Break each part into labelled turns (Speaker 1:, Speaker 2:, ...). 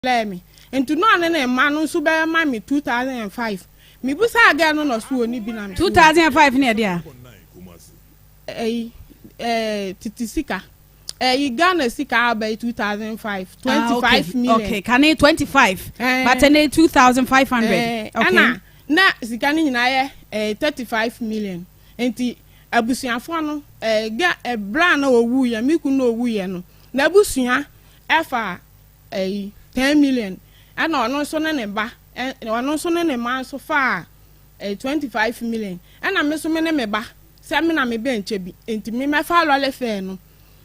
Speaker 1: Brɛɛ me. Nti na ɔne ne mma no nso bɛma me 2005. Mebisaa girl no na ɔse ɔnni bi na mese
Speaker 2: 2005 ne ɛde a?
Speaker 1: Ɛyi ɛɛ tete sika. Ɛyi Ghana sika aba yi 2005. 25
Speaker 2: ah, okay.
Speaker 1: million.
Speaker 2: Okay, kane 25.
Speaker 1: Eh,
Speaker 2: but ɛne 2500.
Speaker 1: Eh,
Speaker 2: okay.
Speaker 1: Ɛna na sika no nyinaa yɛ eh, 35 million. Nti abusuafoɔ no eh, ga eh, bra na ɔwuiɛ, me kunu na ɔwuiɛ no, n'abusua ɛfa ɛyi 10 million ɛna ɔno nso ne ne ba ɛ ɔno nso ne ne mma nso faa ɛyi 25 million, ɛna me nso me ne me ba sɛ me na me bɛ nkyɛ bi, nti me mɛfa lɔle fɛɛ no.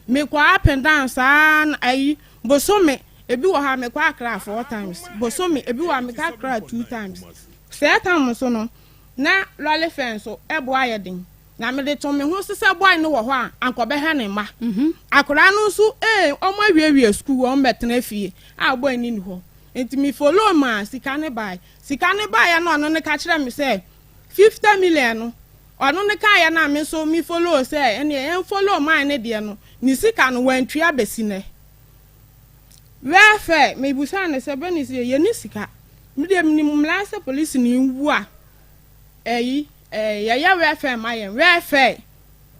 Speaker 1: Mekɔ up and down saa na ɛyi bosome ebi wɔ ha, mekɔ Accra four times bosome, ebi wɔ ha, mekɔ Accra two times. Sɛɛ tam nso no na lɔle fɛɛ nso ɛboa yɛ den na mede to me ho sisɛ boy no wɔ hɔ a anka ɔbɛhwɛ ne mma. Akwadaa no nso ee wɔn awiewie sukuu, wɔn bɛtena fie a boy no ni hɔ, nti mi follow ma sika ne bae. Sika ne baeɛ no, ɔno ne ka kyerɛ me sɛ 50 million no, ɔno ne kaeɛ na me nso mi follow sɛ ɛnneɛ yɛn follow man ne deɛ no ne sika no wɔntua bɛsi nɛ. Wɛɛfɛ mebusa ne sɛ bɛne sɛ yɛni sika, mi deɛ minim mmara sɛ polisi ne nwu a ɛyi ɛɛ yɛyɛ wɛɛfɛ ma yɛn wɛɛfɛ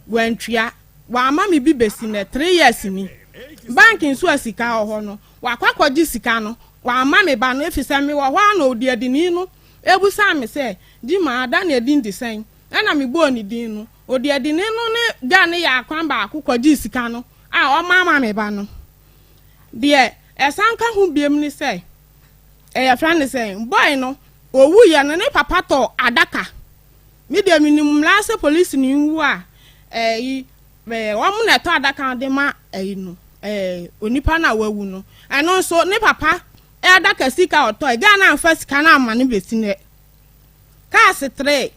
Speaker 1: wɔntua, wɔama mi bi bɛsi nɛ 3 years ni. Bank nso a sika wɔ hɔ no, wakɔ akɔgye sika no, wɔama me ba no efi sɛ me wɔ hɔ a na odi adini no ebusa me sɛ di ma ada na edi ndi sɛn, ɛna me bɔɔ ne din no, odi adini no ne gya ne yɛ akwan baako kɔgye sika no a ɔma ama me ba no. Deɛ ɛsan ka ho biem ne sɛ ɛyɛ fɛn ne sɛ boy no owu yɛ no, ne papa tɔ adaka. Mi deɛ mi nim mmara sɛ polisi ne nwu a ɛyi wɔn na ɛtɔ adaka de ma ɛyi no onipa na wawu no. Ɛno nso ne papa adaka sika ɔtɔ Ghana nfa sika no ama no besi nɛ. Kaase tere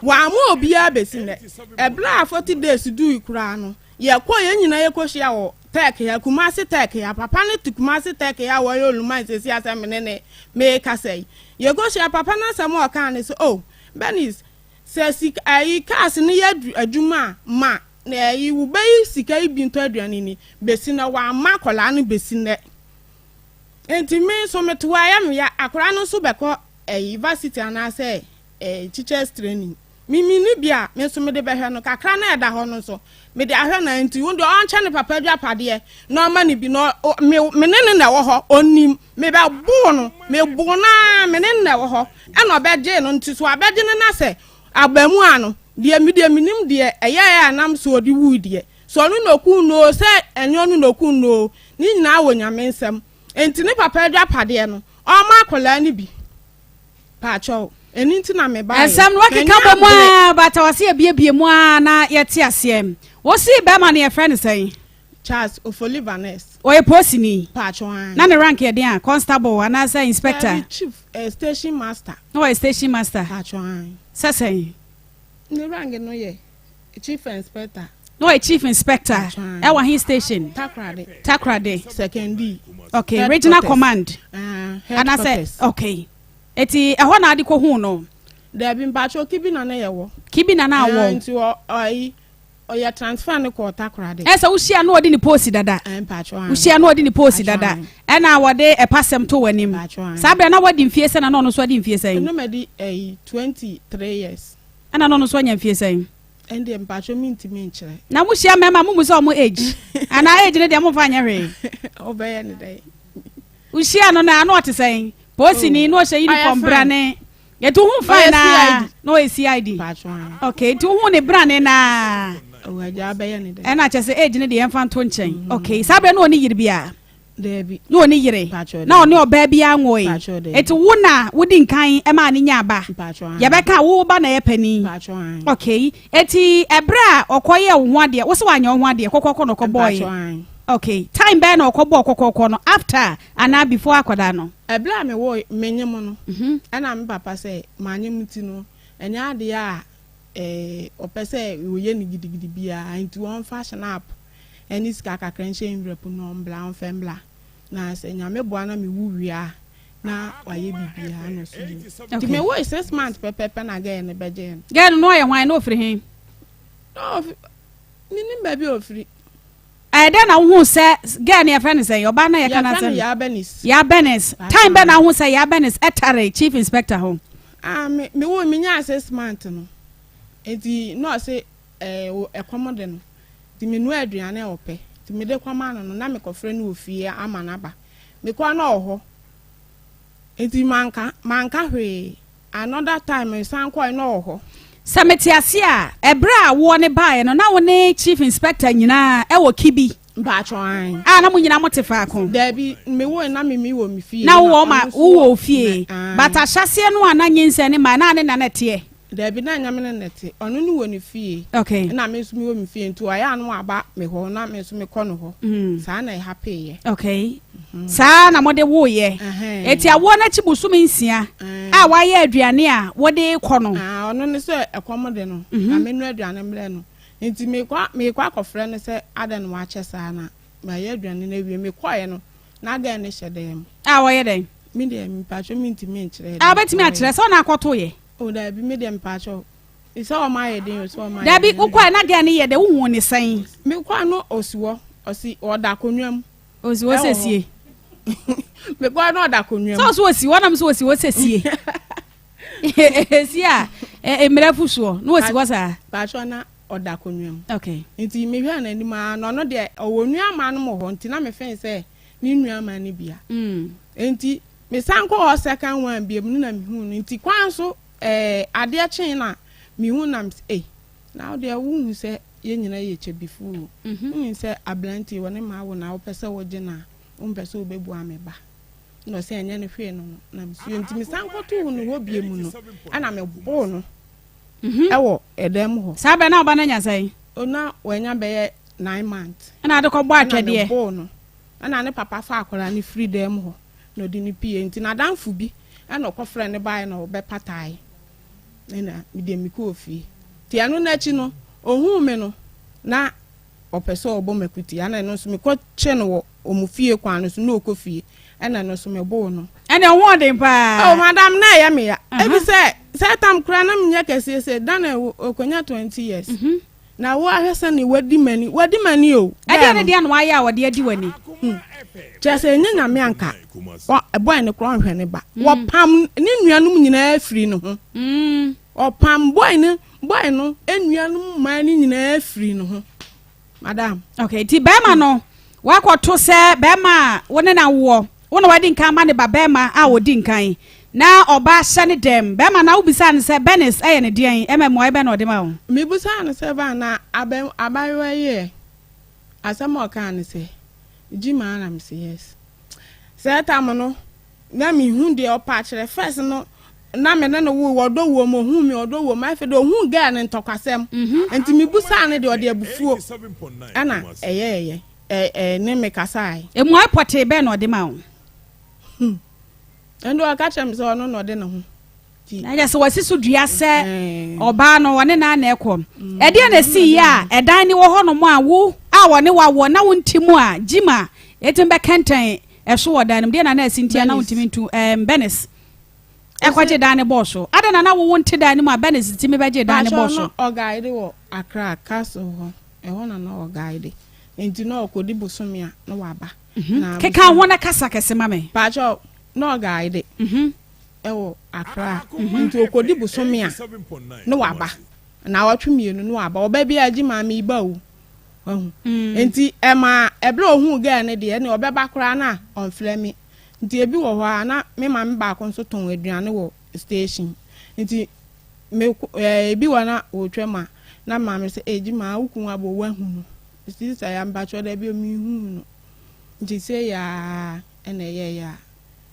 Speaker 1: wɔn ama obiara besi nɛ. Ɛbrɛ a 40 days dui koraa no, yɛkɔ yɛn nyinaa yɛkɔhyia wɔ Tech ya, Kumasi Tech ya. Papa ne te Kumasi Tech ya, wɔyɛ oluman sisi asɛm ne ne meekasa yi. Yɛkɔhyia papa n'asɛm a ɔkaa ne sɛ, oh Bernice, sɛ sika ɛyi cars no yɛ adwuma a ma na ɛyi wobɛyi sika yi bi ntɔ aduane ni besi na wama akwadaa no besi nɛ. Nti me nso mete hɔ a ɛyɛ me ya. Akwadaa no nso bɛkɔ ɛyi varsity anaasɛ teachers training, mimi ni bi a me nso mede bɛhwɛ no kakra na ɛda hɔ no nso mede ahwɛ na nti wo deɛ ɔnkyɛ ne papa adwapadeɛ na ɔma ne bi na me me ne ne na ɛwɔ hɔ, ɔnim mebɛboo no, meboo naa me ne ne na ɛwɔ hɔ, ɛna ɔbɛgye no. Nti so abɛgye no na sɛ abamu ano deɛ mi deɛ minim deɛ ɛyɛ yɛ anam so ɔde wui deɛ so ɔno na okun no sɛ ɛnyɛ ɔno na okun no, ne nyinaa wɔ Nyame nsɛm. Nti ne papa adwapadeɛ no ɔma akwadaa no bi paakyɛw, ɛni nti na me ba yɛ.
Speaker 2: Ɛnsɛm no wakeka bɔ mu a bata wɔ se yɛbiebie mu a na yɛte aseɛ. Wosi bɛrima no yɛfrɛ no sɛn?
Speaker 1: Charles Ofoli Vanes.
Speaker 2: Ɔyɛ polisini?
Speaker 1: Paakyɛw an.
Speaker 2: Na ne rank yɛ den a, constable anaasɛ inspector?
Speaker 1: Ɛbi chief station master.
Speaker 2: Na wɔyɛ station master?
Speaker 1: Paakyɛw an.
Speaker 2: Sɛ sɛn?
Speaker 1: Ne rank no yɛ chief inspector.
Speaker 2: Na wɔyɛ chief inspector?
Speaker 1: Paakyɛw.
Speaker 2: Ɛwɔ he station?
Speaker 1: Takoradi.
Speaker 2: Takoradi.
Speaker 1: Sekondi.
Speaker 2: Okay, regional command
Speaker 1: Headquarters.
Speaker 2: Anaasɛ okay, eti ɛhɔ na ade kɔ hu no?
Speaker 1: Dabi, mpakyɛw, kibi na ne yɛ wɔ.
Speaker 2: Kibi na na awɔ?
Speaker 1: Nti ɔyi ɔyɛ transfer ne kɔ Takoradi.
Speaker 2: Ɛsɛ wohyia na ɔde ne post dada?
Speaker 1: Mpakyɛw an.
Speaker 2: Wohyia na ɔde ne post dada?
Speaker 1: Paakyɛw.
Speaker 2: Ɛna wɔde ɛpasɛm to w'anim?
Speaker 1: Paakyɛw an.
Speaker 2: Saa berɛ na wadi mfie sɛ na ɔno nso adi mfie sɛn?
Speaker 1: Ɛno ma di ɛyi 23 years.
Speaker 2: Ɛna na ɔno nso anya mfie sɛn?
Speaker 1: Ɛndeɛ mpakyɛw mi ntumi nkyerɛ.
Speaker 2: Na mohyia mmarima mo mu sɛ ɔmo age anaa age no deɛ momfa nyɛ hwee?
Speaker 1: Ɔbɛyɛ ne dɛ.
Speaker 2: Wohyia no na ano ɔte sɛn? Polisini na ɔhyɛ uniform?
Speaker 1: Ɔyɛ fine.
Speaker 2: Brane yɛti wohu fine
Speaker 1: Ɔyɛ
Speaker 2: naa
Speaker 1: CID.
Speaker 2: Na ɔyɛ CID?
Speaker 1: Paakyɛw an.
Speaker 2: Okay, nti wohu ne brane naa?
Speaker 1: Ɔwɔ agya abɛyɛ ne dɛ.
Speaker 2: Ɛna kyɛ sɛ age no deɛ yɛmfa nto nkyɛn. Okay, saa berɛ na ɔne yere bia?
Speaker 1: Daabi.
Speaker 2: Na ɔne yere?
Speaker 1: Paakyɛw.
Speaker 2: Na ɔne ɔbaa bi anwoe?
Speaker 1: Paakyɛw, daabi.
Speaker 2: Eti wo na wodi nkan ɛmaa ne nya aba?
Speaker 1: Mpakyɛw an.
Speaker 2: Yɛbɛka wo ba na ɛyɛ panin?
Speaker 1: Mpakyɛw an.
Speaker 2: Okay, eti ɛberɛ a ɔkɔyɛ wo ho adeɛ, wo sɛ wanyɛ wo ho adeɛ kɔkɔkɔ na ɔkɔbɔɔyɛ?
Speaker 1: Mpakyɛw an.
Speaker 2: Okay, time bɛɛ na ɔkɔbɔɔ kɔkɔkɔ no, after anaa before akwadaa no?
Speaker 1: Ɛberɛ a mewɔ menyem no, ɛna me papa sɛ manyem ti no ɛnyɛ adeɛ a ɔpɛ sɛ wɔyɛ no gidigidi biara, nti wɔmfa schnapps ɛne sika kakra nhyɛ envelope na ɔmbla, ɔmfɛ mbla, na sɛ Nyame boa na mewu wie a na wayɛ biribiara na ɔso yi. Nti mewɔ 6 months pɛpɛpɛ na girl no bɛgyee no.
Speaker 2: Girl no na ɔyɛ hwan na ofiri he?
Speaker 1: Na menim baabi a ofiri.
Speaker 2: Ɛyɛ dɛn na wohuu sɛ girl no yɛfrɛ no sɛn? Ɔbaa no a yɛka
Speaker 1: Yɛfrɛ no
Speaker 2: n'asɛm no.
Speaker 1: Yaa Bernice.
Speaker 2: Yaa Bernice. Time bɛn na wohuu sɛ Yaa Bernice tare Chief Inspector ho?
Speaker 1: Ah, me me wo menyaa 6 months no. Nti na ɔse ɛɛ ɛkɔm de no. Nti menoa aduane a ɔpɛ. Nti mede kɔma no no, na mekɔfrɛ no wɔ fie ama no aba. Mekɔɔ na ɔwɔ hɔ. Nti manka manka hwee. Another time mesan kɔe na ɔwɔ hɔ.
Speaker 2: Sɛ mete ase a, ɛberɛ a woɔ no baeɛ no, na wo ne Chief Inspector nyinaa wɔ Kibi?
Speaker 1: Mpakyɛw, ae.
Speaker 2: A, na mo nyinaa mote faako?
Speaker 1: Daabi, mewoe na me mewɔ me fie.
Speaker 2: Na wowɔ ma wowɔ wo fie. But ahyɛaseɛ no a na nyinsɛn no mmaeɛ, na ne na na ɛteɛ?
Speaker 1: Daabi, na ɛnyɛ me ne na ɛte. Ɔno ne wɔ ne fie. Ɛna me nso mewɔ me fie. Nti ɔyɛ a na waba me hɔ na me nso mekɔ no hɔ. Saa na ɛhapeeɛ.
Speaker 2: Okay. Saa na mode woeɛ. Enti awoɔ no akyi bosome 6 a woayɛ aduane a wode rekɔ no.
Speaker 1: Ah, ɔno ne sɛ ɛkɔm de no. Na menoa aduane mmerɛ no. Nti mekɔ mekɔ akɔfrɛ no sɛ adɛn na wakyɛ saa na mayɛ aduane no awie. Mekɔeɛ no, na girl no hyɛ dan mu.
Speaker 2: A wɔyɛ dɛn?
Speaker 1: Me deɛ mpakyɛw mentumi nkyerɛ.
Speaker 2: A wobɛtumi akyerɛ sɛ ɔna akɔtoeɛ?
Speaker 1: O daabi, me deɛ mpakyɛw. Sɛ ɔma ayɛ den o, sɛ ɔma ayɛ
Speaker 2: den. Daabi, wokɔɛ na girl no yɛ dɛn? Wohuu ne sɛn?
Speaker 1: Mekɔɛ no ɔsi hɔ, ɔsi ɔda akonnwa mu.
Speaker 2: Osi hɔ sɛ sie.
Speaker 1: Mekɔɛ na ɔda akonnwa mu.
Speaker 2: Sɛ ɔso osi hɔ nam sɛ osi hɔ sɛ sie. Esi a mmerɛ fu soɔ na osi hɔ saa.
Speaker 1: Paatwa na ɔda akonnwa mu.
Speaker 2: Okay.
Speaker 1: Nti mehwɛ n'anim a na ɔno deɛ ɔwɔ nua no wɔ hɔ nti na mefɛn sɛ ne nua no bia. Nti mesan kɔ hɔ second one biem no na mehu no nti kwan so adeɛ kyee na mehu nam sɛ ei na wo deɛ wohu sɛ yɛn nyinaa yɛ kyɛbifo o. Wohu sɛ aberanteɛ wɔ ne maa wo na wopɛ sɛ wogye no a wompɛ sɛ wobɛbua me ba. Na ɔsɛ ɛnyɛ ne hwee no no na mesuo nti mesan kɔtoo no hɔ bie mu no ɛna meboo no ɛwɔ ɛdan mu hɔ.
Speaker 2: Saa bɛn na ɔba no anya sɛn?
Speaker 1: Na wanya bɛyɛ 9 months.
Speaker 2: Ɛna ade kɔbɔ atwɛdeɛ.
Speaker 1: Ɛna meboo no ɛna ne papa fa akwadaa no firi dan mu hɔ na ɔde no pie nti n'adamfo bi ɛna ɔkɔfrɛ ne baeɛ na ɔbɛpatae ɛna mede me kɔɔ fie nti ɛno n'akyi no ohuu me no na ɔpɛ sɛ ɔbɔ m'akuti ɛna ɛno nso mekɔkye no wɔ ɔmo fie kwan no so na ɔkɔ fie ɛna ɛno nso meboo no.
Speaker 2: Ɛna ɛho ɔden paa.
Speaker 1: Oh madam, na ɛyɛ me ya ebi sɛ tam koraa na menyɛ kɛseɛ sɛ dan na okonya 20 years na wo ahwɛ sɛ ne wadi m'ani wadi m'ani o.
Speaker 2: Ɛdeɛ ne deɛ na wayɛ a wɔde adi w'ani?
Speaker 1: Kyerɛ sɛ ɛnyɛ Nyame anka bɔe ne korɔ ɔnhwɛ ne ba. Wɔpam ne nuanom nyinaa firi ne ho. Ɔpam bɔe no bɔe no nuanom mmaa no nyinaa firi ne ho, madam.
Speaker 2: Okay, nti bɛrima no wakɔto sɛ bɛrima a wo ne na woɔ wo na wadi nkan ma ne ba bɛrima a ɔdi nkan na ɔba hyɛ ne dɛm bɛrima na wobisa no sɛ Bernice ɛyɛ ne deɛn ɛma mmuaeɛ bɛn na ɔde ma wo?
Speaker 1: Mebusaa no sɛ ba na abɛ abayewa yi ɛ asɛm a ɔkaa ne sɛ gyi maa na mese yes. Sɛ tam no na mehu deɛ ɔpa akyerɛ. First no na me ne no wo ɔdɔ wɔ mu, ohun mi ɔdɔ wɔ mu. Afei de ohun girl ne ntɔkwasɛm nti mebusaa no deɛ ɔde abufuo ɛna ɛyɛ ɛyɛ ɛ ɛ ne me kasae.
Speaker 2: Mmuaeɛ pɔtee bɛn na ɔde ma wo?
Speaker 1: Ɛnde ɔka kyerɛ me sɛ ɔno na ɔde ne ho
Speaker 2: ti. Na yɛ sɛ wasi so dua sɛ ɔbaa no ɔne naa na ɛkɔ. Ɛdeɛ na esi yɛ a ɛdan ne wɔ hɔnom a wo a wɔne wawɔ na wo nti mu a gyima ɛtumi bɛkɛntɛn ɛso wɔ dan no mu deɛ na na ɛsi ntia na wontumi ntu Bernice ɛkɔgye dan ne bɔɔ so ada na na wowo nte dan no mu a Bernice ntumi bɛgye dan ne bɔɔ so.
Speaker 1: Ɔguide wɔ Accra Castle hɔ, ɛhɔ na na ɔguide nti na ɔkɔdi bosome a na waba.
Speaker 2: Na keka ho na kasa kɛse ma me.
Speaker 1: Paatwa na ɔguide ɛwɔ Accra nti ɔkɔdi bosome a na waba na 2 na waba. Ɔba bi a gye maame yi ba o ɔhu nti ɛma ɛberɛ a ohuu girl no deɛ ɛne ɔbɛba koraa na ɔmfrɛ me. Nti ebi wɔ hɔ a na me maame baako nso tɔn aduane wɔ station nti me ebi wɔ na wɔtwa mu a na maame sɛ egyi maa wo kun abɔ wahu no sisa ya mpatsɔ dɛ bi omi hu no nti sɛ yaa ɛna ɛyɛ ya.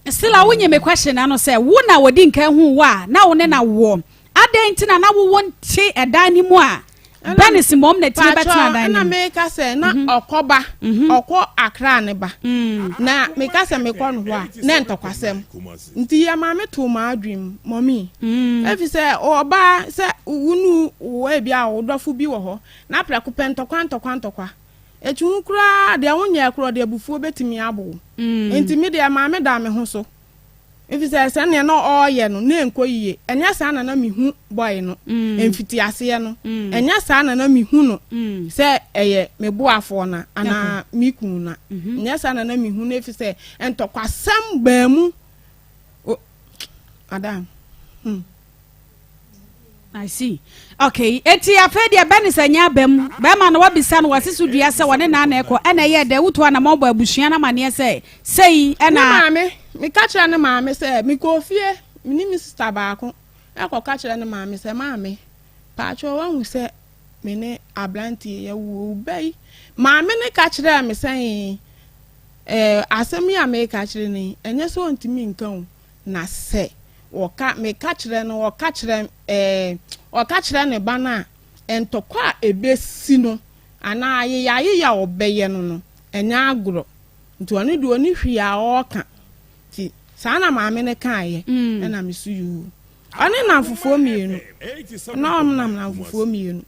Speaker 2: Still a wonye me question ano sɛ wo na wɔdi nkan hu wo a na wo ne na woɔ adɛn nti na na wowɔ nte ɛdan no mu a Bernice mmom na tumi bɛtena dan no
Speaker 1: mu? Ɛna meka sɛ na ɔkɔ ba ɔkɔ Accra ne ba na meka sɛ mekɔ no hɔ a na ntɔkwasɛm nti yɛ maame too maa adwene mu mɔmi efi sɛ ɔbaa sɛ wunu wɔ ebi a ɔdɔfo bi wɔ hɔ na prɛko pɛ ntɔkwa ntɔkwa ntɔkwa ekyi ho koraa deɛ wonyɛ korɔ deɛ abufuo bɛtumi abo nti mi deɛ maame da me ho so. Efisɛ sɛnea na ɔreyɛ no, na ɛnkɔ yiye. Ɛnyɛ saa na na mihu boy no mfitiaseɛ no. Ɛnyɛ saa na na mihu no sɛ ɛyɛ me boafoɔ no anaa me kunu no. Ɛnyɛ saa na na mihu no efisɛ ntɔkwasɛm baa mu. O, madam. Hmm.
Speaker 2: I see. Okay. Eti afei deɛ bɛ ne sɛ nyɛ aba mu. Bɛrima no wabisa no wasi so dua sɛ wɔne naa na ɛkɔ. Ɛna ɛyɛ dɛ wotu anamɔ bɔ abusua no amaneɛ sɛ sei ɛna.
Speaker 1: Ne maame, meka kyerɛ ne maame sɛ mekɔɔ fie, me ne me sista baako ɛkɔ ka kyerɛ ne maame sɛ maame, paatwɔ wahu sɛ me ne abranteɛ yi awu owu bɛ yi. Maame no ka kyerɛɛ me sɛ ɛɛ asɛm yi a meka kyerɛ no yi ɛnyɛ sɛ ɔntumi nka o. Na sɛ wɔka, meka kyerɛ no, ɔka kyerɛ, ɛɛ, ɔka kyerɛ ne ba no a, ntɔkwa a ɛbɛsi no, anaa ayeyayeya a ɔbɛyɛ no no, ɛnyɛ agorɔ. Nti ɔno deɛ ɔnni hwee a ɔreka. Nti saa na maame no kaeɛ, ɛna me so yoo. Ɔne nnamfofoɔ mmienu, na wɔnam nnamfofoɔ mmienu.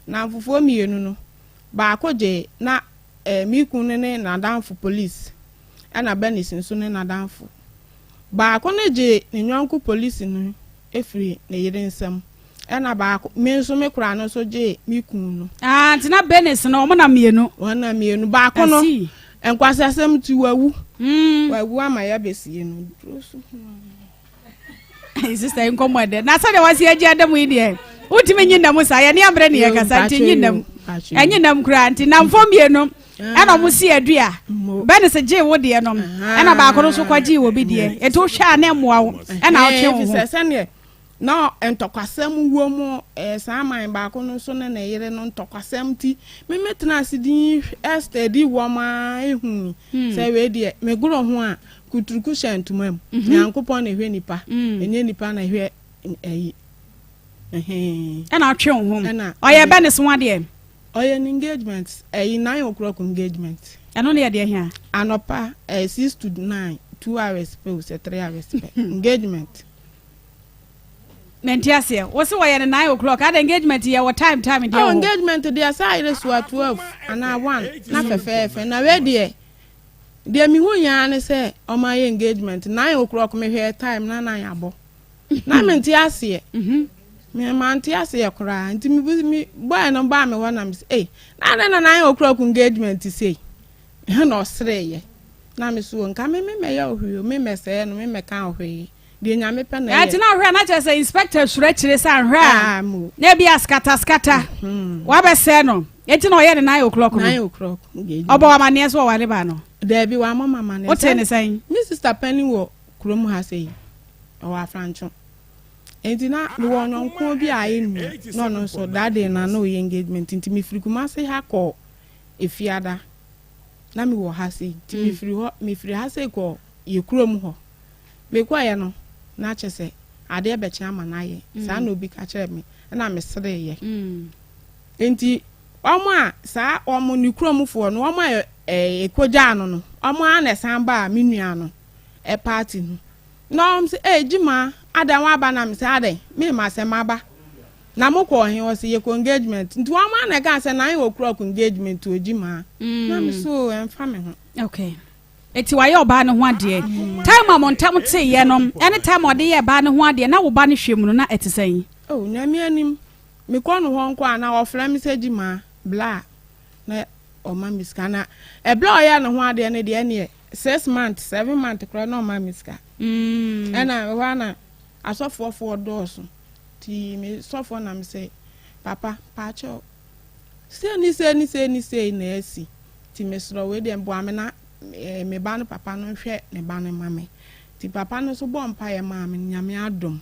Speaker 1: Nnamfofoɔ mmienu no, baako gyee na ɛɛ, me kunu no ne n'adamfo police, ɛna Bernice nso ne n'adamfo. Baako no gyee ne yɔnko polisi no firii ne yere nsam, ɛna baako, me nso me koraa no nso gyee me kunu no.
Speaker 2: Ah, nti na Bernice no, wɔn nam mmienu.
Speaker 1: Wɔn nam mmienu. Baako no, nkwasiasɛm nti wawu. Wawu ama yɛabɛsie no. Duro so.
Speaker 2: Sister yi nkɔmmɔ ɛdɛ. Na sɛdeɛ wasi agye adam yi deɛ, wontumi nyi nnam saa. Yɛne ammerɛ ne yɛkasa nti nyi nnam. Ɛnyi nnam koraa nti namfo mmienu ɛna ɔmo si adua. Bɛne sɛ gyee wo deɛ nom ɛna baako no nso kɔ gyee wɔ bi deɛ. Nti wohwɛ a na ɛmmoa wo ɛna wotwe wo ho.
Speaker 1: Sɛdeɛ na ntɔkwasɛm wɔ mu saa man baako no nso ne ne yere no ntɔkwasɛm nti me metena ase din study wɔn ara ehu sɛ wei deɛ megoro ho a Kuturuku hyɛ ntoma mu. Nyankopɔn na ɛhwɛ nipa, ɛnyɛ nipa na ɛhwɛ ɛyi.
Speaker 2: Ɛna ɔtwe wo ho. Ɔyɛ bɛ ne so adeɛ.
Speaker 1: Ɔyɛ ne engagement, ɛyi 9 o'clock engagement.
Speaker 2: Ɛno ne yɛ deɛ hia.
Speaker 1: Anɔpa ɛyɛ 6 to 9, 2 hours pɛ o sɛ 3 hours pɛ engagement.
Speaker 2: Mente aseɛ. Wo se wɔyɛ no 9 o'clock. Ada engagement yɛ wɔ time time deɛ wɔ.
Speaker 1: Oh engagement deɛ saa ayere soa 12 anaa 1 na fɛfɛɛfɛ na wei deɛ. Deɛ mehuiɛ ara ne sɛ wɔayɛ engagement, nine o'clock mehwɛɛ time na nine abɔ. Na mente aseɛ. Me mante aseɛ koraa. Nti me me boy no baa me hɔ na me sɛ, ei, na adɛn na nine o'clock engagement sei? Ɛna ɔsereeɛ. Na me so, nka me me mɛyɛ wo hwee o, me mɛsɛɛ no, me mɛka wo hwee. Deɛ Nyame pɛ na ɛyɛ.
Speaker 2: Ɛnti na ɔhwɛ a na kyerɛ sɛ inspector suro akyire sɛ anhwɛ a na ebi a skata skata wabɛsɛɛ no eti na ɔyɛ ne nine o'clock no.
Speaker 1: Nine o'clock.
Speaker 2: Ɔbɔ wɔ amaneɛ so ɔware ba no.
Speaker 1: Daabi wammɔ me amaneɛ.
Speaker 2: Wotee ne sɛn?
Speaker 1: Me sister panin wɔ kurom ha sei, ɔwɔ Afrantwo. Enti na mewɔ ɔnyɔnkoɔ bi a ayɛ nua na ɔno nso that day na na ɔyɛ engagement nti mefiri Kumasi ha kɔɔ Efiada na mewɔ ha sei nti mefiri hɔ mefiri ha sei kɔɔ yɛ kurom hɔ. Mekɔeɛ no, na kyerɛ sɛ adeɛ bɛkye ama no ayɛ. Saa na obi ka kyerɛɛ me, ɛna mesereeɛ. Enti wɔn a saa wɔn ne kuromfoɔ no, wɔn a ɛkɔgyaa no no, wɔn ara na ɛsan baa me nua no party no. Na wɔn sɛ, ee Gyima, adɛn woaba? Na mesɛ, adɛn, memma sɛ maba. Na mokɔɔ he? Wɔse, yɛkɔ engagement. Nti wɔn ara na ɛkaa sɛ nine o'clock engagement o Gyima. Na mese, oo ɛmfa me ho.
Speaker 2: Okay. Enti wayɛ ɔbaa no ho adeɛ. Time a mo ntam teeɛ no ɛne time a ɔde yɛɛ baa no ho adeɛ na wo ba no hwɛ mu no na ɛte sɛn?
Speaker 1: Oh Nyame anim, mekɔ no hɔ nko a na ɔfrɛ me sɛ Gyimaa bla na ɔma me sika na ɛberɛ a ɔyɛɛ ne ho adeɛ no deɛ ɛneɛ six month seven month koraa na ɔma me sika ɛna ɛhɔ a na asɔfoɔfoɔ dɔɔso nti me sɔfoɔ na me sɛ papa paakyɛw Sei ne sei ne sei ne sei na asi, nti mesrɛ wo, wei deɛ boa me na me ba no papa no nhwɛ ne ba no ma me. Nti papa no nso bɔɔ mpaeɛ maa me, Nyame adom.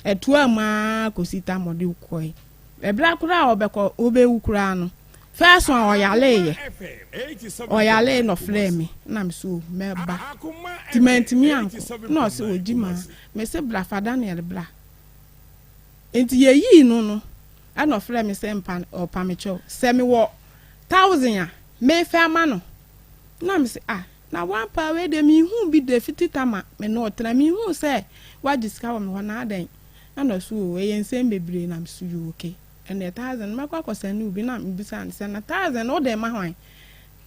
Speaker 1: Ɛtoaa mu ara kɔsi tam ɔde kɔe. Ɛberɛ koraa a ɔbɛkɔ, ɔbɛwu koraa no, first one ɔyareeɛ. Ɔyaree na ɔfrɛɛ me, na me so mɛba. Nti mantumi ankɔ. Na ɔse ɔgyi maa. Mese bra, fa Daniel bra. Nti yɛyii no no, Ɛna ɔfrɛɛ me sɛ mpa ɔpa me kyɛw sɛ mewɔ thousand a mefa ama no na me se ah na wampa wei deɛ menhuu bi da fiti tama me ne ɔtena menhuu sɛ wagye sika wɔ me hɔ na adɛn ɛna ɔse oo ɛyɛ nsɛm bebree na me so yoo okay ɛneɛ thousand no mɛkɔ akɔsɛne obi na mebisaa no sɛ na thousand no wode ma hwan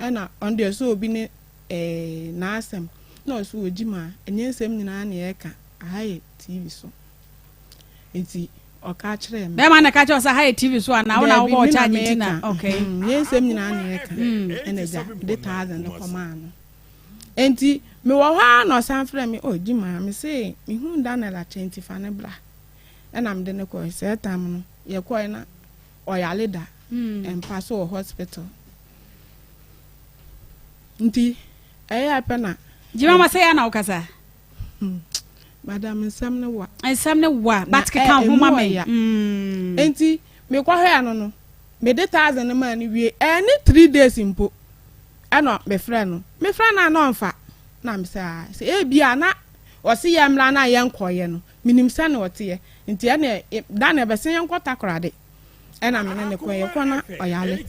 Speaker 1: ɛna ɔno deɛ ɔse obi ne eh, n'asɛm na ɔse oo Gyima ɛnyɛ nsɛm nyinaa na yɛka. Aha yɛ TV so. Nti ɔka kyerɛɛ me.
Speaker 2: Bɛrima na ɛka kyerɛ wo sɛ aha yɛ TV so anaa wo na
Speaker 1: Daabi,
Speaker 2: wobɔ
Speaker 1: me na
Speaker 2: ɔcharge nti na
Speaker 1: meka.
Speaker 2: okay.
Speaker 1: Mm, yɛn nsɛm nyinaa na yɛka. Ɛna agya de 1,000 no kɔmaa no. Nti mewɔ hɔ ara na ɔsan frɛ me, oh Gyima, me se mehuu Daniel akyɛ nti fa no bra. Ɛna mede no kɔe. Saa tam no, yɛkɔe na ɔyare da mpa so wɔ hospital. Nti ɛyɛɛ pɛ na.
Speaker 2: Gyima ma sɛ yɛ na wokasa.
Speaker 1: Madam nsɛm no wa.
Speaker 2: Nsɛm no wa but keka ho ma me.
Speaker 1: Nti mekɔhwɛɛ no no mede 1,000 no maa no wie ɛne 3 days mpo ɛna mefrɛ no, mefrɛ no a na ɔmfa, na mesɛ ah, sɛ ebia na ɔse yɛ mmra na yɛnkɔyɛ no, menim sɛ na ɔteɛ nti ɛne da na ɛbɛsɛ yɛnkɔ Takorade. Ɛna mene ne kɔ, yɛkɔ na ɔyale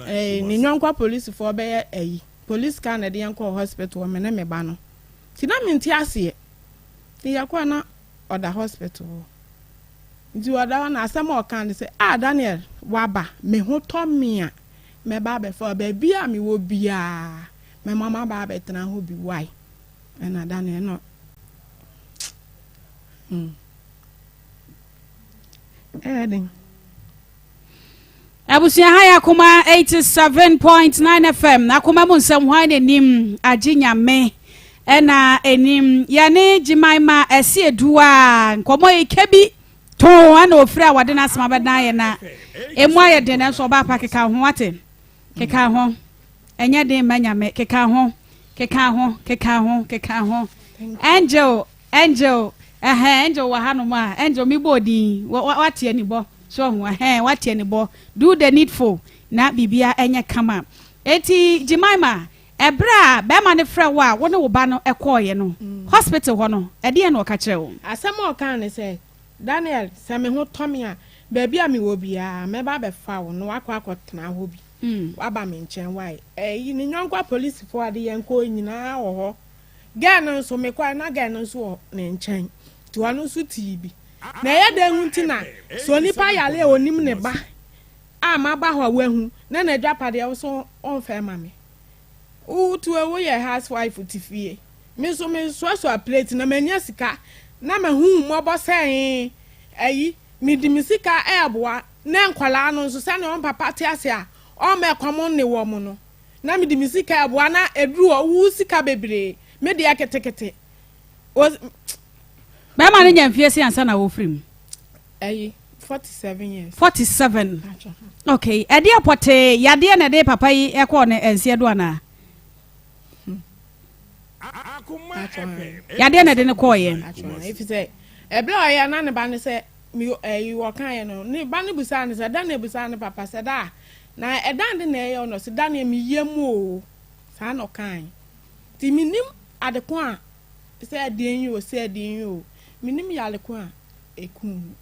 Speaker 1: ɛɛ ne nyɔnko apolisifoɔ bɛyɛ ɛyi police car na ɛde yɛn kɔɔ hospital, me ne me ba no. Nti na mente aseɛ. Nti yɛkɔɔ na ɔda hospital hɔ. Nti ɔda hɔ na asɛm a ɔka ne sɛ, "Ah, Daniel waba, me ho tɔ me a mɛba abɛfa baabi a mewɔ biara, mɛma maba abɛtena hɔ bi wae." Ɛna Daniel no ɛyɛ den.
Speaker 2: Abusua, ha yɛ Akoma 87.9 FM. Akoma mu nsɛm, hwan n'anim agye Nyame ɛna anim yɛne Gyiman ɛsi edu a nkɔmɔ yi kebi too ɛna ofiri a wɔde n'asɛm abɛdan yɛ na emu ayɛ den, nanso ɔbaa pa keka ho ate keka ho, ɛnyɛ den mma Nyame. Keka ho, keka ho, keka ho, keka ho. Angel, Angel, ɛhɛn, Angel wɔ hanom a Angel mi bɔ odin wate ani bɔ so ɔho, ɛhɛn, wate ani bɔ. Do the needful na biribia ɛnyɛ kama. Eti Gyemaima, ɛberɛ a bɛrima no frɛ wo a wo ne wo ba no ɛkɔɔyɛ no hospital hɔ no, ɛdeɛ na ɔka kyerɛ wo?
Speaker 1: Asɛm a ɔka ne sɛ, "Daniel, sɛ me ho tɔ me a, baabi a mewɔ biara mɛba abɛfa wo na wakɔ akɔtena hɔ bi. Waba me nkyɛn wae." Ɛyi ne nyɔnko apolisifoɔ ade yɛn kɔɔ nyinaa wɔ hɔ. Girl no nso mekɔɛ na girl no nso wɔ ne nkyɛn, nti ɔno nso tii bi. Na ɛyɛ dɛn ho nti na sɛ onipa yare a onim ne ba a maba hɔ a wahu na n'adwapadeɛ wo so ɔmfɛ ma me? Wotu woyɛ housewife te fie, me nso mesoasoa plate na manya sika na mahu mmɔbɔ sɛ ɛyi mede me sika ɛɛboa na nkɔlaa no nso sɛnea ɔn papa te ase a ɔmma ɛkɔm ne wɔ mo no, na mede me sika ɛboa na ɛduru hɔ wo sika bebree, me deɛ ketekete.
Speaker 2: Bɛrima no nya mfie si ansa na wɔfiri mu?
Speaker 1: Ɛyi 47 years.
Speaker 2: 47, okay. Ɛdeɛ pɔtee yadeɛ na ɛde papa yi ɛkɔɔ ne nseɛ do anaa yadeɛ na ɛde ne kɔɔyɛ?
Speaker 1: Ɛfi sɛ ɛberɛ a ɔyɛ na ne ba ne sɛ ɛyi wɔkaeɛ no, ne ba no busaa ne sɛ da na ebusaa ne papa sɛ da na ɛdan de na ɛyɛ ɔno sɛ da na meyɛ mu o, saa na ɔkae. Nti menim adeko a sɛ ɛdeɛn yi o, sɛ ɛdeɛn yi o, menim yareko a ɛkum no.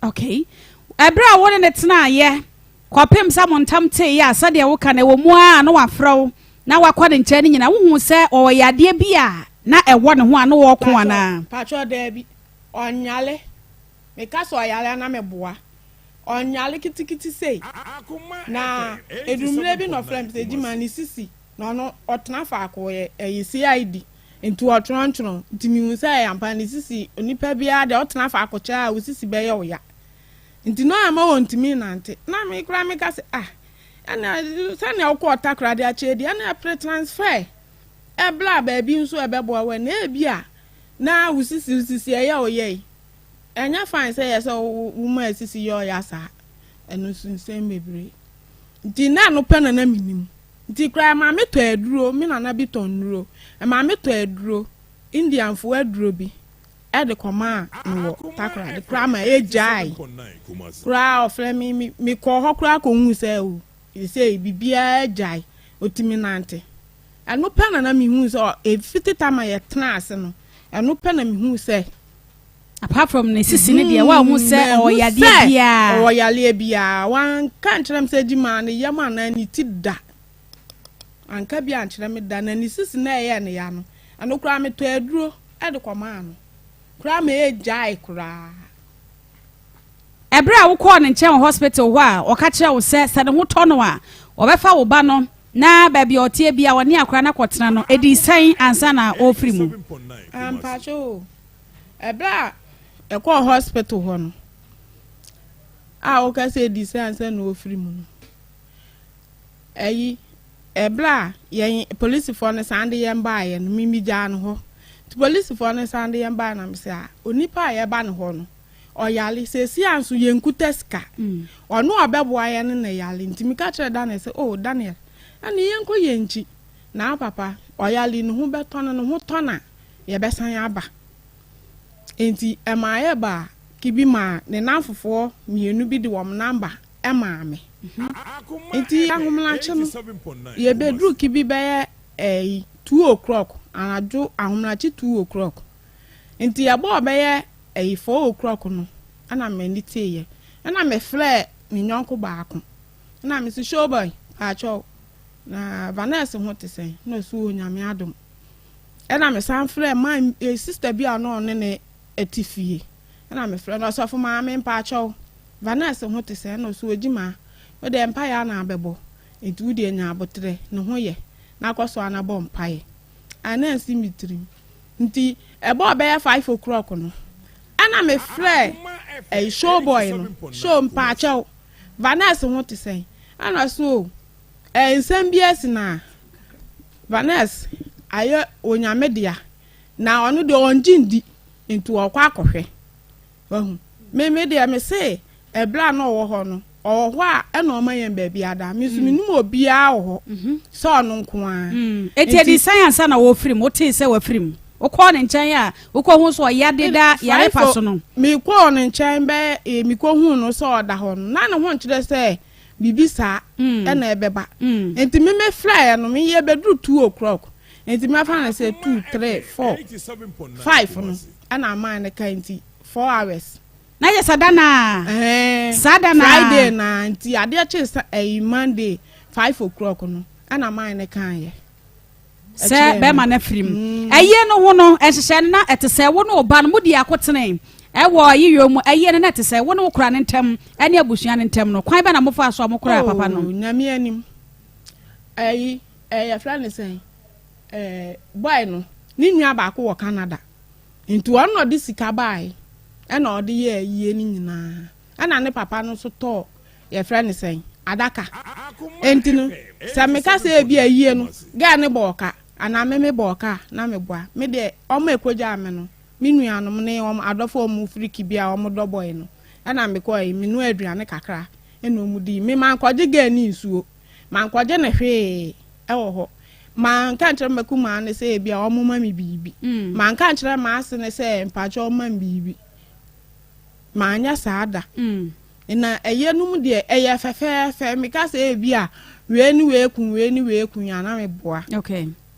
Speaker 2: Okay, ɛberɛ a wo ne ne tenaayɛ kɔpem sɛ mo ntam teeɛ a, sɛdeɛ woka no ɛwɔ mu a na wafrɛ wo na wakɔ ne nkyɛn no nyina, wohu sɛ ɔwɔ yadeɛ bi a na ɛwɔ ne ho a na wɔɔko anaa?
Speaker 1: Patwɛ, daabi, ɔnyale. Meka sɛ ɔyale ana meboa, ɔnyale kitikiti sei. Na edumire bi na ɔfrɛ me sɛ Gyima ne sisi na ɔno ɔtena faako yɛ ɛyɛ CID nti ɔtwerɔntwerɔ, nti mihu sɛ ɛyɛ ampa ne sisi. Onipa biara deɛ ɔtena faako kyɛ a wo sisi bɛyɛ wo ya, nti na ɔyɛ ma wɔntumi nante. Na me kora meka sɛ, ah, ɛna sɛnea wokɔ Ɔtakoradi akyɛ deɛ ɛna ɛpere transfer ɛbla baabi nso ɛbɛboa wɔ na ebi a na wo sisi, wo sisi ɛyɛ wo yɛ yi, ɛnyɛ fine sɛ yɛ sɛ wo ma esisi yɛ ɔyɛ saa. Ɛno nso nsɛm bebree nti na ɛno pɛ na na menim. Nti koraa maame tɔ aduro, me nana bi tɔ nnuro, maame tɔ aduro, Indianfoɔ aduro bi ɛde kɔmaa no wɔ Takoradi koraa ma egyae koraa. Ɔfrɛ me, me mekɔɔ hɔ koraa kɔhu sɛ o sɛ biribiara gyae, otumi nante. Ɛno pɛ na na mehu sɛ efi teta ma yɛtena ase no, ɛno pɛ na mehu sɛ
Speaker 2: Apart from ne sisi ne deɛ, wa hu sɛ ɔwɔ yadeɛ biara?
Speaker 1: Ɔwɔ yadeɛ biara, wanka nkyerɛ me sɛ gyima ne yam anaa ne ti da, anka bi ankyerɛ me da. Na ne sisi na ɛyɛ ne ya no, ɛno koraa metɔ aduro ɛde kɔmaa no koraa ma ɛgyae koraa.
Speaker 2: Ɛberɛ a wokɔɔ ne nkyɛn wɔ hospital hɔ a ɔka kyerɛ wo sɛ sɛ ne ho tɔ no a ɔbɛfa wo ba no. Na baabi a ɔteɛ biara ɔne akwadaa no akɔtena no, ɛdii sɛn ansa na ɔrefiri mu?
Speaker 1: Mpakyɛ o, ɛberɛ a ɛkɔɔ hospital hɔ no a woka sɛ ɛdii sɛn ansa na ɔrefiri mu no, ɛyi ɛberɛ a yɛn polisifoɔ no san de yɛn baeɛ no, me megyaa no hɔ. Nti polisifoɔ no san de yɛn baeɛ na mesɛ a onipa a yɛba ne hɔ no, Ɔyare. Seesei ara nso yɛnkuta sika. Ɔno a ɔbɛboa yɛn no na ɛyare. Nti meka kyerɛɛ Daniel sɛ, Oh, Daniel, ɛnne yɛnkɔ yɛn nkyi. Na papa, ɔyare, ne ho bɛtɔ no, ne ho tɔ no a, yɛbɛsan aba. Enti ɛmaa yɛbaa Kibi maa ne nnamfofoɔ mmienu bi de wɔn namba maa me. Nti ahomelakye no, yɛbɛduruu Kibi bɛyɛ ɛyi, 2:00, anadwo ahomelakye 2:00. Nti yɛbɔɔ bɛyɛ Ɛyi four o'clock no ɛna m'ani teeɛ ɛna me frɛɛ me nyɔnko baako ɛna me se showboy paakyɛw na Vanessa ho te sɛn na ɔse oo Nyame adom ɛna me san frɛɛ man eh, sister bi a na ɔne ne ɛte fie ɛna me frɛ no ɔsɔfo maame mpaakyɛw Vanessa ho te sɛn ɛna ɔse Ogyimaa wo deɛ mpaeɛ a na abɛbɔ nti wo deɛ nya aboterɛ ne ho yɛ na kɔ so a na bɔ mpaeɛ a na ansi me tirim Nti ɛbɔɔ bɛyɛ 5 o'clock no ɛna me frɛɛ ɛyi show boy no, show mpaakyɛw Vanessa ho te sɛn? Ɛna ɔse oh ɛɛ nsɛm bi asi na Vanessa ayɛ Onyame dea na ɔno deɛ ɔngye ndi nti ɔkɔ akɔhwɛ. Wahu? Me me deɛ me se ɛberɛ a na ɔwɔ hɔ no, ɔwɔ hɔ a ɛna ɔma yɛn baabi ada. Me nso menim obiara wɔ hɔ sɛ ɔno nko ara.
Speaker 2: Enti ɛdii sɛn ansa na wɔrefiri mu? Wotee sɛ wafiri mu? Wokɔɔ ne nkyɛn a wokɔhuu sɛ ɔya deda yare pa so no?
Speaker 1: Mekɔɔ ne nkyɛn bɛyɛ eh, mekɔhuu no sɛ ɔda hɔ no, na ne ho nkyerɛ sɛ biribi saa ɛna ɛbɛba. Enti me mefrɛeɛ no, me yɛbɛduru 2:00. Enti mɛfa no sɛ 2, 3, 4, 5 no ɛna amaa no ka nti 4 hours.
Speaker 2: Na yɛ sɛ da naa?
Speaker 1: Ɛɛ.
Speaker 2: Saa da naa?
Speaker 1: Friday naa nti adeɛ kye sa ɛyi Monday 5:00 no ɛna maa no kaeɛ.
Speaker 2: Sɛ bɛrima no afiri mu. Ɛyie no ho no, nhyehyɛ no na ɛte sɛ wo ne wo ba no modi akotene ɛwɔ yiyɔ mu. Ɛyie no na ɛte sɛ wo ne wo kora no ntam ɛne abusua no ntam no. Kwan bɛ na mofaa so a mokoraa papa no?
Speaker 1: Oh, Nyame anim. Ɛyi, ɛyɛ yɛfrɛ no sɛn? Ɛɛ, boy no, ne nua baako wɔ Canada. Nti ɔno na ɔde sika baeɛ ɛna ɔde yɛɛ ayie no nyinaa. Ɛna ne papa no nso tɔɔ yɛfrɛ no sɛn adaka. Nti no, sɛ meka sɛ ebi ayie no, girl ne bɔɔ ka anaa me me bɔɔ ka a, na meboa. Me deɛ, ɔmo ɛkɔgyaa me no, me nuanom ne wɔn adɔfo a wɔn firi Kibi a wɔn dɔ boy no, ɛna mekɔɛ, menoa aduane kakra ɛna wɔn dii. Me mankɔgye girl ne nsuo, mankɔgye ne hwee ɛwɔ hɔ. Manka nkyerɛ m'akumaa no sɛ ebi a wɔn ma me biribi. Manka nkyerɛ m'ase no sɛ mpakyɛ wɔn ma me biribi. Manyɛ saa da. Na ɛyɛ no mu deɛ ɛyɛ fɛfɛɛfɛ. Meka sɛ ebi a wei ne wei kun, wei ne wei kun a na meboa.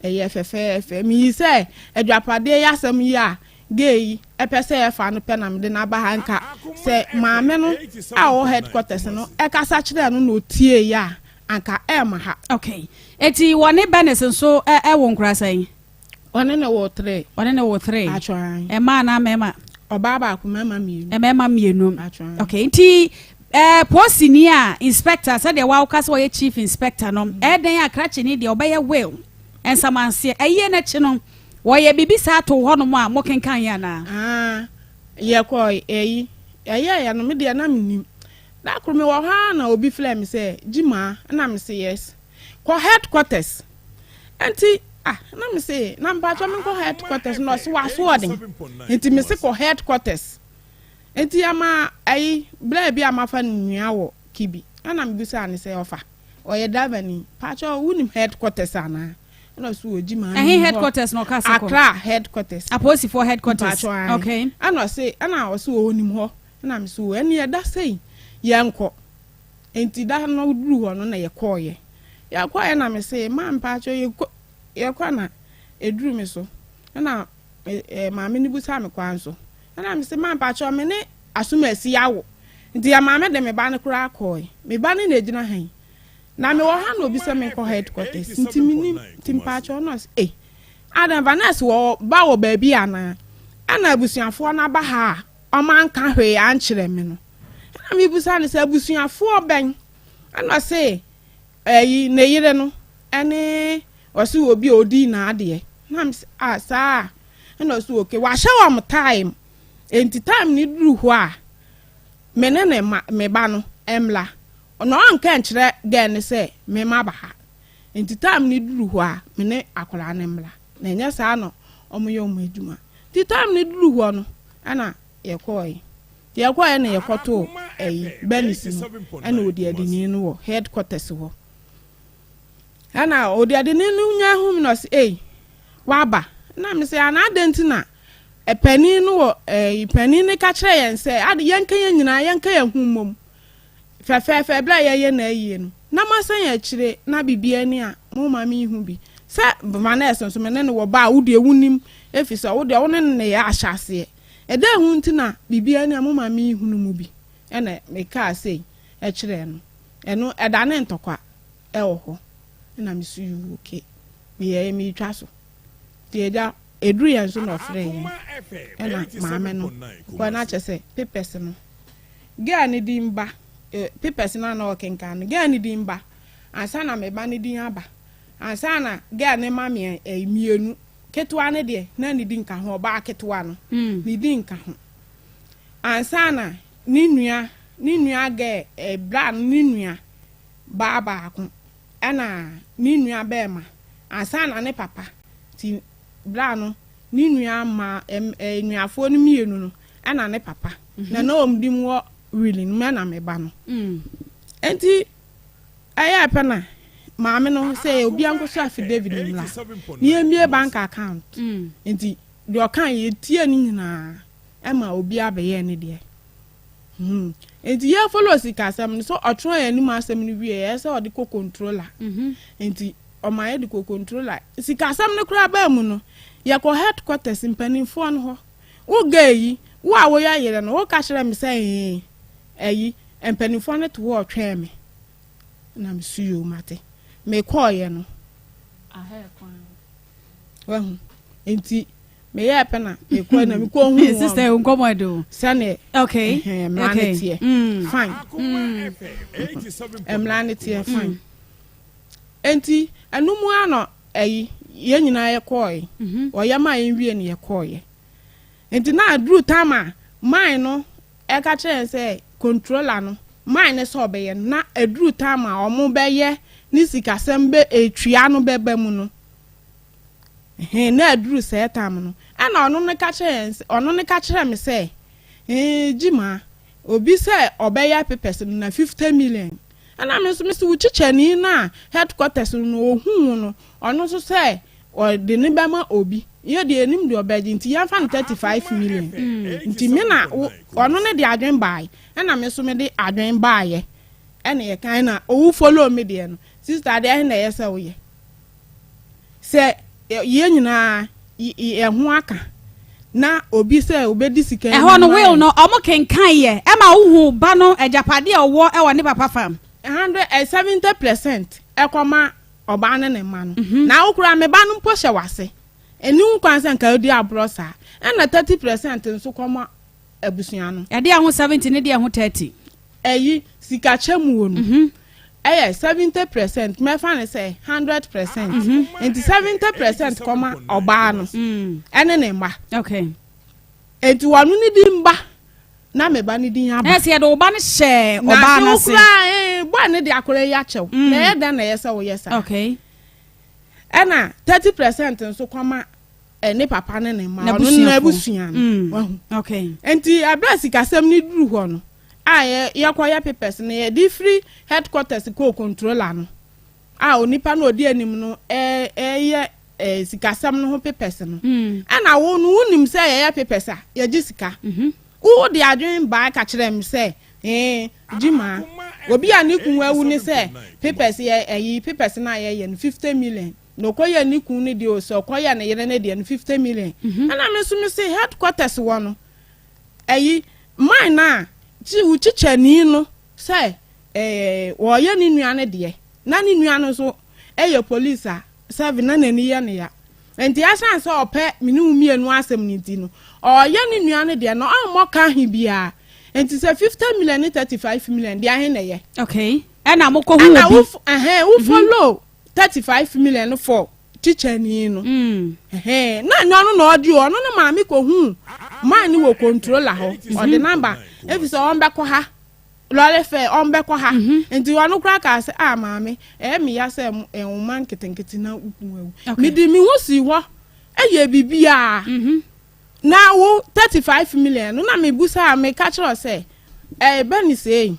Speaker 1: Ɛyɛ fɛfɛɛfɛ. Meyi sɛ adwapadeɛ yi asɛm yi a gay yi ɛpɛ sɛ ɛfa no pɛ na mede no aba ha nka sɛ maame no a ɔwɔ headquarters no ɛkasa kyerɛ no na otie yi a anka ɛɛma ha.
Speaker 2: Okay. Eti wɔne Bernice nso ɛwɔ nkora sɛn?
Speaker 1: Ɔne ne wɔ three.
Speaker 2: Ɔne ne wɔ three.
Speaker 1: Atwan.
Speaker 2: Mmaa anaa mmarima?
Speaker 1: Ɔbaa baako, mmarima mmienu.
Speaker 2: Mmarima mmienu.
Speaker 1: Atwan.
Speaker 2: Okay. Nti polisini a inspector sɛdeɛ wawka sɛ ɔyɛ chief inspector no ɛdɛn a krakyeni deɛ ɔbɛyɛ will nsamanseɛ ɛyie n'akyi no wɔyɛ biribi saa to hɔnom a mokenkan yɛ anaa?
Speaker 1: Ah, yɛkɔ ɛyi ɛyɛ yɛ no me deɛ na menim. Da koro mewɔ hɔ ara na obi frɛ me sɛ Gyimaa na me se yes. Kɔ headquarters. Nti ah na me se na mpakyɛ me nkɔ headquarters na ɔse waso ɔden. Nti me se kɔ headquarters. Nti ama ɛyi bla bi a mafa no nua wɔ Kibi. Ɛna me bisa ne sɛ ɔfa ɔyɛ driver ni. Pakyɛ wonim headquarters anaa? Ɛna ɔse wɔ Gyimaa.
Speaker 2: Ɛhe headquarters na ɔka sɛ kɔ?
Speaker 1: Accra headquarters.
Speaker 2: Apolisifoɔ headquarters.
Speaker 1: Mpakyɛ ae.
Speaker 2: Okay.
Speaker 1: Ɛna ɔse ɛna ɔse ɔnim hɔ. Ɛna me so ɛne ɛda sɛyi yɛnkɔ. Nti da no duru hɔ no na yɛkɔɔyɛ. Yɛkɔɔyɛ na me se maa mpakyɛ yɛkɔ yɛkɔ na eduru me so. Ɛna ɛ maame no busa me kwan so. Ɛna me se maa mpakyɛ me ne asomasi awo. Nti yɛ maame de me ba no koraa kɔɔɛ. Me ba no na egyina ha yi. Na me wɔ ha na obi sɛ menkɔ headquarters. Nti menim nti mpakyɛ ɔno ɔse eh Adam Vanessa wɔ ba wɔ baabi anaa? Ɛna abusuafoɔ no aba ha a ɔmo anka hwee ankyerɛ me no. Ɛna mebusa no sɛ abusuafoɔ bɛn? Ɛna ɔse ɛyi ne yere no. ɛne ɔse obi a ɔdii n'adeɛ. Na me sɛ ah saa ɛna ɔse okay wahyɛ wɔn time enti time no duru hɔ a me ne ne ma me ba no mmla na ɔnka nkyerɛ girl no sɛ me maba ha nti time no duru hɔ a me ne akwadaa no mmla na ɛnyɛ saa na wɔyɛ wɔn adwuma nti time no duru hɔ no ɛna yɛkɔɔe nti yɛkɔɔe na yɛkɔtoo ɛyi Bernice no ɛna odiadini no wɔ headquarters hɔ ɛna odiadini no nya hu me na ɔse ei waba na me sɛ ana adɛn nti na panin no wɔ ɛyi panin no ka kyerɛ yɛn sɛ ade yɛnka yɛn nyinaa yɛnka yɛn ho mmom fɛfɛɛfɛ berɛ a yɛyɛ na ayie no na masan yɛn akyire na biribi ani a mo ma me hu bi sɛ Vanessa nso me ne no wɔ ba a wo deɛ wonim ɛfiri sɛ wo deɛ wo ne no na yɛ ahyɛ aseɛ ɛdɛ ho nti na biribi ani a mo ma me hunu mu bi ɛna mekaa sei ɛkyerɛ no ɛno ɛda ne ntɔkwa ɛwɔ hɔ ɛna me so yi okay meyɛ meretwa so nti agya ɛduru yɛn so na ɔfrɛ yɛn ɛna maame no kɔ na kyerɛ sɛ papers no girl ne din ba papers no a na ɔkenkan no girl ne din ba ansa na me ba ne din aba ansa na girl ne ma me mmienu ketewa ne deɛ na ne din ka ho ɔbaa ketewa no ne din ka ho ansa na ne nua ne nua girl bra no ne nua baa baako ɛna ne nua bɛɛma ansa na ne papa ti bra no ne nua ma nuafoɔ no mmienu no ɛna ne papa na na wɔn di mu wɔ wili no mɛ na me ba no nti ɛyɛ pɛ na maame no sɛ obi ankɔso affidavit no mmra ne yɛmmie bank account nti deɛ ɔka yɛ tie no nyinaa ɛma obi abɛyɛ ne deɛ nti yɛ follow sikasɛm no so ɔtwerɛ yɛn anim asɛm no wie yɛ sɛ ɔde kɔ controller nti ɔma yɛ de kɔ controller sikasɛm no koraa baa mu no yɛkɔ headquarters mpanimfoɔ no hɔ wo ga yi wo a woyɛ yere no woka kyerɛ me sɛ ee ɛyi mpanimfoɔ no to hɔ ɔtwɛn me na me su yɛ mate mekɔɔyɛ no wahu nti meyɛ pɛ na mekɔ na mekɔ hu wɔn
Speaker 2: sister nkɔmɔ de o
Speaker 1: sɛne
Speaker 2: okay
Speaker 1: mmara ne teɛ fine mmara ne teɛ fine nti ɛno mu ano ɛyi yɛn nyinaa yɛkɔɔɛ ɔyɛ maa yɛn wie no yɛkɔɔyɛ nti na aduru tam a man no ɛka kyerɛ yɛn sɛ controller no man no sɛ ɔbɛyɛ no na aduru tam a ɔmo bɛyɛ ne sikasɛm bɛ etua no bɛba mu no hɛn na aduru sɛɛ tam no ɛna ɔno no ka kyerɛ yɛn sɛ ɔno no ka kyerɛ me sɛ ɛɛ gyima obi sɛ ɔbɛyɛ papers no na 50 million ɛna me nso me sɛ wo kyikyɛni na headquarters no ohun no ɔno nso sɛ ɔde ne bɛma obi yɛ deɛ enim deɛ ɔbɛgye nti yɛmfa no 35 million nti me na ɔno ne de adwen baeɛ ɛna me nso me de adwen baeɛ ɛna yɛ kan na owu follow me deɛ no sister adeɛ ɛhe na ɛyɛ sɛ woyɛ sɛ yɛn nyinaa yɛn ho aka na obi sɛ obedi sika
Speaker 2: ɛhɔ no will no ɔmo kenkan yɛ ɛma wohu ba no agyapadeɛ a ɔwɔ ɛwɔ ne papa fam.
Speaker 1: 170% ɛkɔma ɔbaa ne ne mma no na awokora me ba no mpo hyɛ wase ɛni ho kwan sɛ nka odi aborɔ saa ɛna 30% nso kɔma abusua no.
Speaker 2: Ɛde ɛho 70 ne deɛ ɛho 30.
Speaker 1: Ɛyi sikakyɛ mu wɔ no ɛyɛ 70% mɛfa ne sɛ 100% nti 70% kɔma ɔbaa no ɛne ne mma. Nti wɔn ne di mba na me ba ne din aba.
Speaker 2: Ɛsɛ yɛde ɔba no hyɛ ɔbaa no ase.
Speaker 1: Na ase wokura bɔɔl ne de akora yi akyɛw na ɛyɛ dan na ɛyɛ sɛ woyɛ saa. Ɛna 30% nso kɔma ne papa ne ne mma ɔno ne n'abusua no wahu. Nti abira sikasɛm ne duru hɔ no a yɛ yɛkɔyɛ papers no yɛde firi headquarters kɔ controller no a onipa no odi anim no ɛɛ ɛyɛ sikasɛm no ho papers no ɛna wo no wonim sɛ yɛyɛ papers a yɛgye sika wo de adwene baa ka kyerɛ me sɛ gyima obi a ne kun awu ne sɛ papers yɛ ɛyi papers no a yɛyɛ no 50 million na ɔkɔyɛ ne kun ne deɛ o sɛ ɔkɔyɛ ne yere ne deɛ no 50 million ɛna me nso me se headquarters wɔ no ɛyi man na kyi wo kyikyɛni no sɛ wɔyɛ ne nua ne deɛ na ne nua no nso ɛyɛ police a seven na n'ani yɛ ne ya nti asan sɛ ɔpɛ me ne wo mmienu asɛm ne ti no ɔyɛ ne nua no deɛ no ɔmmɔ ka he biara nti sɛ 50 million ne 35 million deɛ ahe na ɛyɛ.
Speaker 2: Okay, ɛna mo kɔ hu obi.
Speaker 1: Ɛna wo ɛhɛn wo follow. 35 million no for tikyani no. Ɛhɛn, na ɛnyɛ ɔno na ɔgye o, ɔno ne maame kɔhuu man no wɔ controller hɔ, ɔde number, efisɛ ɔmbɛkɔ ha, lɔre fɛ ɔmbɛkɔ ha, nti ɔno koraa kaa sɛ, ah maame, ɛyɛ me ya sɛ nwoma nketenkete na woku awu. Mede me ho sii hɔ, ɛyɛ biribiara. Na wo 35 million no na mebusa a meka kyerɛ wo sɛ, ɛyɛ bɛ ne sei.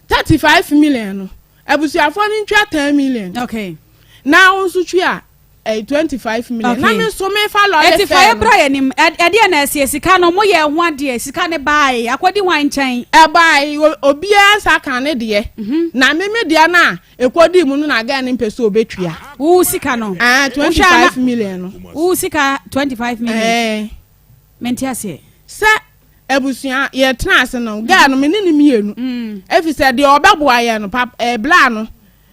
Speaker 1: 35 million no, abusuafoɔ no ntwa 10 million. Na wo nso twa ɛyɛ 25 million. Na me nso mefa lɔre
Speaker 2: fɛ no. Eti fa yɛ bra yɛ nim. Ɛdeɛ na ɛsiɛ sika no mo yɛ ho adeɛ sika ne baae akɔdi hwan nkyɛn.
Speaker 1: Ɛbaae obiara nsa ka ne deɛ. Na me me deɛ no a ɛkɔdi mu no na girl no mpɛ sɛ ɔbɛtua.
Speaker 2: Wo sika no.
Speaker 1: Ah, 25 million no.
Speaker 2: Wo sika 25 million. Ɛɛ. Mente aseɛ.
Speaker 1: Sɛ abusua yɛtena ase no girl no me ne ne mmienu. Efisɛ deɛ ɔbɛboa yɛn no pap ɛɛ bla no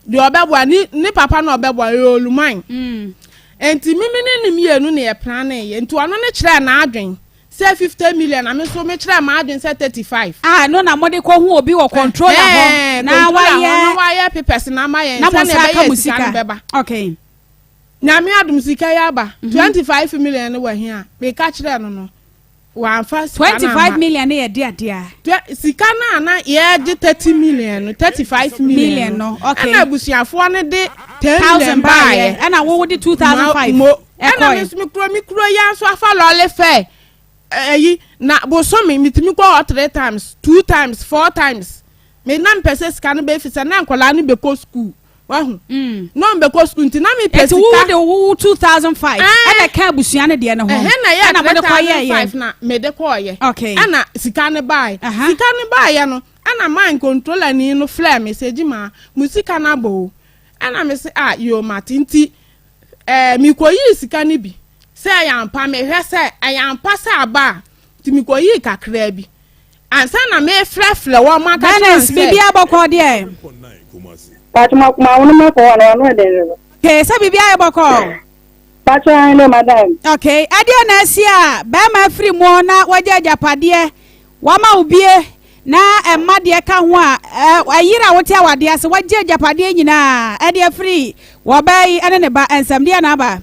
Speaker 1: deɛ ɔbɛboa ne ne papa na ɔbɛboa yɛ oluman. Nti me me ne ne mmienu na yɛ plane yɛ nti ɔno ne kyerɛ n'adwen sɛ 50 million na me nso me kyerɛ m'adwen sɛ 35.
Speaker 2: Ah no na mo de kɔ hu obi wɔ controller hɔ na wayɛ
Speaker 1: na wayɛ papers na ama yɛn sɛ na ɛbɛyɛ sika no bɛba.
Speaker 2: Okay.
Speaker 1: Nyame adom sika yi aba 25 million no wɔ he a meka kyerɛ no no. Wamfa sika no amma.
Speaker 2: 25 million no yɛ de adeɛ
Speaker 1: a. Sika no a na yɛgye 30 million no, 35 million no.
Speaker 2: Okay.
Speaker 1: Ɛna abusuafoɔ no de 10 million baayɛ.
Speaker 2: Ɛna wo de 2005.
Speaker 1: Mo. Ɛna me nso me kuro me kuro yi nso afa lɔle fɛ. Ɛyi na bosome metumi kɔ hɔ three times, two times, four times. Me na mpɛ sɛ sika no bɛfi sɛ na nkwadaa no bɛkɔ school. Wahu. Na ɔmo bɛkɔ sukuu nti na mepɛ
Speaker 2: sika. Eti wo de wo 2005 ɛna ɛka abusua no deɛ no ho.
Speaker 1: Ɛhɛn na ɛyɛ 3005 na mede kɔɔyɛ.
Speaker 2: Okay.
Speaker 1: Ɛna sika no baae. Sika no baayɛ no ɛna man controller ni no frɛ me sɛ Gyimaa mo sika no abɔ o. Ɛna me se ah yoo mate nti ɛɛ mekɔyii sika no bi sɛ ɛyɛ ampa mehwɛ sɛ ɛyɛ ampa sɛ aba a nti mekɔyii kakraa bi. Ansa na merefrɛfrɛ wɔn aka kyerɛ wɔn
Speaker 2: Bernice,
Speaker 1: sɛ.
Speaker 2: biribiara bɔkɔɔ deɛ?
Speaker 3: Pacho ma ma wo no ma kɔ hɔ no ano ɛdɛn dodo.
Speaker 2: Okay, sɛ biribiara yɛ bɔkɔɔ.
Speaker 3: Pacho ahen no madam.
Speaker 2: Okay, ɛdeɛ na asi a bɛrima afiri mu na wagya agyapadeɛ wama wo bie na ɛma deɛ ka ho a ɛyere a wote awadeɛ ase wagye agyapadeɛ nyinaa ɛde afiri wɔbaa yi ɛne ne ba nsɛm deɛ na aba.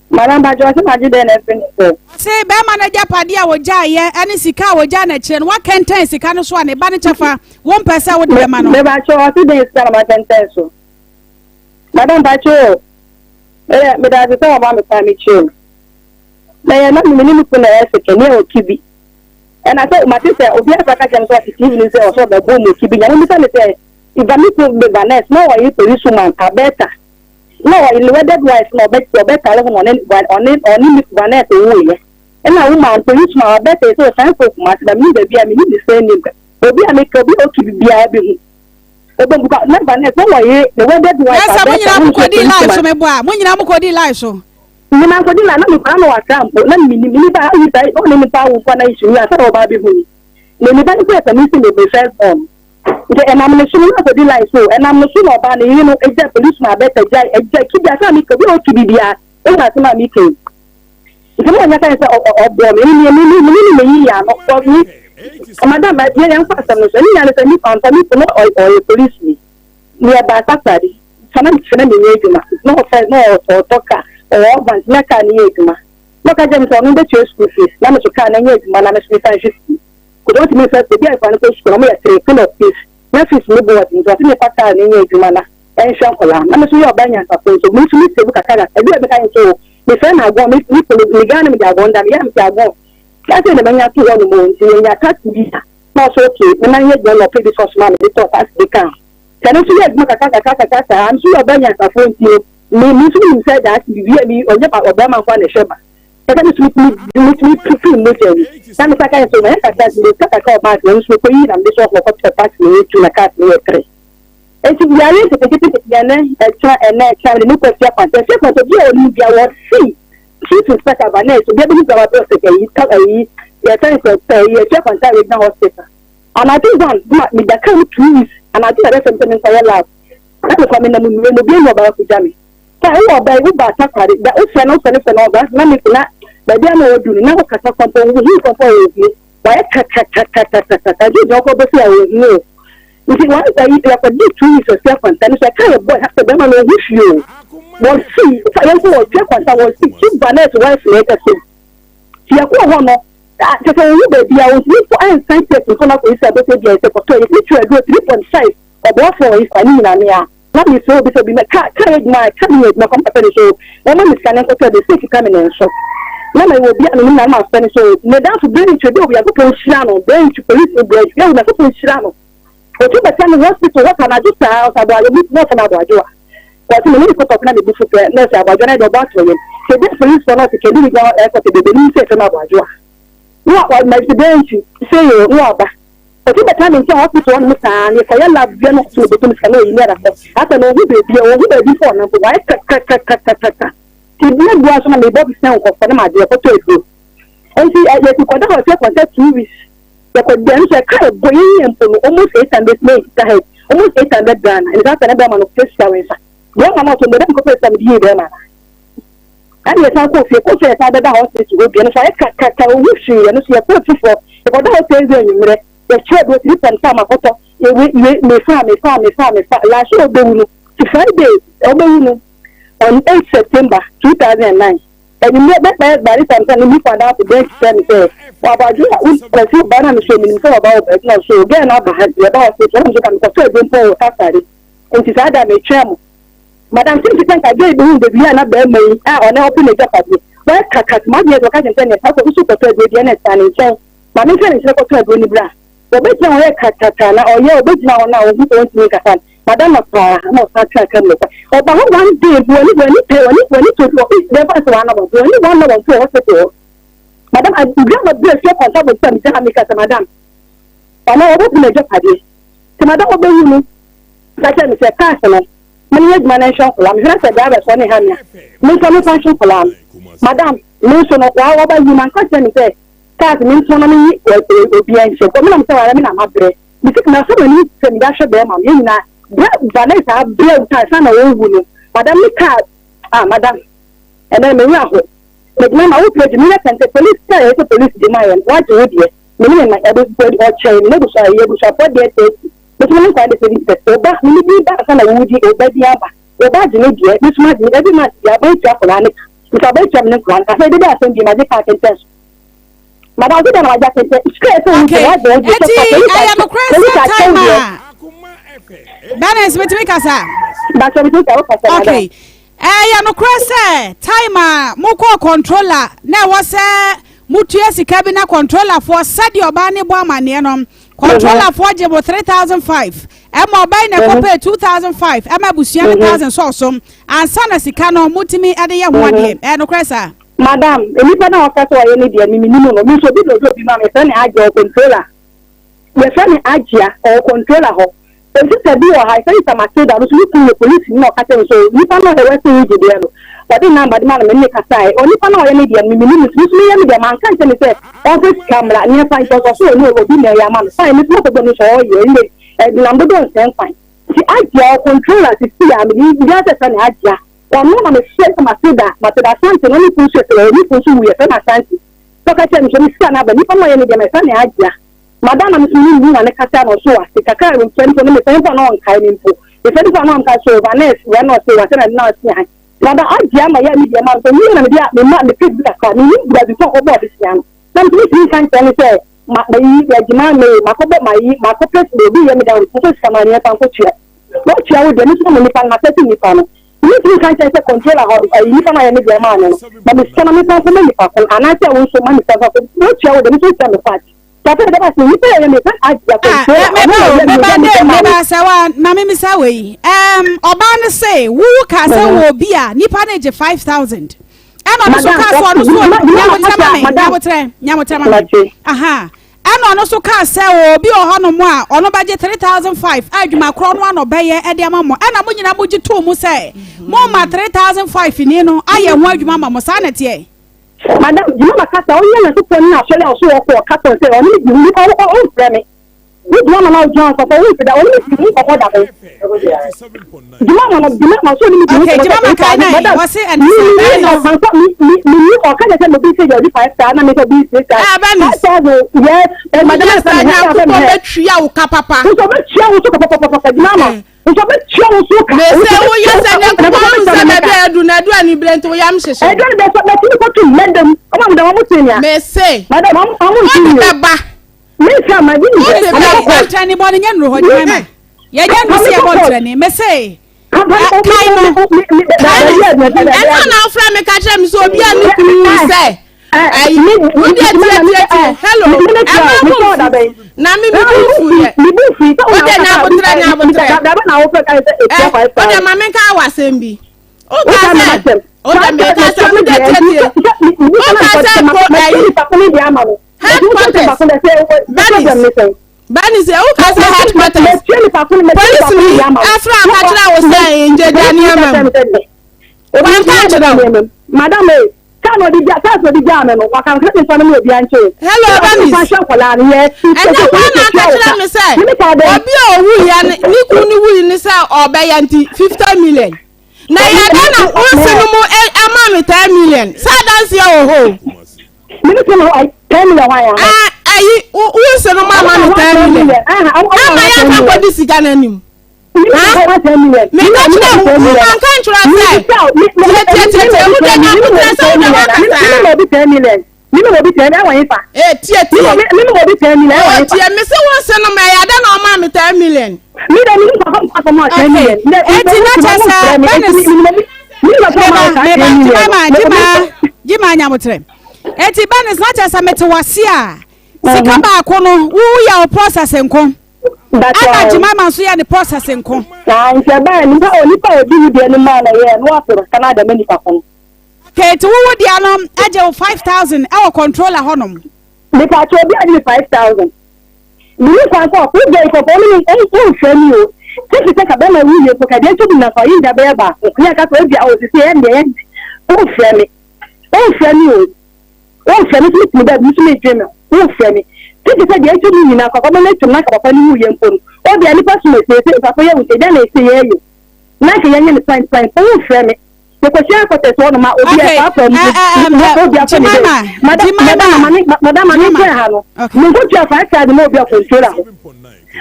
Speaker 3: Madam Pacho ɔse magye dɛn na afiri ne nsam.
Speaker 2: Ɔse bɛrima no agyapadeɛ a wɔgyaeɛ ɛne sika a wɔgyaa n'akyire no wakɛntɛn sika no so a ne ba no kyɛfa wompɛ sɛ wode bɛma no.
Speaker 3: Me Pacho ɔse dɛn sika na makɛntɛn so. Madam Pacho o meyɛ medase sɛ wama me kwan mekyerɛ mu. Mɛyɛ na me ne me kunu na ɛyɛ seke ne ɛwɔ kibi. Ɛna sɛ mate sɛ obi afa ka kyerɛ me sɛ ɔte TV no sɛ ɔsɛ ɔbɛbɔ mu kibi nyame bisa me sɛ iba me kunu me Vanessa na ɔyɛ police woman abɛta. Na ɔyɛ ne wedded wife na ɔbɛ ɔbɛtare ho na ɔne ɔne ɔne ne Vanessa wuiɛ. Ɛna wo maa police ma ɔbɛtɛ sɛ ɔsan kɔ Kumasi na menim baabi a menim ne surname ka. Obi a meka obi a ɔtu biara bɛhu. Ɔbɛhu ka na Vanessa na ɔyɛ ne wedded wife
Speaker 2: Nasa mo
Speaker 3: abɛtɛ
Speaker 2: nyinaa
Speaker 3: ho
Speaker 2: mo
Speaker 3: nso
Speaker 2: kɔdi
Speaker 3: police
Speaker 2: live
Speaker 3: ma.
Speaker 2: so meboa mo nyinaa mo kɔdi live so.
Speaker 3: Me ma nkɔdi live na me kora na wakra mpo na menim me nipa ayi saa ɔne nipa awo mpo na issue ni ansa na ɔba abɛhu ni. Na me ba no kura sɛ me si me me first born. Nti ɛnam ne so no na akɔdi line so ɛnam no so na ɔbaa ne yere no gya police ma abɛta gya gya kibi asɛm a meka obi a ɔki biribiara ɛhu asɛm a meka yi nti na ɔnyɛ kan sɛ ɔboɔ me ne me me ne ne meyi yɛ ano because me madam yɛ yɛn fa asɛm no so ɛne nyane sɛ nipa mfa me na ɔyɛ police ni ne ɛba asasade sana fɛnɛ menyɛ adwuma na ɔfɛ na ɔtɔ ka ɔwɔ ɔban na kaa ne yɛ adwuma na ɔka kyerɛ me sɛ ɔno bɛtua school fees na me so kaa na ɛnyɛ adwuma na me so mefa nhwɛ sukuu. Kodo ntumi nfa ebi a nkwadaa no kɔ sukuu no wɔn yɛ three full of fees na fees no bo ɔden nti ɔse mefa car no nyɛ adwuma na ɛnhwɛ nkwadaa na me nso yɛ ɔbaa nyansafo nso me nso me save kakra kakra ebi a ɛbɛka nso o me frɛ no agɔn me me kunu me Ghana me de agɔn da me yɛ a me te agɔn na sɛ na manya to hɔ nom o nti yɛnya taxi bi a na ɔsɛ okay me ma nyɛ adwuma na ɔpɛ bi sɛ ɔsoma me de tɔ taxi bi ka ho sɛ no nso yɛ adwuma kakra kakra kakra saa me nso yɛ ɔbaa nyansafo nti o me me nso menim sɛ daakye biribi a mi ɔnyɛ ba ɔbarima nko a na ɛhwɛ ba Ɛsɛ me tumi me tumi firi mogya mu na me sa ka nso mɛyɛ kakra nti meka kakra wɔ bank na nso mekɔ yi na mede so ɔkɔ kɔtɔ taxi na ɛyɛ tu na cars no yɛ tere nti yare nketenkete nketenkete ɛnɛ ɛkyena ɛnɛ ɛkyena mede ne kɔ afie akwankyɛ afie akwankyɛ obi a ɔnim bia wɔ si chief inspector ba nurse obi abɛhu bia wabɛ sɛ ɛyi ka ɛyi yɛfɛn sɛ ɛyi afie akwankyɛ a yɛgyina hospital anadwo one ma meda kaa mu 2 weeks anadwo na ɛbɛfɛm sɛ menkɔyɛ lab na mekɔ menam nnuro mu obi anu ɔbaa kogya me. Sɛ wowɔ ɔba yi, wo ba Takoradi, da wofrɛ no wofrɛ no frɛ no ɔba na me na baabi a na ɔdu no na wokasa kɔ mpo wohu kɔ mpo a ɔnhu. Wayɛ kakakakakakaka nti wogyina hɔ kɔ bɛsi a ɔnhu o. Nti once ayi yɛkɔgye 2 weeks wɔ fie kwanta no so, ɛka yɛ bɔ sɛ bɛrima no ɔhu fie o, wɔsi fa yɛn kɔ wɔ fie kwanta, wɔsi Chief Banet wife na ɛkɛse. Ti yɛkɔɔ hɔ no, kyɛ sɛ wɔhu baabi a wɔntumi mpo ɛnsan test mpo no akɔyi sɛ abɛsɛ bi a yɛsɛ kɔtɔ yɛ tumi aduro 3.5 ɔboafoɔ wɔ yi fa ne nyinaa ne a na mesɛ obi sɛ obi mɛ ka ka yɛ adwuma ka mi yɛ adwuma kɔm pɛpɛ ne so wɔn ma mi sika ne nkɔtɔ de sɛ sika mi ne nso na ma wɔ bi a menim na ma fɛ ne so ne danfo bɛntwi de obi akɔpɔ nhyira no, Bɛntwi police bɛntwi yɛ obi akɔpɔ nhyira no, otu bɛtɛ ne hospital hɔ anadwo saa ɔsɛ aboadwo bi na ɔsɛ no aboadwo a wɔte me ne ne kɔtɔ na me bu so pɛ na ɔsɛ aboadwo na ɛde ɔbɔ ato yɛn sɛ ebi police fɔ na ɔsɛ kɛdi ne gyina ɛkɔtɛ bebree ne sɛ ɛfɛ no aboadwo a na wa ma ɛsɛ Bɛntwi sɛ yɛ na waba otu bɛtɛ ne nkyɛn hospital hɔ nom saa ne kɔyɛ lab bia na ɔsɛ obotum sika na oyi ne ɛda kɔ asɛ na ohu beebi a ohu beebi fɔ ɔnam po wayɛ kakrakrakrakrakra ti bi ebua so na mebɔ bi sɛn nkɔfɔ ne ma adeɛ kɔtɔ aduro. Nti yɛsi kɔda hɔ sɛ kɔsɛ 2 weeks yɛkɔ deɛ nso ɛka ɛbɔ yɛn yɛn mpo no almost 800 na ekita head almost 800 Ghana. Ɛnna saa sɛ ne bɛrima no pɛ sika wɔ nsa bɛrima no ɔtɔ mbɛdɛ nkɔpɛ sika mi di yie bɛrima no ɛna yɛsan kɔ fie, kɔ fie, yɛsan bɛda hospital hɔ bia no so ayɛ kakaka owu hwee. Yɛn nso yɛkɔ foforɔ, yɛkɔda hɔ Thursday anwummerɛ, yɛkyerɛ do 3.5 akɔtɔ ewe we mefa mefa mefa mefa last year ɔbɛwu no ti Friday ɔbɛwu no on 8 September 2009 anwummerɛ bɛbɛyɛ by this time sɛ ne nipa da afɔ bɛn kyerɛ me sɛ wabadwo a kwasi ba na me so menim sɛ wɔba wɔ baabi na so gɛɛ na aba ha yɛba hospital na me so ka mekɔtɔ aduro mpo wɔ kasare. Nti saa da metwɛn mo madam sɛ nkita nka gɛɛ bi hu baabi a na bɛrima yi a ɔne ɔpɛ n'agyapadeɛ wɔyɛ kaka ma adeɛ de ɔka kyerɛ sɛ ne akɔ nso kɔtɔ aduro deɛ na ɛsa ne nkyɛn maame nfɛ ne nkyɛn kɔtɔ aduro ne bra wɔbɛgyina hɔ yɛ kakaka na ɔyɛ ɔbɛgyina hɔ na ɔhu sɛ ɔntumi nkasa no madam na paa na ɔsan tena kam ne kwa ɔba hɔ one day mpo wɔne wɔne pɛ wɔne wɔne to wɔ bɛfa sɛ wɔn anabɔ wɔne wɔn na wɔn to wɔ hospital hɔ. Madam grandma bi efie kɔnta bɔ sɛ mi ha mi kasa madam ɔno ɔbɛbu n'agyapadeɛ nti madam ɔbɛwu no ka kyerɛ mi sɛ cars no mo ne yɛ adwuma no nhwɛ nkɔla mehwɛ sɛ driver sɔ ne ha mi a me nso mefa nhwɛ nkɔla no. Madam, me nso no waa wɔba yi ma nka kyerɛ mi sɛ cars me nso no menyi obiara nhyɛ kɔ me nam sɛ wara me na mabrɛ mesi na sɛ m'ani sɛ mede ahwɛ bɛrima no yɛn nyinaa brɛ Vanessa abrɛ wo taa sa na wɔwu no. Madam ne car ah madam ɛnɛ me wura hɔ megyina ma wo page mi yɛ sɛnte police sɛ ɛyɛ sɛ police di ma yɛn wagye wo deɛ me ne me ma ɛde ɔkyɛn me n'ebusua yɛ ebusuafoɔ deɛ 30 mesoma ne nkwa de 70 ɔba me ne bi ba asa na wo di ɔba di aba ɔba agye ne deɛ mesoma agye ne every month deɛ aba etua akwadaa ne ka nti aba etua me ne nkwadaa ne ka sɛ ebi de asɛm bi ma gye kaa kɛntɛn so madam sɛ dɛm agye akɛntɛn sika ɛsɛ wo
Speaker 2: Okay.
Speaker 3: wagye wo deɛ.
Speaker 2: Eti ɛyɛ nokorɛ sɛ time a Bernice metumi kasa?
Speaker 3: Bàtɛ mi tó ta o kasa, madam.
Speaker 2: Okay, ɛyɛ nokorɛ sɛ time a mokɔɔ controller na ɛwɔ sɛ motua sika bi na controllerfoɔ sɛdeɛ ɔbaa ne bɔ amanneɛ no, controllerfoɔ gye mo 3,500 ɛma ɔbaa yi na ɛkɔpɛɛ 2,500 ɛma abusua no 1,000 sɔɔso ansa na sika no motumi ɛde yɛ ho adeɛ. Ɛyɛ nokorɛ saa?
Speaker 3: Madam, nipa na ɔka sɛ ɔyɛ ne deɛ mimi nimu no, mi nso obi na obi obi ma mi fɛ ne agye ɔ controller, yɛfrɛ ne Agyia, ɔwɔ controller hɔ. Sister bi wɔ ha yɛfrɛ ne Matilda, ɔno nso ne kunu yɛ polisi na ɔka kyerɛ me so nipa na ɔyɛ Western Region deɛ no ɔde number de ma no me ne kasa yɛ onipa na ɔyɛ ne deɛ no mimi nimu nso meyɛ me deɛ manka nkyɛn ne sɛ ɔmfɛ sika mmra ne ɛfa nti ɔsɔ so ɔne obi na ɛyɛ ama no fine, me nso mɔkɔ bɔ no sɛ ɔyɛ ɛnde ɛnam dodo nsɛn kwan nti Agyia ɔ controller sisi a mede bi asɛ fɛ ne Agyia ɔno na mefrɛ sɛ Matilda, Matilda Asante no ne kun so yɛ ne kun so wu yɛfrɛ no Asante sɛ ɔka kyerɛ me sɛ me sika no aba nipa no ɔyɛ ne deɛ mɛfrɛ ne Agyia. Madam na mesɛ mehu na ne kasa na ɔso ase kakra a mefrɛ no ne mefrɛ nipa na ɔnkae me mpo mefrɛ nipa na ɔnkae so Vanes wɛ na ɔse wasɛ na na ɔse han madam Agyia ma yɛ me deɛ ma sɛ meyɛ na mede a mema mepɛ bi kakra menim bra bi sɛ ɔkɔbɔ ɔde no na metumi tumi nka nkyerɛ ne sɛ ma mayi agyima me makɔbɔ mayi makɔpɛ obi yɛ me da nkɔ sika ma neɛfa nkɔtua wɔtua wo deɛ me nso ma nipa no masɛte nipa no metumi nka nkyerɛ sɛ controller hɔ ɛyi nipa no ayɛ me deɛ maa no no ma me sika na mefa nkɔma nipa ko anaasɛ wo nso ma nipa fa wɔtua wo deɛ me nso tua me part tafɛ dɛ ba sɛ nipa yɛ me fa Agyia controller
Speaker 2: meba
Speaker 3: ɔno
Speaker 2: o
Speaker 3: na ɔyɛ me
Speaker 2: meba
Speaker 3: yɛ me
Speaker 2: de
Speaker 3: deɛ maa
Speaker 2: meba
Speaker 3: me.
Speaker 2: Sɛ wa maame mi sa wei ɔbaa no se wuwu kaa sɛ wɔ obi a nipa no gye 5,000 ɛna ɔno so
Speaker 3: Madam,
Speaker 2: kaa sɛ ɔno so nyabotrɛ ma me.
Speaker 3: Madam.
Speaker 2: Nyabotrɛ, nyabotrɛ ma me.
Speaker 3: Mate.
Speaker 2: Aha ɛna ɔno so kaa sɛ wɔ obi wɔ hɔnom a ɔno bɛgye 3,500 a adwuma korɔ no ano bɛyɛ ɛde ama mo ɛna mo nyinaa mo gye too mu sɛ mo ma 3,500 ni no ayɛ ho adwuma ma mo. Saa na teɛ?
Speaker 3: Madam, gyina ma kasa ɔnyɛ na sopɔ ne asɔre a ɔso wɔ kɔ ɔka sɛ ɔne me di nipa ɔmfrɛ me. Wo gyina ma na wo gyina sɔfo wo da ɔne mi di nkɔmɔ da ho. Gyina ma na gyina ma so ɔne mi di
Speaker 2: Okay,
Speaker 3: nkɔmɔ
Speaker 2: gyina ma kae na yi, wɔse ɛne sɛ
Speaker 3: mi
Speaker 2: ɛno.
Speaker 3: mi mi mi mi mi ɔka kyerɛ sɛ obi sɛ yɛ ɔdi 5,000 na mi sɛ obi 6,000.
Speaker 1: Eh, Bernice.
Speaker 3: 5,000 yes. Madam
Speaker 1: Yes,
Speaker 3: sɛ mi hɛ sɛ mi
Speaker 1: Nyankopɔn
Speaker 3: hɛ.
Speaker 1: bɛtua wo ka papa.
Speaker 3: Nso bɛ tua wo so pɔpɔpɔpɔpɔ gyina ma. Nso bɛ tua wo so ka.
Speaker 1: Mese woyɛ sɛ Nyankopɔn ahu sɛ baabi a adu no adu anibere nti woyam hyehye wo.
Speaker 3: Ɛdɔn bɛ sɔ bɛ tumi kɔtum mɛdɛm ɔmo amu dɛm ɔmo te nea.
Speaker 1: Mese
Speaker 3: Madam ɔmo ɔmo nti
Speaker 1: wode
Speaker 3: mi o.
Speaker 1: bɛba.
Speaker 3: Mi nsa ma bi mi
Speaker 1: Wode
Speaker 3: sɛ ɔmo
Speaker 1: bɛba.
Speaker 3: kɔ court.
Speaker 2: Ntrani bɔ no nyɛ nnuro hɔ gyima ma. Yɛnyɛ nnuro sɛ yɛbɔ ntrani. Mese kae no.
Speaker 1: Ɛno na wofrɛ me ka kyerɛ me sɛ obi a ne kunu wu sɛ ayi wode atiatiatie hello ɛma bo mfu na me me bo mfu yɛ wode nyabotrɛ nyabotrɛ ɛ wode ma menka wɔ asɛm bi woka sɛ wode meka sɛ wode tietie woka sɛ po ayi headquarters Bernice Bernice woka sɛ headquarters polisi ni afra aka kyerɛ wo sɛ ngyagya nneɛma mu wanka nkyerɛ wo.
Speaker 3: Madam eh, kaa na ɔde gya kaa na ɔde gyaa me no waka nkira ne nfa no mu obi ankyɛ o.
Speaker 1: Hello
Speaker 3: Bernice.
Speaker 1: Bernice.
Speaker 3: Ɛnyɛ nkɔlaa no yɛ.
Speaker 1: Ɛnyɛ wɔn na aka kyerɛ me sɛ obi a owu ya ne ne kun ne wui ne sɛ ɔbɛyɛ nti 50 million na yɛ dɛ na wonsi no mu ɛma me 10 million sɛ adanseɛ wɔ hɔ o.
Speaker 3: Mene sɛ no 10 million wa ya.
Speaker 1: Ayi wonsi no mu ama me 10 million ama yɛ afa kɔdi sika n'anim. Meka kyerɛ wo wo manka nkyerɛ sɛ tietietietie wo de nyakotrɛ sɛ wode woakasa.
Speaker 3: Mimi mo bi 10 ɛwɔ yin fa.
Speaker 1: Ee tie tie.
Speaker 3: Mimi mo bi 10 million ɛwɔ yin fa.
Speaker 1: Tie me se wo se no ma ɛyɛ adɛ na ɔmaa me 10 million.
Speaker 3: Mi de mi nipa fɔ fɔ ma 10 million.
Speaker 2: Eti na kyerɛ sɛ Bernice meba meba gyima gyima gyima nyabotrɛ. Eti Bernice na kyerɛ sɛ mete wase a sika baako no woyɛ wo process nko. Ɛna Jemima nso yɛ ne process nko.
Speaker 3: Na nti ɛbaa nipa onipa a odi wo deɛ no maa na yɛ no aforo sika no adama nipa ko no.
Speaker 2: Okay, nti wo wo deɛ no agye wo 5,000 ɛwɔ controller hɔnom.
Speaker 3: Nipa kyɛ obi agye me 5,000. Mini kwan sɛ ɔko gya nkɔfɔ ɔno ne ɔnhwɛ mi o. Tete sɛ ka bɛma wo yie po ka deɛ nso bi na fa yi nda bɛyɛ baako. Ne aka sɛ obi a osisi ɛyɛ deɛ ɔnhwɛ me. Ɔnhwɛ me o. Womfrɛ me nso metumi dɛ me nso medwen me ho. Womfrɛ me. Tete sɛ deɛ atwa mu nyinaa papa ma no atwam na anka papa no wuiɛ mpo no, obia nnipa som asiesie papa yɛ wo nti dɛn na ɛsɛ yɛyɛ na anka yɛnyɛ no fine fine mpo womfrɛ me. Yɛkɔhyia headquarters hɔ nom a obi ɛfaafaa mu obi afɔ ne dɛ. Madam madam ma menkyerɛ ha no. Menkɔtua 5,000 ma obi a controller hɔ.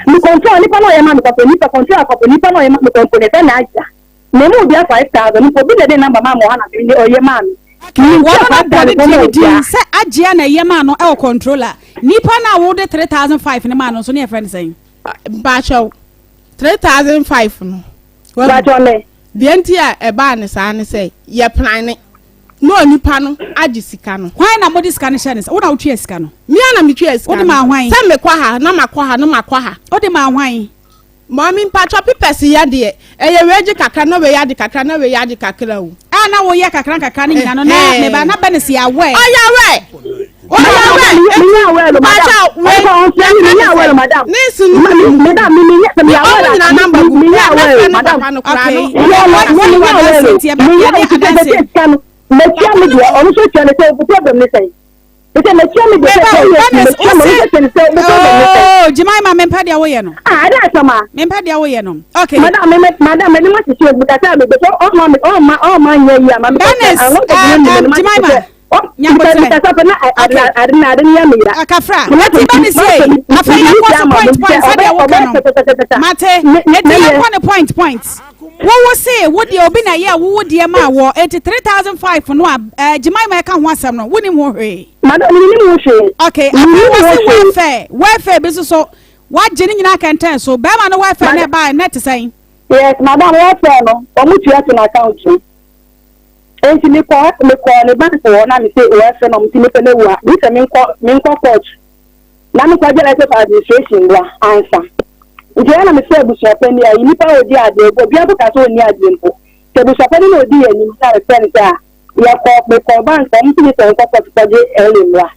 Speaker 3: Me control nipa na ɔyɛ ma me papa nipa controller papa nipa na ɔyɛ ma me kɔmpo ne sɛ na agya. Na emu obi a 5,000 mpo obi na ɛde number maa me wɔ ha na me ɔyɛ maa me.
Speaker 2: Wɔn na bɔ ne din din sɛ agyea na ɛyɛ maa no ɛwɔ controller. Nipa na wode 3,500 ne maa no nso ne yɛfrɛ no sɛn?
Speaker 1: Mpakyɛw 3,500 no.
Speaker 3: Mpakyɛw me.
Speaker 1: Deɛ nti a ɛbaa ne saa ne sɛ yɛ plane na onipa no agye sika no.
Speaker 2: Hwan na mode sika no hyɛ ne nsa? Wo na wotua sika no?
Speaker 1: Me a na metua sika no.
Speaker 2: Wode maa hwan?
Speaker 1: Sɛ mekɔ ha na makɔ ha na makɔ ha.
Speaker 2: Wode maa hwan?
Speaker 1: Maame mpakyɛw pepɛs yɛ deɛ ɛyɛ wei agye kakra na wei agye kakra na wei agye kakra o.
Speaker 2: A na woyɛ kakra nkakra no nyina no na meba na Bernice yɛ aware.
Speaker 1: Ɔyɛ aware. Ɔyɛ aware. Mpakyɛw wei yɛka ne sɛ ne nsi no kunu ne ɔmo nyina namba gu mɛfrɛ ne papa no koraa no.
Speaker 2: Okay. Yɛwɔ adanse nti yɛbɛyɛ adanse.
Speaker 3: Mɛtua me deɛ ɔno nso tua ne sɛ problem ne sɛn. Sɛ metua me deɛ sɛ ɛyɛ metua me sɛ sɛ sɛ
Speaker 2: Oh, Jemima, mempɛ deɛ woyɛ no.
Speaker 3: Ah, ɛdɛ asɛm a.
Speaker 2: Mempɛ deɛ woyɛ no. Okay.
Speaker 3: Madam, me madam, me ma sisi obi kasa me bɛsɛ ɔma me ɔma ɔma nyɛ yi ama me.
Speaker 2: Dennis, Jemima, nyabotrɛ.
Speaker 3: Kasa pɛ na ade ade na ade yɛ me ya.
Speaker 2: Akafra, eti ba ne se, afei yɛ kɔ so point point sɛdeɛ woka no. Mate, eti yɛ kɔ ne point point. Wowo se wo deɛ obi na ɛyɛ wowo deɛ maa wɔ eti 3,500 no a ɛɛ Jemima ɛka ho asɛm no wonim ho hwee.
Speaker 3: Madam menim ho hwee.
Speaker 2: Okay, afei wɔsi welfare welfare bi nso so wagye ne nyinaa kɛntɛn so bɛrima no welfare na ɛbaa na ɛte sɛn.
Speaker 3: Yes madam, welfare no wɔn tua to n'account mu nti mekɔ mekɔ ne bank hɔ na me se welfare na wɔn ti nipa na ewu a bi sɛ menkɔ menkɔ court na mekɔ gye letter of administration bra ansa nti ɛna me sɛ abusuapɛni ayi nipa a odi adeɛ obi akɔka sɛ onni adeɛ mpo sɛ abusuapɛni na odi yɛn anim na mefrɛ no sɛ a yɛkɔ mekɔ bank wɔn ti sɛ nkɔ court kɔgye ɛle mmra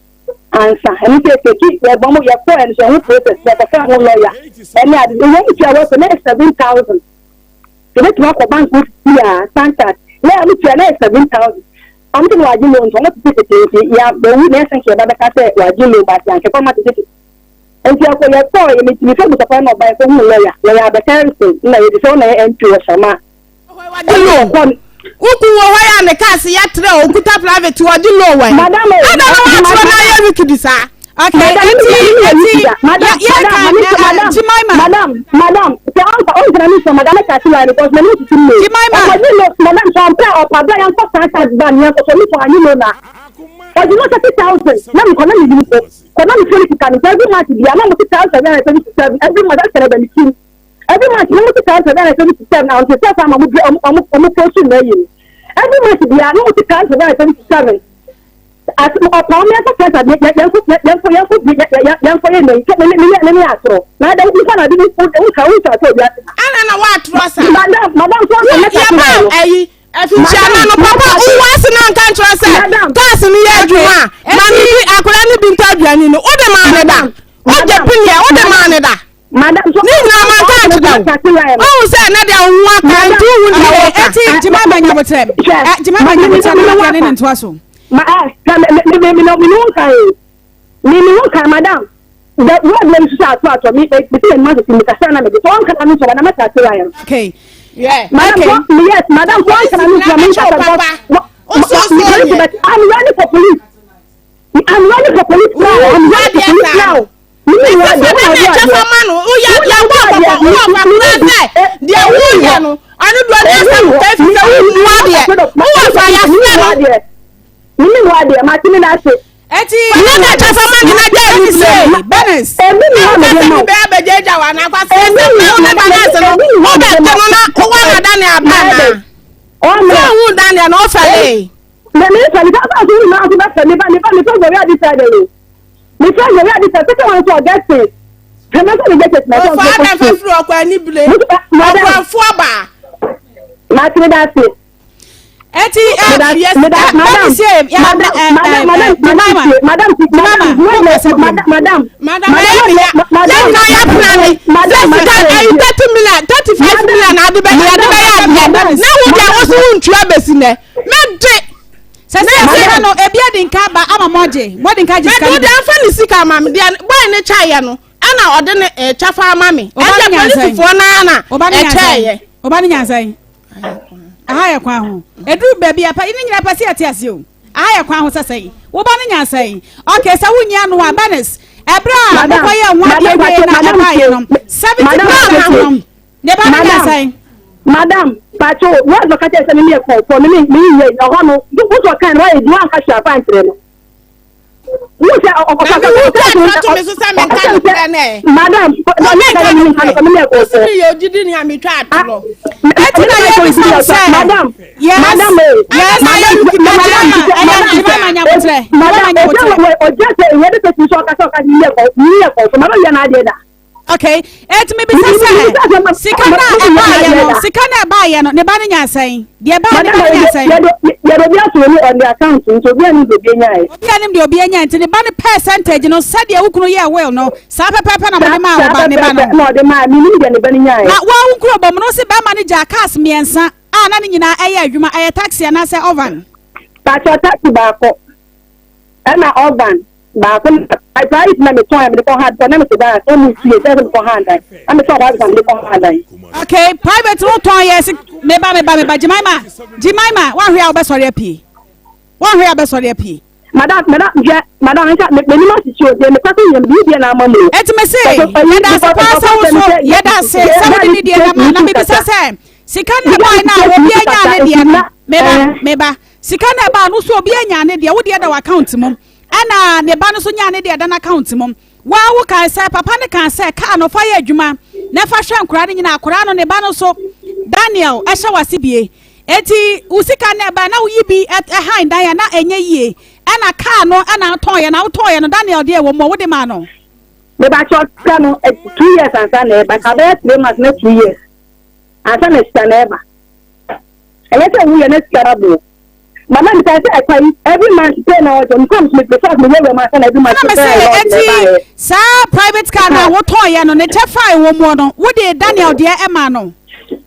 Speaker 3: ansa ɛno sɛ eteki yɛbɔ mo yɛkɔ ɛno sɛ ɛho process yɛkɔfa ho lawyer ɛne ade wɔn mu tua wɔsɛ na yɛ 7,000 yɛbɛtumi akɔ bank wo fi a standard na yɛ tua na yɛ 7,000 ɔmo sɛ na wagye loan nti ɔmo tete tete nti yɛ abɛwu na ɛsɛ nka yɛba bɛka sɛ wagye loan but yankɛ kɔ ma tete tete. Nti ɛkɔ yɛkɔɔ yɛ metumi fɛ busapɔ na ɔba yɛkɔ hu lɔya lɔya abɛka Harrison na yɛdi sɛ ɔna yɛ MP wɔ Shama.
Speaker 1: Ɛna Woku wɔ hɔ yɛ a ne kaa se yɛtrɛ okuta private wɔgye loan wɔ Ada na wɔatorɔ na ayɛ wikidi saa.
Speaker 2: Okay, eti eti yɛ ka Jimaima.
Speaker 3: Madam, madam, sɛ ɔnka ɔnka na mi sɔ madam ɛka si line because mɛ ni tutu mi.
Speaker 2: Jimaima.
Speaker 3: Ɔkɔgye lo madam sɛ ɔmpɛ ɔpa bra yɛn kɔ saa tax ban yɛn kɔ sɔ mi sɔ anyi lo na. Ɔgye no 30,000 na mi kɔ na mi yi mpo kɔ na mi fɛ mi sika mi sɛ every month bia na mo 6,777 every month ɛsɛ ɛbɛ mi ti every month na mo 6,777 na ɔnte sɛ sɛ ama mo bi ɔmo ɔmo ɔmo post na ɛyi no every month bia na mo 6,777 as ɔpa ɔmo yɛn kɔ kɛntɛ yɛn kɔ yɛn kɔ yɛn kɔ yɛn kɔ yɛn nɛyi ne ne ne ne atorɔ na ɛdɛ nfa na bi nka nka sɛ obi ase.
Speaker 1: Ana na wɔatorɔ sa.
Speaker 3: Madam madam sɔ ɔmo
Speaker 1: yɛ ba ɛyi afikyia no papa wowɔ ase na nka nkyerɛ sɛ taase no yɛ adwuma a ma ne bi akwadaa no bi ntɔ aduane no wode maa ne da wogye pineɛ wode maa ne da ne nyinaa ma nka nkyerɛ wo wohu sɛ ɛnɛ deɛ wo ho aka nti wohu deɛ wɔka
Speaker 2: ɛti gyima ma nyabotrɛ gyima ma nyabotrɛ na wadeɛ ne ne ntoa so
Speaker 3: ma ɛ me me me me me ho nka me me ho nka madam the word na nsusu ato ato mi mi ti na mi mi kasa na mi de so ɔnka na mi sɔrɔ na ma ta ase wa yɛn.
Speaker 2: Okay.
Speaker 1: Yeah.
Speaker 3: Madam
Speaker 2: okay.
Speaker 3: So, yes, madam so ɔnka na mi sɔrɔ mi nkasa because but I'm running for police. I'm running for police now. I'm running for police now.
Speaker 1: Ɛsɛ na ɛkyɛ fama no woyɛ yɛbɔ ɔkɔkɔ wowɔ fakora sɛ deɛ woyɛ no ɔno deɛ ɔde asɛm efi sɛ womu adeɛ wowɔ fa yɛafrɛ no.
Speaker 3: Mimi mu adeɛ mate mi n'ase.
Speaker 2: Eti
Speaker 1: Fana na ɛkyɛ fama no na gya ɛni
Speaker 2: sɛ Benis.
Speaker 3: Ebi mi
Speaker 1: ha
Speaker 3: mi
Speaker 1: de ma. Bɛɛ bɛgye gya wa na akwa sɛ sɛ na wo ne ba na ase no wo bɛ te no na wowɔ na da ne aba na. Sɛ ohun Daniel na ɔfɛle.
Speaker 3: Mɛ mi fɛ mi fɛ fɛ mi ma bɛ fɛ mi ba mi ba mi fɛ gbɔwi adi sɛ de o. Mi fɛ gbɔwi adi sɛ sɛ wɔn sɛ Augustine. Fɛ mi sɛ mi gɛ tɛsí na
Speaker 1: Ofa ada fɛ firi ɔkɔ ani bile. Ɔkɔnfo aba.
Speaker 3: Mate mi da ase.
Speaker 2: Eti Benis ye Jemima
Speaker 3: Madam
Speaker 2: Jemima mo kasa bi.
Speaker 3: Madam
Speaker 1: Madam ɛyɛ mi ya yɛn nyinaa yɛ pena ne sɛ sika ɛyi 30 million 35 million ade bɛ yɛde bɛ yɛ adeɛ na wo deɛ wo so wo ntua besi nɛ mɛ de.
Speaker 2: Sɛ sɛ sika no ebi adi nka ba ama mo agye mo adi nka agye sika
Speaker 1: no.
Speaker 2: Mɛ
Speaker 1: de afa ne sika ma mi deɛ boy ne kyɛ yɛ no ɛna ɔde ne kyɛfa ama mi ɛdeɛ polisifoɔ naa na ɛkyɛ yɛ.
Speaker 2: Ɔba ne nyansa yi. Aha yɛ kwan ho. Eduru baabi a pa ne nyinaa pɛ sɛ yɛte ase o. Aha yɛ kwan ho sɛ sɛn. Wo ba no nyansa yi. Okay, sɛ wonni ano a Bernice, ɛberɛ a mokɔyɛ ho adeɛ wie na ɛbaeɛ no, 70% no, ne ba no nyansa yi.
Speaker 3: Madam, pacho, wọ́n sọ kátẹ́ sẹ́ni mi yẹ kọ̀ọ̀kọ̀ mi mi yẹ ọ̀họ́ no, wọ́n sọ kan wọ́n yẹ di wọ́n àǹkà ṣe àfa nkyerẹ no. Wọ́n sẹ ọ̀kọ̀
Speaker 1: Na mi wu kaa tuma to mi so sɛ mi nka no korɛ nɛ.
Speaker 3: Madam,
Speaker 1: Ɔmi
Speaker 3: ɔmi
Speaker 1: nka
Speaker 3: mi
Speaker 1: no
Speaker 3: nka
Speaker 1: korɛ.
Speaker 3: no mi yɛ
Speaker 1: Wosi
Speaker 3: kɔɔkɔ.
Speaker 1: mi yɛ ogyidi ni a mi twa atorɔ.
Speaker 2: Eti na yɛ bisa wo sɛ.
Speaker 3: Madam,
Speaker 2: Yes.
Speaker 3: madam,
Speaker 2: Yes.
Speaker 3: madam,
Speaker 2: Madam,
Speaker 3: madam,
Speaker 2: Jemima Nyabotrɛ.
Speaker 3: madam,
Speaker 2: Jemima Nyabotrɛ.
Speaker 3: ọjọ́ sẹ ìwé de pẹ̀sì sọ ọkasọ ọkasọ mi yẹ kọ̀ mi yẹ kọ̀ so madam yẹ n'adeɛ da.
Speaker 2: Okay. Eti mi bisa sɛ sika na ɛbaayɛ no, sika na ɛbaayɛ no, ne ba no nya sɛn? Deɛ ɛbaayɛ ne ba no nya sɛn?
Speaker 3: Yɛde obi ato oni on the account nti obi anim de obi anya yɛ.
Speaker 2: Obi anim deɛ obi anya nti ne ba no percentage no sɛdeɛ wo kunu yɛɛ will no saa pɛpɛɛpɛ na mode maa wo ba ne ba no.
Speaker 3: Na ɔde maa mi nim deɛ ne ba no nyaeɛ.
Speaker 2: Na wo a wo kuro bɔ mu no wo se bɛrima no gyaa cars mmiɛnsa a na ne nyinaa ɛyɛ adwuma ɛyɛ taxi anaasɛ ovan.
Speaker 3: Pakyɛ taxi baako ɛna ovan baako na private na metɔn a mede kɔ ha na mete dan na mo fie sɛ mekɔ ha dan na metɔn private na mede kɔ ha dan.
Speaker 2: Okay, private no tɔn yɛ si meba meba meba Jemima Jemima woahwɛ a wobɛsɔre apue woahwɛ a wobɛsɔre apue.
Speaker 3: Madam madam hwɛ madam nka m'anim asisi o deɛ mekɔ so yɛ mede deɛ na ama mu o.
Speaker 2: Eti me se yɛda ase paa sɛ wo so yɛda ase sɛ wode ne deɛ na ma na mebisa sɛ sika na ɛbae no a obi anya ne deɛ no meba meba sika na ɛbae no so obi anya ne deɛ wo deɛ da wɔ account mu ɛna ne ba no so nya ne deɛ da n'account mu waa wo kan sɛ papa ne kan sɛ kaa no fa yɛ adwuma na fa hwɛ nkoraa no nyinaa akoraa no ne ba no so Daniel ɛhyɛ wase bie eti wo sika na ɛbae na woyi bi ɛhan dan a na ɛnyɛ yie ɛna kaa no ɛna atɔn yɛ na wotɔn yɛ no Daniel deɛ wɔ mu a wode maa no.
Speaker 3: Mebakyɛ sika no 2 years ansa na ɛba ka bɛyɛ 3 months na 2 years ansa na sika na ɛba ɛyɛ sɛ wuyɛ na sika na bo mama mi sɛ ɛkwa yi every month pay na ɔjɔ mi kɔm mi prefer mi yɛ wɛ mu ansa na every month
Speaker 2: ɛna me
Speaker 3: pay
Speaker 2: se
Speaker 3: na ɔjɔ
Speaker 2: eti
Speaker 3: ɛba yɛ.
Speaker 2: saa private car na wotɔn yɛ no ne kyɛfa a ɛwɔ mu no wode Daniel deɛ ɛma no.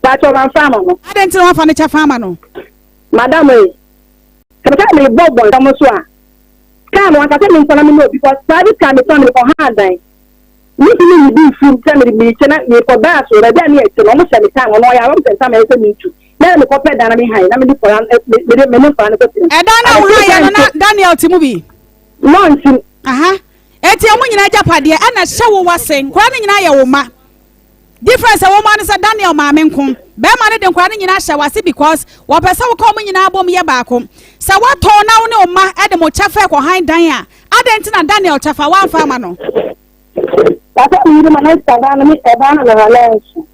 Speaker 3: Pakyɛ ɔman fa ama no.
Speaker 2: Adɛn nti na wafa ne kyɛfa ama no?
Speaker 3: Madam yi sɛ mi bɔ bɔ nsɛm so a kaa no ankasa mi nsɔn na mi n'obi because private car mi tɔn mi kɔ ha dan. Mentumi nyi bi mfiri mu sɛ mede merekyɛ na mekɔ dan so baabi a ne yɛte no wɔn hyɛ me time ɔno ɔyɛ awɔm sɛ ntam ɛyɛ sɛ mentu na mekɔ pɛ dan na me han na mede nkwadaa mede me ne nkwadaa no kɔtena mu.
Speaker 2: Ɛdan na wo han yɛ no na Daniel te mu bi?
Speaker 3: No nti.
Speaker 2: Aha eti ɔmo nyinaa agyapadeɛ ɛna ɛhyɛ wo wase nkwadaa no nyinaa yɛ wo mma. Difference a ɛwɔ mu ara ne sɛ Daniel maame nko. Barima no de nkwadaa no nyinaa hyɛ w'ase because wɔpɛ sɛ woka wɔn nyinaa bom yɛ baako. Sɛ woatɔn na wo ne wo mma de mo kyɛfa rekɔhan dan a, adɛn nti na Daniel kyɛfa woamfa amma no?
Speaker 3: Papa mi yiri ma na sika dan no ne ɛdan no na na ɛnso.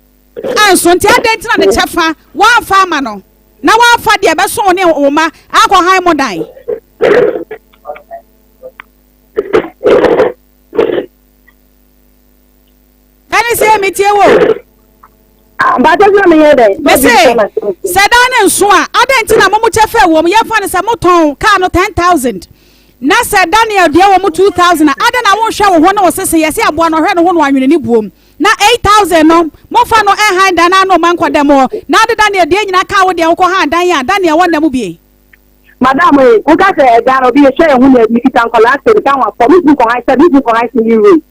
Speaker 2: Ɛnso nti adɛn nti na ne kyɛfa woamfa amma no na woamfa deɛ ɛbɛso wo ne wo mma akɔhan mo dan? Ɛne sɛ metie wo.
Speaker 3: Mpakyɛ sɛ meyɛ dɛn?
Speaker 2: Mese sɛ dan ne nso a adɛn nti na mo mo kyɛfa wɔ mu yɛmfa no sɛ motɔn kaa no 10000 na sɛ Daniel deɛ wɔ mu 2000 a adɛn na wonhwɛ wo ho ne wo sese yɛse aboa no ɔhwɛ ne ho no anwene ne buom na 8000 no momfa no ɛhan dan na ano ma nkɔ dɛm hɔ na ade Daniel deɛ nyina kaa wo deɛ wokɔ han dan a Daniel wɔ nna mu bie.
Speaker 3: Madam ee, woka sɛ ɛdan no obi ehwɛ yɛn ho na mekita nkɔlaa sɛ meka ho afɔ mentumi nkɔ han sɛ mentumi nkɔ han sɛ ne room.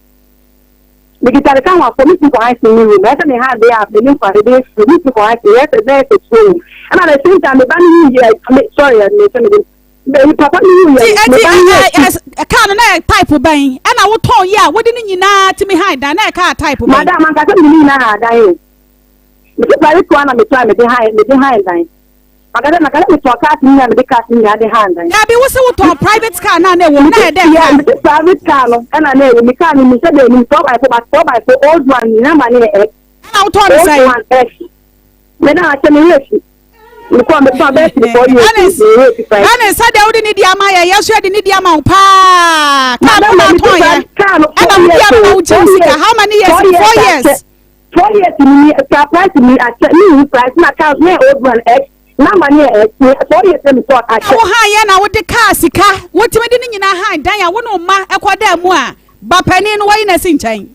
Speaker 3: Mekita ne ka ho afɔ, metumi kɔ high school ne room, ɛyɛ sɛ me ha adeɛ a me ne nkwadaa bɛyɛ firi, metumi kɔ high school, ɛyɛ sɛ bɛyɛ sɛ tuo wom. Ɛna at the same time, me ba no wu yɛ, me sorry, me sɛ me de, me papa no wu yɛ, me ba no yɛ.
Speaker 2: Kaa no na yɛ type bɛn ɛna wotɔn yi a wode ne nyinaa tumi han dan na yɛ kaa type bɛn?
Speaker 3: Madam, ankasa mede ne nyinaa han dan o. Mete private one na metɔ a mede han mede han dan. Makasa makasa metɔn cars nyinaa mede cars nyinaa de han dan.
Speaker 2: Dabi wo se wotɔn private car na na ɛwɔ mu na yɛ dɛn car?
Speaker 3: Mete private car no ɛna na ɛwɔ mu car no mi sɛ bɛn nim 4 by 4 but 4 by 4 old one ni number ne yɛ X.
Speaker 2: Ɛna wotɔn ne sɛn?
Speaker 3: Old one X. Me na akyɛ me werɛ fi. Mekɔ metɔn bɛyɛ 3 4 years me werɛ fi price.
Speaker 2: Ɛne sɛdeɛ wode ne di ama yɛ yɛ so yɛde ne di ama wo paa. Car no na atɔn yɛ. Ɛna wodi ama na wogye wo sika how many years? 4 years.
Speaker 3: 4 years ni saa price ni akyɛ ne wu price na car ne old one x number ne x ne 4 years na metɔ akyɛ.
Speaker 2: Wo han yɛ na wode car sika wotumi de ne nyinaa han dan a wo ne wo mma ɛkɔ dan mu a ba panin no wayi no asi nkyɛn.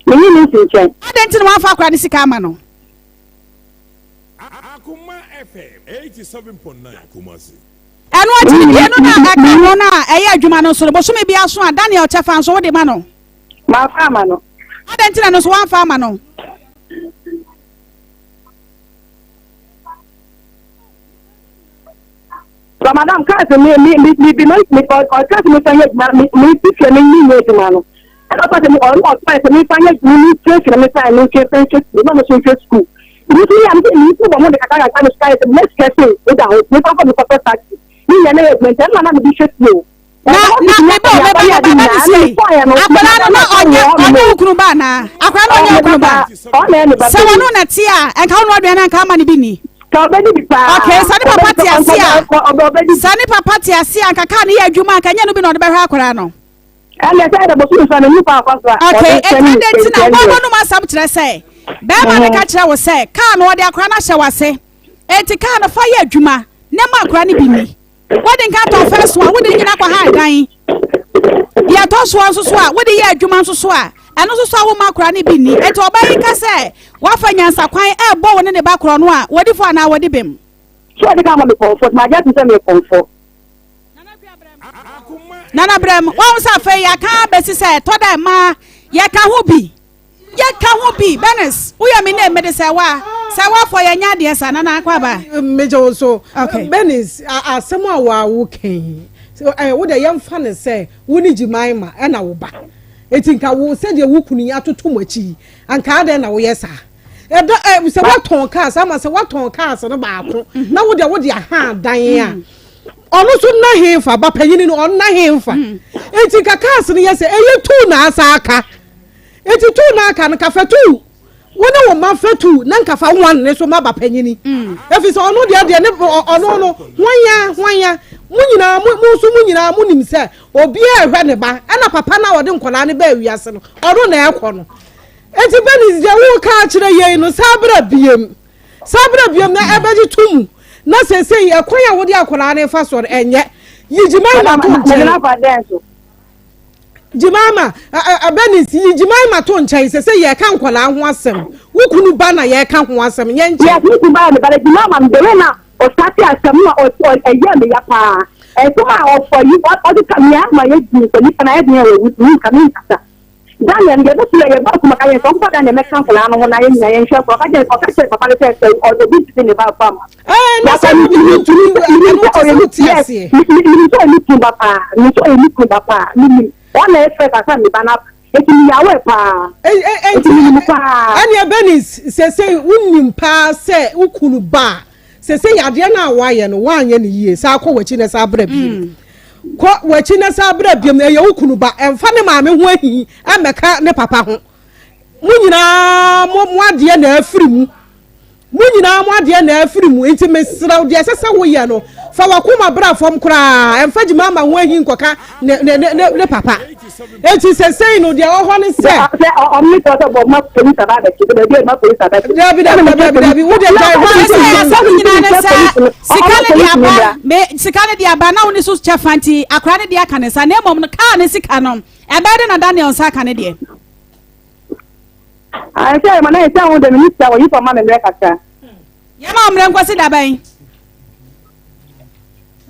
Speaker 3: Meyi no nsi nkyɛn.
Speaker 2: Adɛn nti na wamfa akora ne sika ama no?
Speaker 4: Akoma FM 87.9 Kumasi.
Speaker 2: Ɛno akyi no mmienu no a ɛka ho no a ɛyɛ adwuma no nso no bosome biara so a Daniel kyɛfa nso wode ma no.
Speaker 3: Mamfa ama no.
Speaker 2: Adɛn nti na ɛno nso woamfa ama no?
Speaker 3: Ba madam kaa sɛ me me me me bi me me ɔka sɛ mefa nyɛ adwuma me me ti fie me me nyɛ adwuma no ɛna ɔka sɛ me ɔno ɔka sɛ mefa nyɛ adwuma me ntua fie na mefa me nhwɛ fɛ nhwɛ sukuu na ɔmo nso nhwɛ sukuu ebi nso yɛ a me sɛ me nso bɔ mo de kakra kakra me sika yɛ sɛ me sika sɛ o da hɔ mefa kɔ me kɔtɔ taxi me nyɛ na yɛ adwuma nti ɛna na me de hwɛ fie o.
Speaker 2: Na na meba o meba meba na ne sei akwadaa no na ɔnyɛ ɔnyɛ wo kunu ba anaa akwadaa no ɔnyɛ wo kunu ba sɛ wɔn na te a nka wɔn aduane anka ama ne bi ni okay sɛ ne papa te ase a sɛ ne papa te ase a nka kaa ne yɛ adwuma nka nyɛ no bi na ɔde bɛhwɛ akwadaa no.
Speaker 3: ɛnna sɛ ɛdɛ bosom nsa no nipa akɔ so a
Speaker 2: okay eti adi nti na wɔn wɔn asɛm kyerɛ sɛ bɛrima no ka kyerɛ wo sɛ kaa no ɔde akwadaa no ahyɛ w'ase eti kaa no fa yɛ adwuma na ma akwadaa no bi ni. Wode nka tɔ fɛ so a wode nyina kɔ ha dan. Deɛ ɛtɔ soɔ nso so a wode yɛ adwuma nso so a ɛno nso so a woma akora no bi nni. Enti ɔbaa yi ka sɛ wafa nyansa kwan ɛrebɔ wo ne ne ba korɔ no a wɔdi fɔ anaa wɔdi bem.
Speaker 3: So ɔde ka ama me kɔmfɔ magye atom sɛ meyɛ kɔmfɔ.
Speaker 2: Nana Brɛm, wahu sɛ afei yɛaka abɛsi sɛ ɛtɔ da mmaa yɛka ho bi. Yɛ ka ho bi Bernice wo yɛ me name mede sɛwa sɛwa fɔ yɛ nya adeɛ sa nana akɔ aba.
Speaker 5: Megye wo so
Speaker 2: okay.
Speaker 5: Bernice asɛm a wa wo kɛn yi wo deɛ yɛmfa no sɛ wo ne Jemima ɛna wo ba eti nka wo sɛdeɛ wo kunu yi atoto mo akyi yi anka adɛn na woyɛ saa ɛda ɛ sɛ woatɔn cars ama sɛ woatɔn cars no baako mhm. na wo deɛ wo de aha dan a mm. ɔno nso nna hefa ba panyini no ɔnna hefa mm. eti nka cars no yɛ sɛ ɛyɛ tu na asa aka. Enti tuu na aka no ka fɛtuu wo ne wo mma fɛtuu na nka fa one ne so ma ba panyini mm. ɛfiri sɛ ɔno deɛ deɛ ne ɔno no hwanya hwanya mo nyinaa mo nso mo nyinaa mo nim sɛ obiara ɛhwɛ ne ba ɛna papa no a ɔde nkwadaa no baa wiase no ɔno na ɛkɔ no enti bɛni deɛ woka akyerɛ yɛn no saa berɛ biem saa berɛ biem na ɛbɛgye to mu na seesei ɛkwan a wode akwadaa no fa soɔ no ɛnyɛ yigyima ma to nkyɛn Jemima, Bernice, yi Jemima to nkyɛn sɛ sɛ yɛreka nkwadaa ho asɛm. Wo kunu ba na yɛreka ho asɛm, nyɛ nkyɛn.
Speaker 3: Yes, me kunu ba yɛ me ba na Jemima no, the way na ɔsate asɛm no a ɛyɛɛ me ya paa. Ɛsɛm a ɔyi ɔde ka me ama yɛ di sɛ nipa na ayɛ den a wawu nti menka menkasa. Daniel no yɛbɛtumi yɛ yɛba kuma ka yɛn sɛ ɔmfa Daniel mɛka nkwadaa no ho na yɛn nyinaa yɛnhwɛ akwadaa. Ɔka kyerɛ ɔka kyerɛ papa no sɛ sɛ obi ntumi ne ba mfa ma.
Speaker 5: Ɛɛ na sɛ obi ntumi ɛno kyɛ sɛ wote aseɛ.
Speaker 3: Menim sɛ ɔyɛ ne kunu ba paa. Menim sɛ ɔyɛ ne kunu ba paa. Menim. Ɔno na ɛfrɛ kasa ne ba no aba. Eti meyɛ aware paa. Eti menim paa.
Speaker 5: Ɛneɛ Bernice sesei wonim paa sɛ wo kunu ba a sesei adeɛ no a woayɛ no woanyɛ no yie saa kɔ w'akyi na saa bra biem. Kɔ w'akyi na saa bra biem ɛyɛ wo kunu ba ɛmfa ne maame ho ahi ɛmmɛka ne papa ho. Mo nyinaa mo mo adeɛ na afiri mu. Mo nyinaa mo adeɛ na afiri mu, nti mesrɛ wo, deɛ ɛsɛ sɛ woyɛ no, fa w'akoma bra fam koraa, ɛmfa Gyimama ho ahi nkɔka ne, ne, ne, ne, ne papa. Enti sesei no, deɛ ɛwɔ hɔ ne sɛ.
Speaker 3: Sɛ ɔmo ne sɛ ɔsɛ ma polisi aba abɛkye, sɛ baabi a ma polisi abɛkye.
Speaker 5: Dabi, dabi, dabi, dabi, dabi, wo deɛ gyae hɔ
Speaker 2: Sɛ asɛm nyinaa ne sɛ sika no de aba, me sika no de aba na wo ne so kyɛfa nti akora no de aka ne nsa na mmom no kaa ne sika no ɛbɛyɛ dɛ na Daniel nsa aka ne deɛ.
Speaker 3: Ah, sɛ ma na yɛ sɛ ho de me sika wɔ yi fɔ ma me mmerɛ kakra.
Speaker 2: Yɛ ma mmerɛ nkɔsi da bɛn?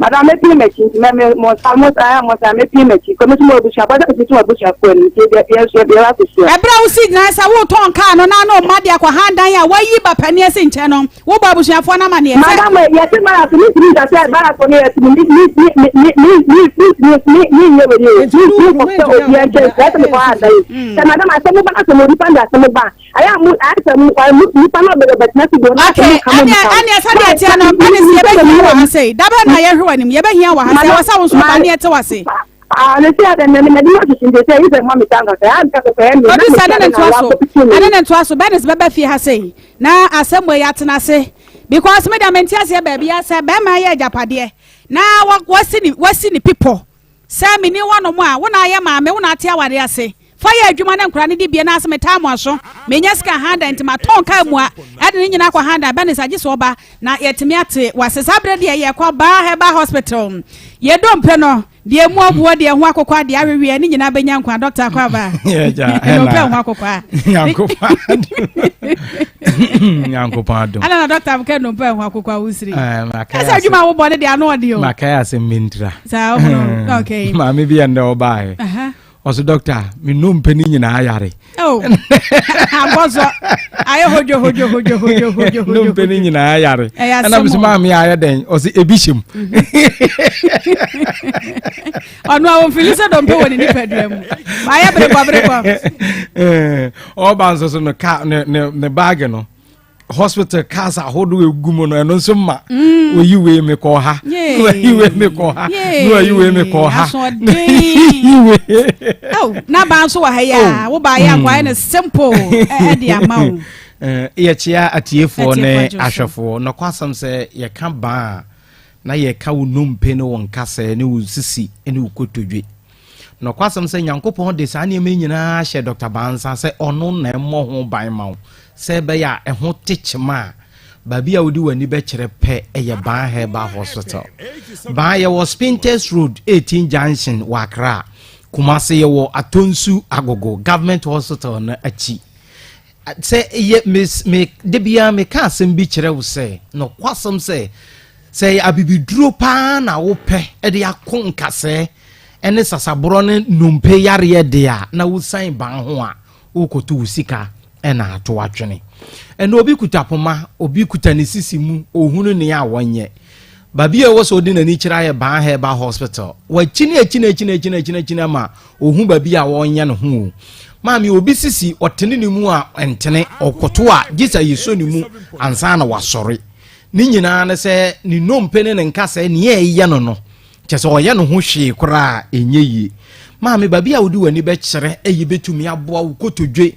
Speaker 3: Madam me pii m'akyi nti mɛ me mo nsa mo nsa mo nsa me pii m'akyi kɔ me so mo abusua bɔ sɛ me so mo abusuafoɔ anim nti yɛ yɛ nso yɛ yɛ akɔhyia.
Speaker 2: Ɛberɛ a wosi gyinaeɛ sɛ woretɔn kaa no na na ɔma de akɔ han dan a wayi ba panin asi nkyɛn no, wobɔ abusuafoɔ no amaneɛ sɛ.
Speaker 3: Madam yɛte bara so mentumi nka sɛ bara so no yɛte me me me me me me me me me me nyɛ wei o me me nkɔ sɛ obiara nkyɛn sɛ ɛsɛ mekɔ han dan yi sɛ madam asɛm ba na sɛ mo nipa de asɛm ba a ayɛ a mo ayɛ sɛ mo mo nipa no ɔbɛ ɔbɛtena se deɛ ɔno asɛm
Speaker 2: Okay,
Speaker 3: ka mo
Speaker 2: ɛneɛ
Speaker 3: nipa
Speaker 2: ɛneɛ sɛdeɛ ɛteɛ no ɛne sɛ yɛbɛhia wɔ ha sei da bɛn na yɛhwɛ w'anim yɛbɛhia wɔ ha sɛ ɛwɔ sɛ wo nso ba ne yɛte w'ase.
Speaker 3: Ah, ne se adɛ ne ne ma tutu nti sɛ yi sɛ ma mi tan kakra ya nka kɔkɔ ɛmi na
Speaker 2: Producer
Speaker 3: mi
Speaker 2: ne
Speaker 3: sika
Speaker 2: ne
Speaker 3: na
Speaker 2: ntoa
Speaker 3: wa
Speaker 2: so
Speaker 3: kɔ piti mi.
Speaker 2: ɛne ne ntoa so Bernice bɛba fie ha sei na asɛm wei atena ase because me deɛ mente aseɛ baabi a sɛ bɛrima yɛ agyapadeɛ na wasi ne wasi ne pipɔ sɛ menni hɔnom a wo na ayɛ maame wo na ate awareɛ ase fa yɛ adwuma na nkwadaa no di bie na ase metaa mo aso menya sika handan nti matɔn kaa mua ɛde ne nyinaa kɔ handan Bernice agye sɛ ɔba na yɛtumi ate wase saa berɛ deɛ yɛkɔ baa herbal hospital yɛdompe no Deɛ emu abuo, deɛ ɛho akokwa, deɛ aweweɛ, ne nyinaa bɛnya nkwa. Dɔkta Akwaaba. Nnompe ɛho akokwa.
Speaker 6: Nyankopɔn adom. Nyankopɔn adom.
Speaker 2: Ana na dɔkta mka nnompe ɛho akokwa wosiri. Ɛsɛ adwuma a wobɔ ne deɛ ano ɔde o.
Speaker 6: Makae asɛm bi ntira.
Speaker 2: Saa ɔhono. Okay.
Speaker 6: Maame bi yɛ ndɛ ɔbaeɛ. Ɔso dɔkta me nnompe ne nyinaa yare.
Speaker 2: Oh. Abɔzɔ. Ayɛ hodwo hodwo hodwo hodwo hodwo hodwo.
Speaker 6: Nnompe ne nyinaa yare. Ɛna mesɛ maame ayɛ dɛn ɔse ebi hyɛ mu.
Speaker 2: Mhm. Ɔno a wɔmfili sɛ dɔmpe wɔ ne nipadua mu. Ayɛ berekɔ berekɔ.
Speaker 6: Eh, ɔba nso so no ka ne ne ne baage no. hospital cars ahodoɔ egu mu no ɛno nso ma mm. oyi wei mi kɔ ha oyi wei mi kɔ ha oyi wei mi kɔ ha
Speaker 2: oyi wei. na ba nso wɔ ha yi a oh. wo ba yɛ akɔ ayɛ no simple ɛde ama wo.
Speaker 6: yɛkyea atiefoɔ ne ahwɛfoɔ nɔkɔ asɛm sɛ yɛka baa a na yɛka wo nnompe ne wo nkasɛɛ ne wo sisi ne wo kotodwe Nokwasɛm sɛ Nyankopɔn de saa nneɛma yi nyinaa hyɛ Dɔkta Baa nsa sɛ ɔno na ɛmmɔ ho ban ma wo sɛ ɛbɛyɛ a ɛho te kyema a, baabi a wode w'ani bɛkyerɛ pɛ yɛ Baa Herbal Hospital. Baa yɛwɔ Spintex Road, 18 Junction wɔ Accra. Kumasi yɛwɔ Atonsu Agogo Government Hospital no akyi. Sɛ yɛ me me da biara meka asɛm bi kyerɛ wo sɛ nokwasɛm sɛ sɛ ɛyɛ abibiduro paa na wopɛ de ako nkasɛɛ ne sasaborɔ ne nnompe yareɛ de a na wosan ban ho a wokɔto wo sika na ato atwene. Ɛna obi kuta poma, obi kuta ne sisi mu, ohunu nea wɔnyɛ. Baabi a ɛwɔ sɛ ɔde n'ani kyerɛ ayɛ Ban Herbal Hospital. Wakyini akyini akyini akyini akyini akyini ama Ohu baabi a ɔnyɛ ne ho o. Maame, obi sisi, ɔtene ne mu a ɛntene, ɔkoto a, gye sɛ yɛsɔ ne mu ansa na wasɔre. Ne nyinaa ne sɛ ne nnompe ne ne nkasɛɛ, nea ɛyɛ no no, kyerɛ sɛ ɔyɛ ne ho hwee koraa a, ɛnyɛ yie. Maame, baabi a wode w'ani bɛkyerɛ yi bɛtumi aboa wo kotodwe.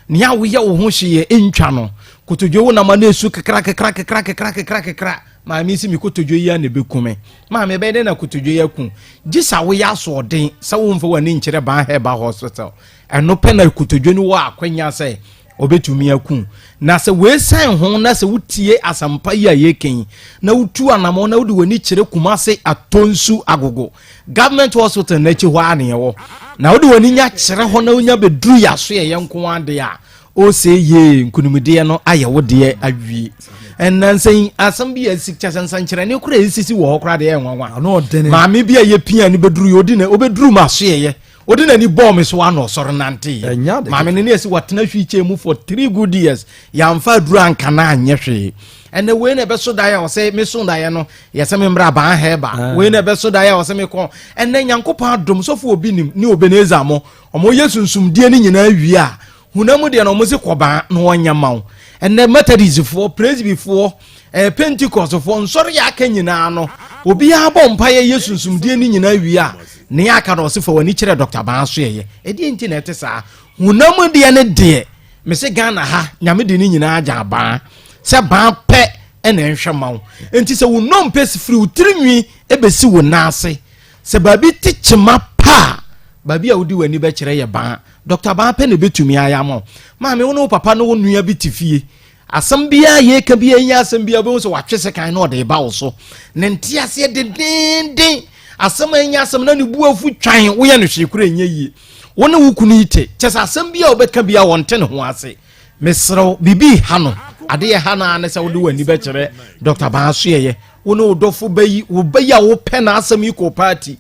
Speaker 6: Nea woyɛ wo ho hwee a ɛntwa no, kotodwe wo nam a na ɛsu kekra kekra kekra kekra kekra kekra. Maame si me kotodwe yi a na ɛbɛku me. Maame, ɛbɛyɛ dɛn na kotodwe yi aku? Gye sɛ woyɛ asoɔden sɛ womfa w'ani nkyerɛ Ban Herbal Hospital. Ɛno pɛ na kotodwe no wɔ akwanya sɛ ɔbɛtumi aku. Na sɛ woesian ho na sɛ wotie asɛmpa yi a yɛreka yi, na wotu anammɔn na wode w'ani kyerɛ Kumase Atonsu Agogo Government Hospital no akyi hɔ a na yɛwɔ, na wode w'ani nya kyerɛ hɔ na wonya bɛduru yɛ asoɛeɛ nko ara deɛ a, Ose yee nkunimdeɛ no ayɛ wo deɛ awie. Nnansa yi asɛm bi a esi kyɛ sɛ nsɛnkyerɛnne koraa esisi wɔ hɔ koraa deɛ ɛyɛ nwanwa. Maame bi a yɛpia no bɛduru yɛ odi na obɛduru ma asoɛyɛ. Ɔde n'ani bɔɔ me so ara na ɔsɔre nanteeɛ.
Speaker 7: Ɛnyɛ ade
Speaker 6: Maame no ne ɛsi watena wheelchair mu for 3 good years. Yɛamfa aduro anka no anyɛ hwee. Ɛnɛ wei na ɛbɛso daeɛ a ɔsɛ meso daeɛ no yɛsɛ me mmra baa hɛba.
Speaker 7: Ah.
Speaker 6: Wei na ɛbɛso daeɛ a ɔsɛ mekɔ. Ɛnɛ Nyankopɔn adom sɔfo obi nim ne Obenezer mo. Ɔmo yɛ sunsumdie no nyinaa wie a Honam mu deɛ no wɔn se kɔbaa na wɔnyɛ ma wo. Ɛnɛ Methodistfoɔ, Presbyfoɔ, eh, Pentecostfoɔ, nsɔre yɛ aka nyinaa no, obiara bɔ mpaeɛ yɛ sunsumdie no nyinaa wie a, nea aka no ɔse fa w'ani kyerɛ Dr. Baa so ɛyɛ. Ɛdeɛ nti na ɛte saa? Honam mu deɛ no deɛ, mese Ghana ha, Nyame de ne nyinaa agya baa. Sɛ baa pɛ ɛna ɛnhwɛ ma wo. Nti sɛ wo nnompe firi wo tiri nwi ɛbɛsi wo nan ase, sɛ baabi te kyema pa a, baabi a wode w'ani bɛkyerɛ yɛ baa. Dɔkta baa pɛ na ebetumi ayɛ ama wo. Maame, wo ne wo papa ne wo nua bi te fie. Asɛm biara yɛka biara nyɛ asɛm biara wobɛhu sɛ watwe sekan na ɔde reba wo so. Ne nteaseɛ dendeenden. Asɛm a ɛnyɛ asɛm na ne bu afu twan woyɛ no hwee koraa ɛnyɛ yie. Wo ne wo kunu yi te kyɛ sɛ asɛm biara a wobɛka biara wɔnte ne ho ase. Mesrɛ wo, biribi ha no. Adeɛ ha no ara ne sɛ wode w'ani bɛkyerɛ Dɔkta Baa Soɛyɛ. Wo ne wo dɔfo ba yi, wo ba yi a wopɛ n'asɛm yi kɔ paati.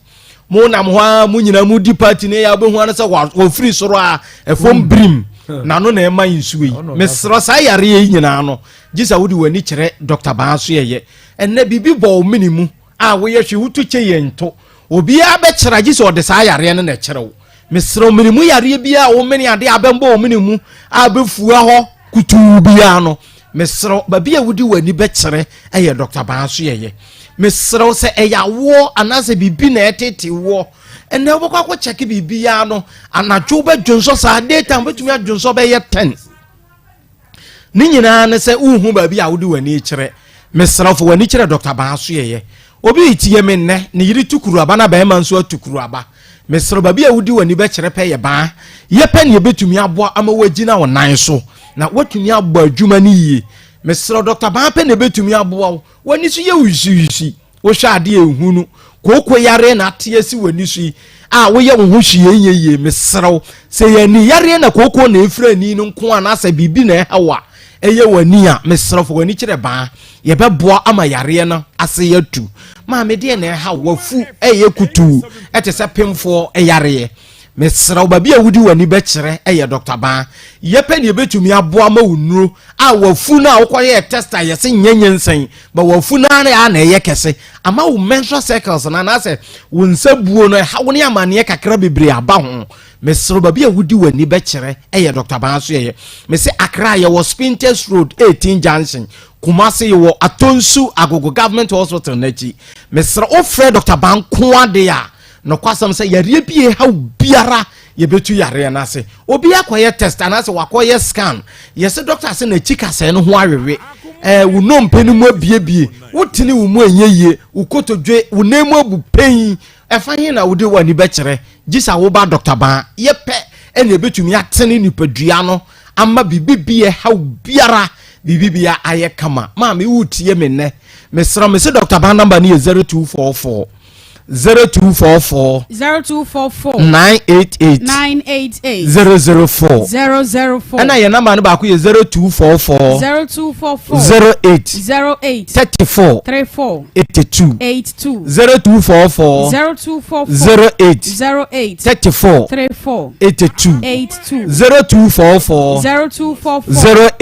Speaker 6: Mo nam hɔ ara, mo nyinaa mo di paati no yɛ a wobɛhu ara sɛ wɔfiri soro a ɛfam hmm. birim n'ano na ɛma nsuo yi. Mesrɛ saa yareɛ yi nyinaa no, gye sɛ wode w'ani kyerɛ Dɔkta Baa Soɛyɛ. Ɛnnɛ biribi bɔ wo mene mu a woyɛ hwee woto kyɛ yɛn to. Obiara bɛkyerɛ gye sɛ ɔde saa yareɛ no na ɛkyerɛ wo. Mesrɛ wo, mene mu yareɛ biara a womene adeɛ a bɛmbɔ wo mene mu a bɛfua hɔ kutuu biara no, mesrɛ wo, baabi a wode w'ani bɛkyerɛ yɛ Dɔkta Baa so yɛyɛ. Mesrɛ wo sɛ ɛyɛ awoɔ anaasɛ biribi na ɛtete woɔ, ɛnɛ wobɛkɔ akɔ kyɛke biribiara no, anadwo wobɛdwonsɔ saa, daytime wobɛtumi adwonsɔ bɛyɛ 10. Ne nyinaa ne sɛ wonhu baabi a wode w'ani rekyerɛ. Mesrɛ wo fa w'ani kyerɛ Dɔkta Baa Asoɛeɛ. Obi retie me nnɛ, ne yere tu kuruaba na barima nso atu kuruaba. Mesrɛ wo, baabi a wode w'ani bɛkyerɛ pɛ yɛ Baa. Yɛ pɛ na yɛbɛtumi aboa ama woagyina wo nan so na woatumi abɔ adwuma no yie. Mesrɛ wo, Dɔkta Baa pɛ na ɛbɛtumi aboa wo. W'ani so yɛ wisiwisi, wohwɛ adeɛ a ɛhu no, kooko yareɛ na ate asi w'ani so yi a woyɛ wo ho hwee nyɛ yie. Mesrɛ wo, sɛ yɛ ani yareɛ na kooko na ɛfiri ani no nko anaasɛ biribi na ɛha wo a ɛyɛ w'ani a, mesrɛ wo fa w'ani kyerɛ baa. Yɛbɛboa ama yareɛ no ase atu. Maame deɛ na ɛha wo, w'afu ɛyɛ kutuu ɛte sɛ pemfoɔ yareɛ. Mesrɛ wo, baabi a wode w'ani bɛkyerɛ yɛ Dɔkta Baa. Yɛpɛ nea ebetumi aboa ma wo nnuro a w'afu no a wokɔyɛɛ test a yɛse nyɛ nyinsɛn, ba w'afu no ara a na ɛyɛ kɛse ama wo menstrual cycles no anaasɛ wo nsa buo no ɛhaw ne amanneɛ kakra bebree aba ho. Mesrɛ wo, baabi a wode w'ani bɛkyerɛ yɛ Dɔkta Baa so yɛyɛ. Mese Accra yɛwɔ Spintex Road 18 Junction, Kumasi yɛwɔ Atonsu Agogo Government Hospital no akyi. Mesrɛ wo frɛ Dɔkta Baa nko ara de a, Nokwasɛm sɛ yareɛ bi a ɛha wo biara yɛbɛtu yareɛ no ase. Obi akɔyɛ test anaasɛ wakɔyɛ scan, yɛse dɔkta sɛ n'akyi kasɛɛ no ho awewe, ɛɛ wo nnompe no mu abiebie, wotene wo mu ɛnyɛ yie, wo kotodwe, wo nan mu abu pɛn, ɛfa he na wode w'ani bɛkyerɛ? Gye sɛ woba dɔkta baa. Yɛpɛ ɛna ɛbɛtumi atene nipadua no ama biribi bi ɛha wo biara, biribi bia ayɛ kama. Maame wotie me nnɛ, mesrɛ mese dɔkta baa namba no yɛ 0244 0244
Speaker 2: 0244
Speaker 6: 988
Speaker 2: 988
Speaker 6: 004
Speaker 2: 004
Speaker 6: ɛna yɛn namba no baako yɛ 0244
Speaker 2: 0244
Speaker 6: 08
Speaker 2: 08
Speaker 6: 34
Speaker 2: 34
Speaker 6: 82
Speaker 2: 82
Speaker 6: 0244
Speaker 2: 0244
Speaker 6: 08
Speaker 2: 08
Speaker 6: 34
Speaker 2: 34
Speaker 6: 82
Speaker 2: 82
Speaker 6: 0244
Speaker 2: 0244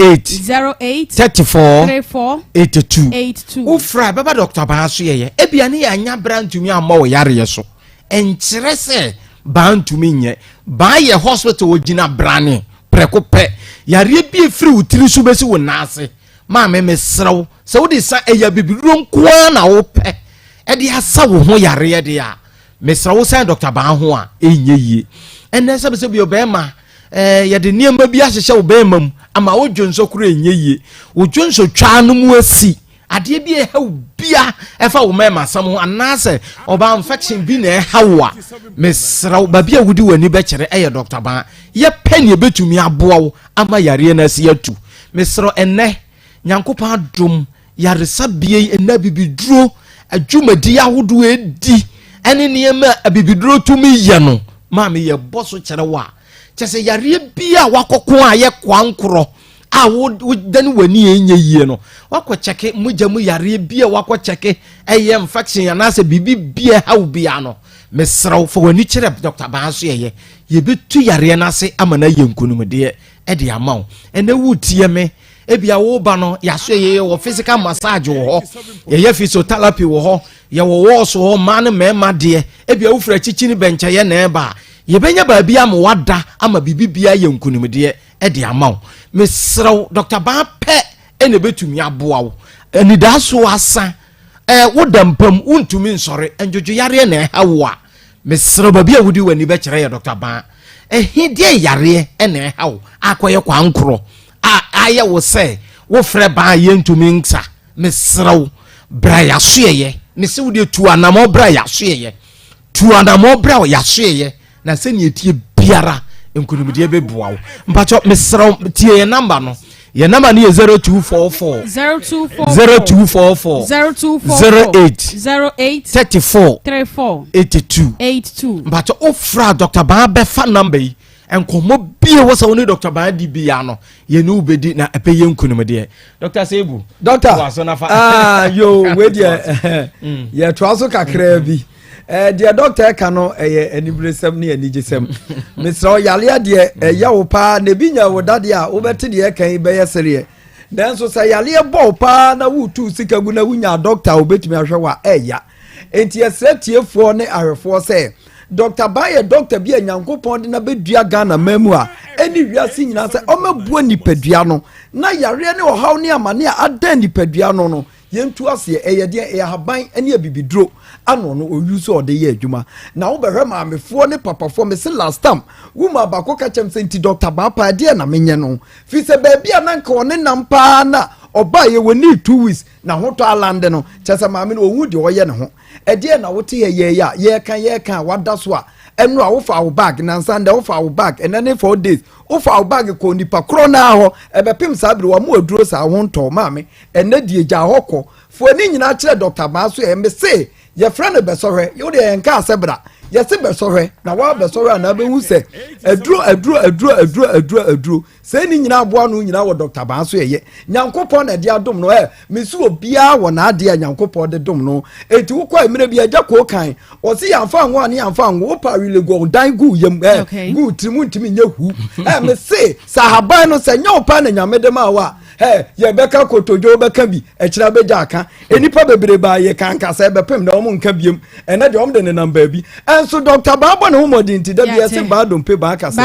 Speaker 6: 08
Speaker 2: 08
Speaker 6: 34
Speaker 2: 34
Speaker 6: 82
Speaker 2: 82
Speaker 6: Wofrɛ a, bɛba dɔkta baa so yɛyɛ. Ebia ne yɛanya berɛ antumi ammɔ wo yareɛ so. Ɛnkyerɛ sɛ baa ntumi nyɛ. Baa yɛ hospital ɔgyina brane prɛko pɛ. Yareɛ bi ɛfiri wo tiri so bɛsi wo nan ase. Maame mesrɛ wo, sɛ wode sa ɛyɛ abibiduro nko ara na wopɛ ɛde asa wo ho yareɛ deɛ a, Mesrɛ wo sɛn Dɔkta Baa ho a ɛnyɛ yie. Ɛnɛ sɛbisɛbi ɔbɛrima ɛɛ yɛde nneɛma bi ahyehyɛ wo bɛrima mu ama wo dwonsɔ koro ɛnyɛ yie. Wo dwonsɔ twaa no mu asi. Adeɛ bi ɛha wo bia ɛfa wo mɛrima asɛm ho anaasɛ ɔbaa infection bi na ɛha wo a mesrɛ wo baabi a wode w'ani bɛkyerɛ ɛyɛ Dɔkta Baa. Yɛpɛ nea ɛbɛtumi aboa wo ama yareɛ no asi atu. Mesrɛ ɛnɛ Nyankopɔn adom yaresabea yi ɛnna abibiduro adwumadi ahodoɔ edi ɛne nneɛma a abibiduro tumi yɛ no maame yɛ bɔ so kyerɛ wo a kyɛ sɛ yareɛ bi a wakɔko a yɛ kwankorɔ a wodane w'ani a ɛnyɛ yie no wakɔ kyɛke mogya mu yareɛ bi a wakɔ kyɛke ɛyɛ infection anaasɛ biribi bi a ɛha wo biara no. Mesrɛ wo, fa w'ani kyerɛ Dɔkta Baa so yɛyɛ. Yɛbɛtu yareɛ no ase ama no ayɛ nkonimdeɛ de ama wo. Ɛnɛ woretie me, ebia woreba no, yɛaso yɛyɛ wɔ physical massage wɔ hɔ, yɛyɛ physiotherapy wɔ hɔ, yɛwɔ wɔɔso hɔ, mmaa ne mmarima deɛ. Ebia wofiri akyikyi ne bɛnkyɛyɛ na ɛreba a, yɛbɛnya baabi ama wada ama biribi biara ayɛ nkonimdeɛ de ama wo. Mesrɛ wo, Dɔkta Baa pɛ na ɛbɛtumi aboa wo. Anidasoɔ asa. Eh, woda mpa mu, wontumi nsɔre, ndwodwoyareɛ na ɛha wo a, mesrɛ baabi a wode w'ani bɛkyerɛ yɛ Dɔkta Baa. Ɛhe deɛ yareɛ na ɛha wo akɔyɛ kwankorɔ a ayɛ wo sɛ wofrɛ baa yɛntumi nsa? Mesrɛ wo, bra yɛasoɛyɛ. Mese wo deɛ tu anamɔ bra yɛasoɛyɛ. Tu anamɔ bra yɛasoɛyɛ. Na sɛnea ɛteɛ biara nkonimdie bɛboa wo. Mpakyɛ mesrɛ wo tie yɛn namba no. Yɛn namba no yɛ 0244 0244 08 34 82. Mpakyɛ wofra Dr. Baa bɛfa namba yi nkɔmmɔ bie wɔ sɛ wo ne Dr. Baa di bia no yɛne wo bɛdi na ɛbɛyɛ nkonimdeɛ. Dr. Sebu.
Speaker 7: Doctor, ah, yo, wei deɛ yɛtoa so kakraa bi. Eh, deɛ dɔkta ɛka no ɛyɛ aniberesɛm ne anigyesɛm. Mesrɛ wo, yareɛ deɛ ɛyɛ wo paa na ebi nya wo dadeɛ a wobɛte deɛ ɛka yi bɛyɛ sereɛ. Nanso sɛ yareɛ bɔ wo paa na wotu sika gu na wonya dɔkta a obɛtumi ahwɛ wo a ɛya. Enti yɛsrɛ tiefoɔ ne ahwɛfoɔ sɛ Dɔkta Baa yɛ dɔkta bi a Nyankopɔn de no abɛdua Ghana man mu a ɛne wiase nyinaa sɛ ɔmɛboa nipadua no na yareɛ ne ɔhaw ne amane a adan nipadua no no Yɛntu aseɛ, ɛyɛ deɛn? Ɛyɛ ahaban ne abibiduro ano no ɔuse sɛ ɔde yɛ adwuma. Na wobɛhwɛ maamefoɔ ne papafoɔ, mese last time woman baako ka kyerɛ me sɛ nti Doctor Baapa ɛdeɛn na menyɛ no? Firi sɛ baabi a na nka ɔne nam paa na ɔbaeɛ wɔnii 2 weeks na ho tɔ alande no, kyerɛ sɛ maame no ɔhu deɛ ɔyɛ ne ho. Ɛdeɛn na wote yɛ yɛɛ yi a yɛreka yɛreka a wada so a ɛno a wofaa wo bag nansa ndɛ wofaa wo bag ɛnɛ ne 4 days wofaa wo bag kɔɔ nipa korɔ no ara hɔ ɛbɛpem saa bere wɔn aduro saa ho ntɔɔ maame Ɛnnɛ deɛ gyaa hɔ kɔ. Fa w'ani nyinaa kyerɛ Dɔkta Maa so ɛ. Mese yɛfrɛ no bɛsɔhwɛ. Wo deɛ yɛnkaa sɛ bra. Yɛse bɛsɔhwɛ. Na woa bɛsɔhwɛ a na abɛhu sɛ aduro aduro aduro aduro aduro aduro. Sɛi ne nyinaa aboa ano nyinaa wɔ Dɔkta Maa so ɛyɛ. Nyankopɔn na ɛde adom no ɛ. Mese obiara wɔ n'adeɛ a Nyankopɔn de dom no. Enti wokɔ a mmerɛ bi Agya Koo kan. Ɔse yɛamfa anwo a ne yɛamfa anwo. Wopɛ awelegɔn dan gu yam ɛ. Gu tirim ntumi nyɛ hu. Ɛ mese sɛ ahaban no sɛ nyɛ wo paa na Nyame de maa wo a Hey, yɛbɛka kotodwe wobɛka bi ɛkyerɛ bɛgya aka nnipa bebree baa yɛ ka nkasa ɛbɛpem na wɔn nka biem ɛnɛ deɛ wɔn de nenam baabi ɛnso dɔkta baa bɔ ne ho mmɔden nti da bi ɛse baa dompe baa kasɛ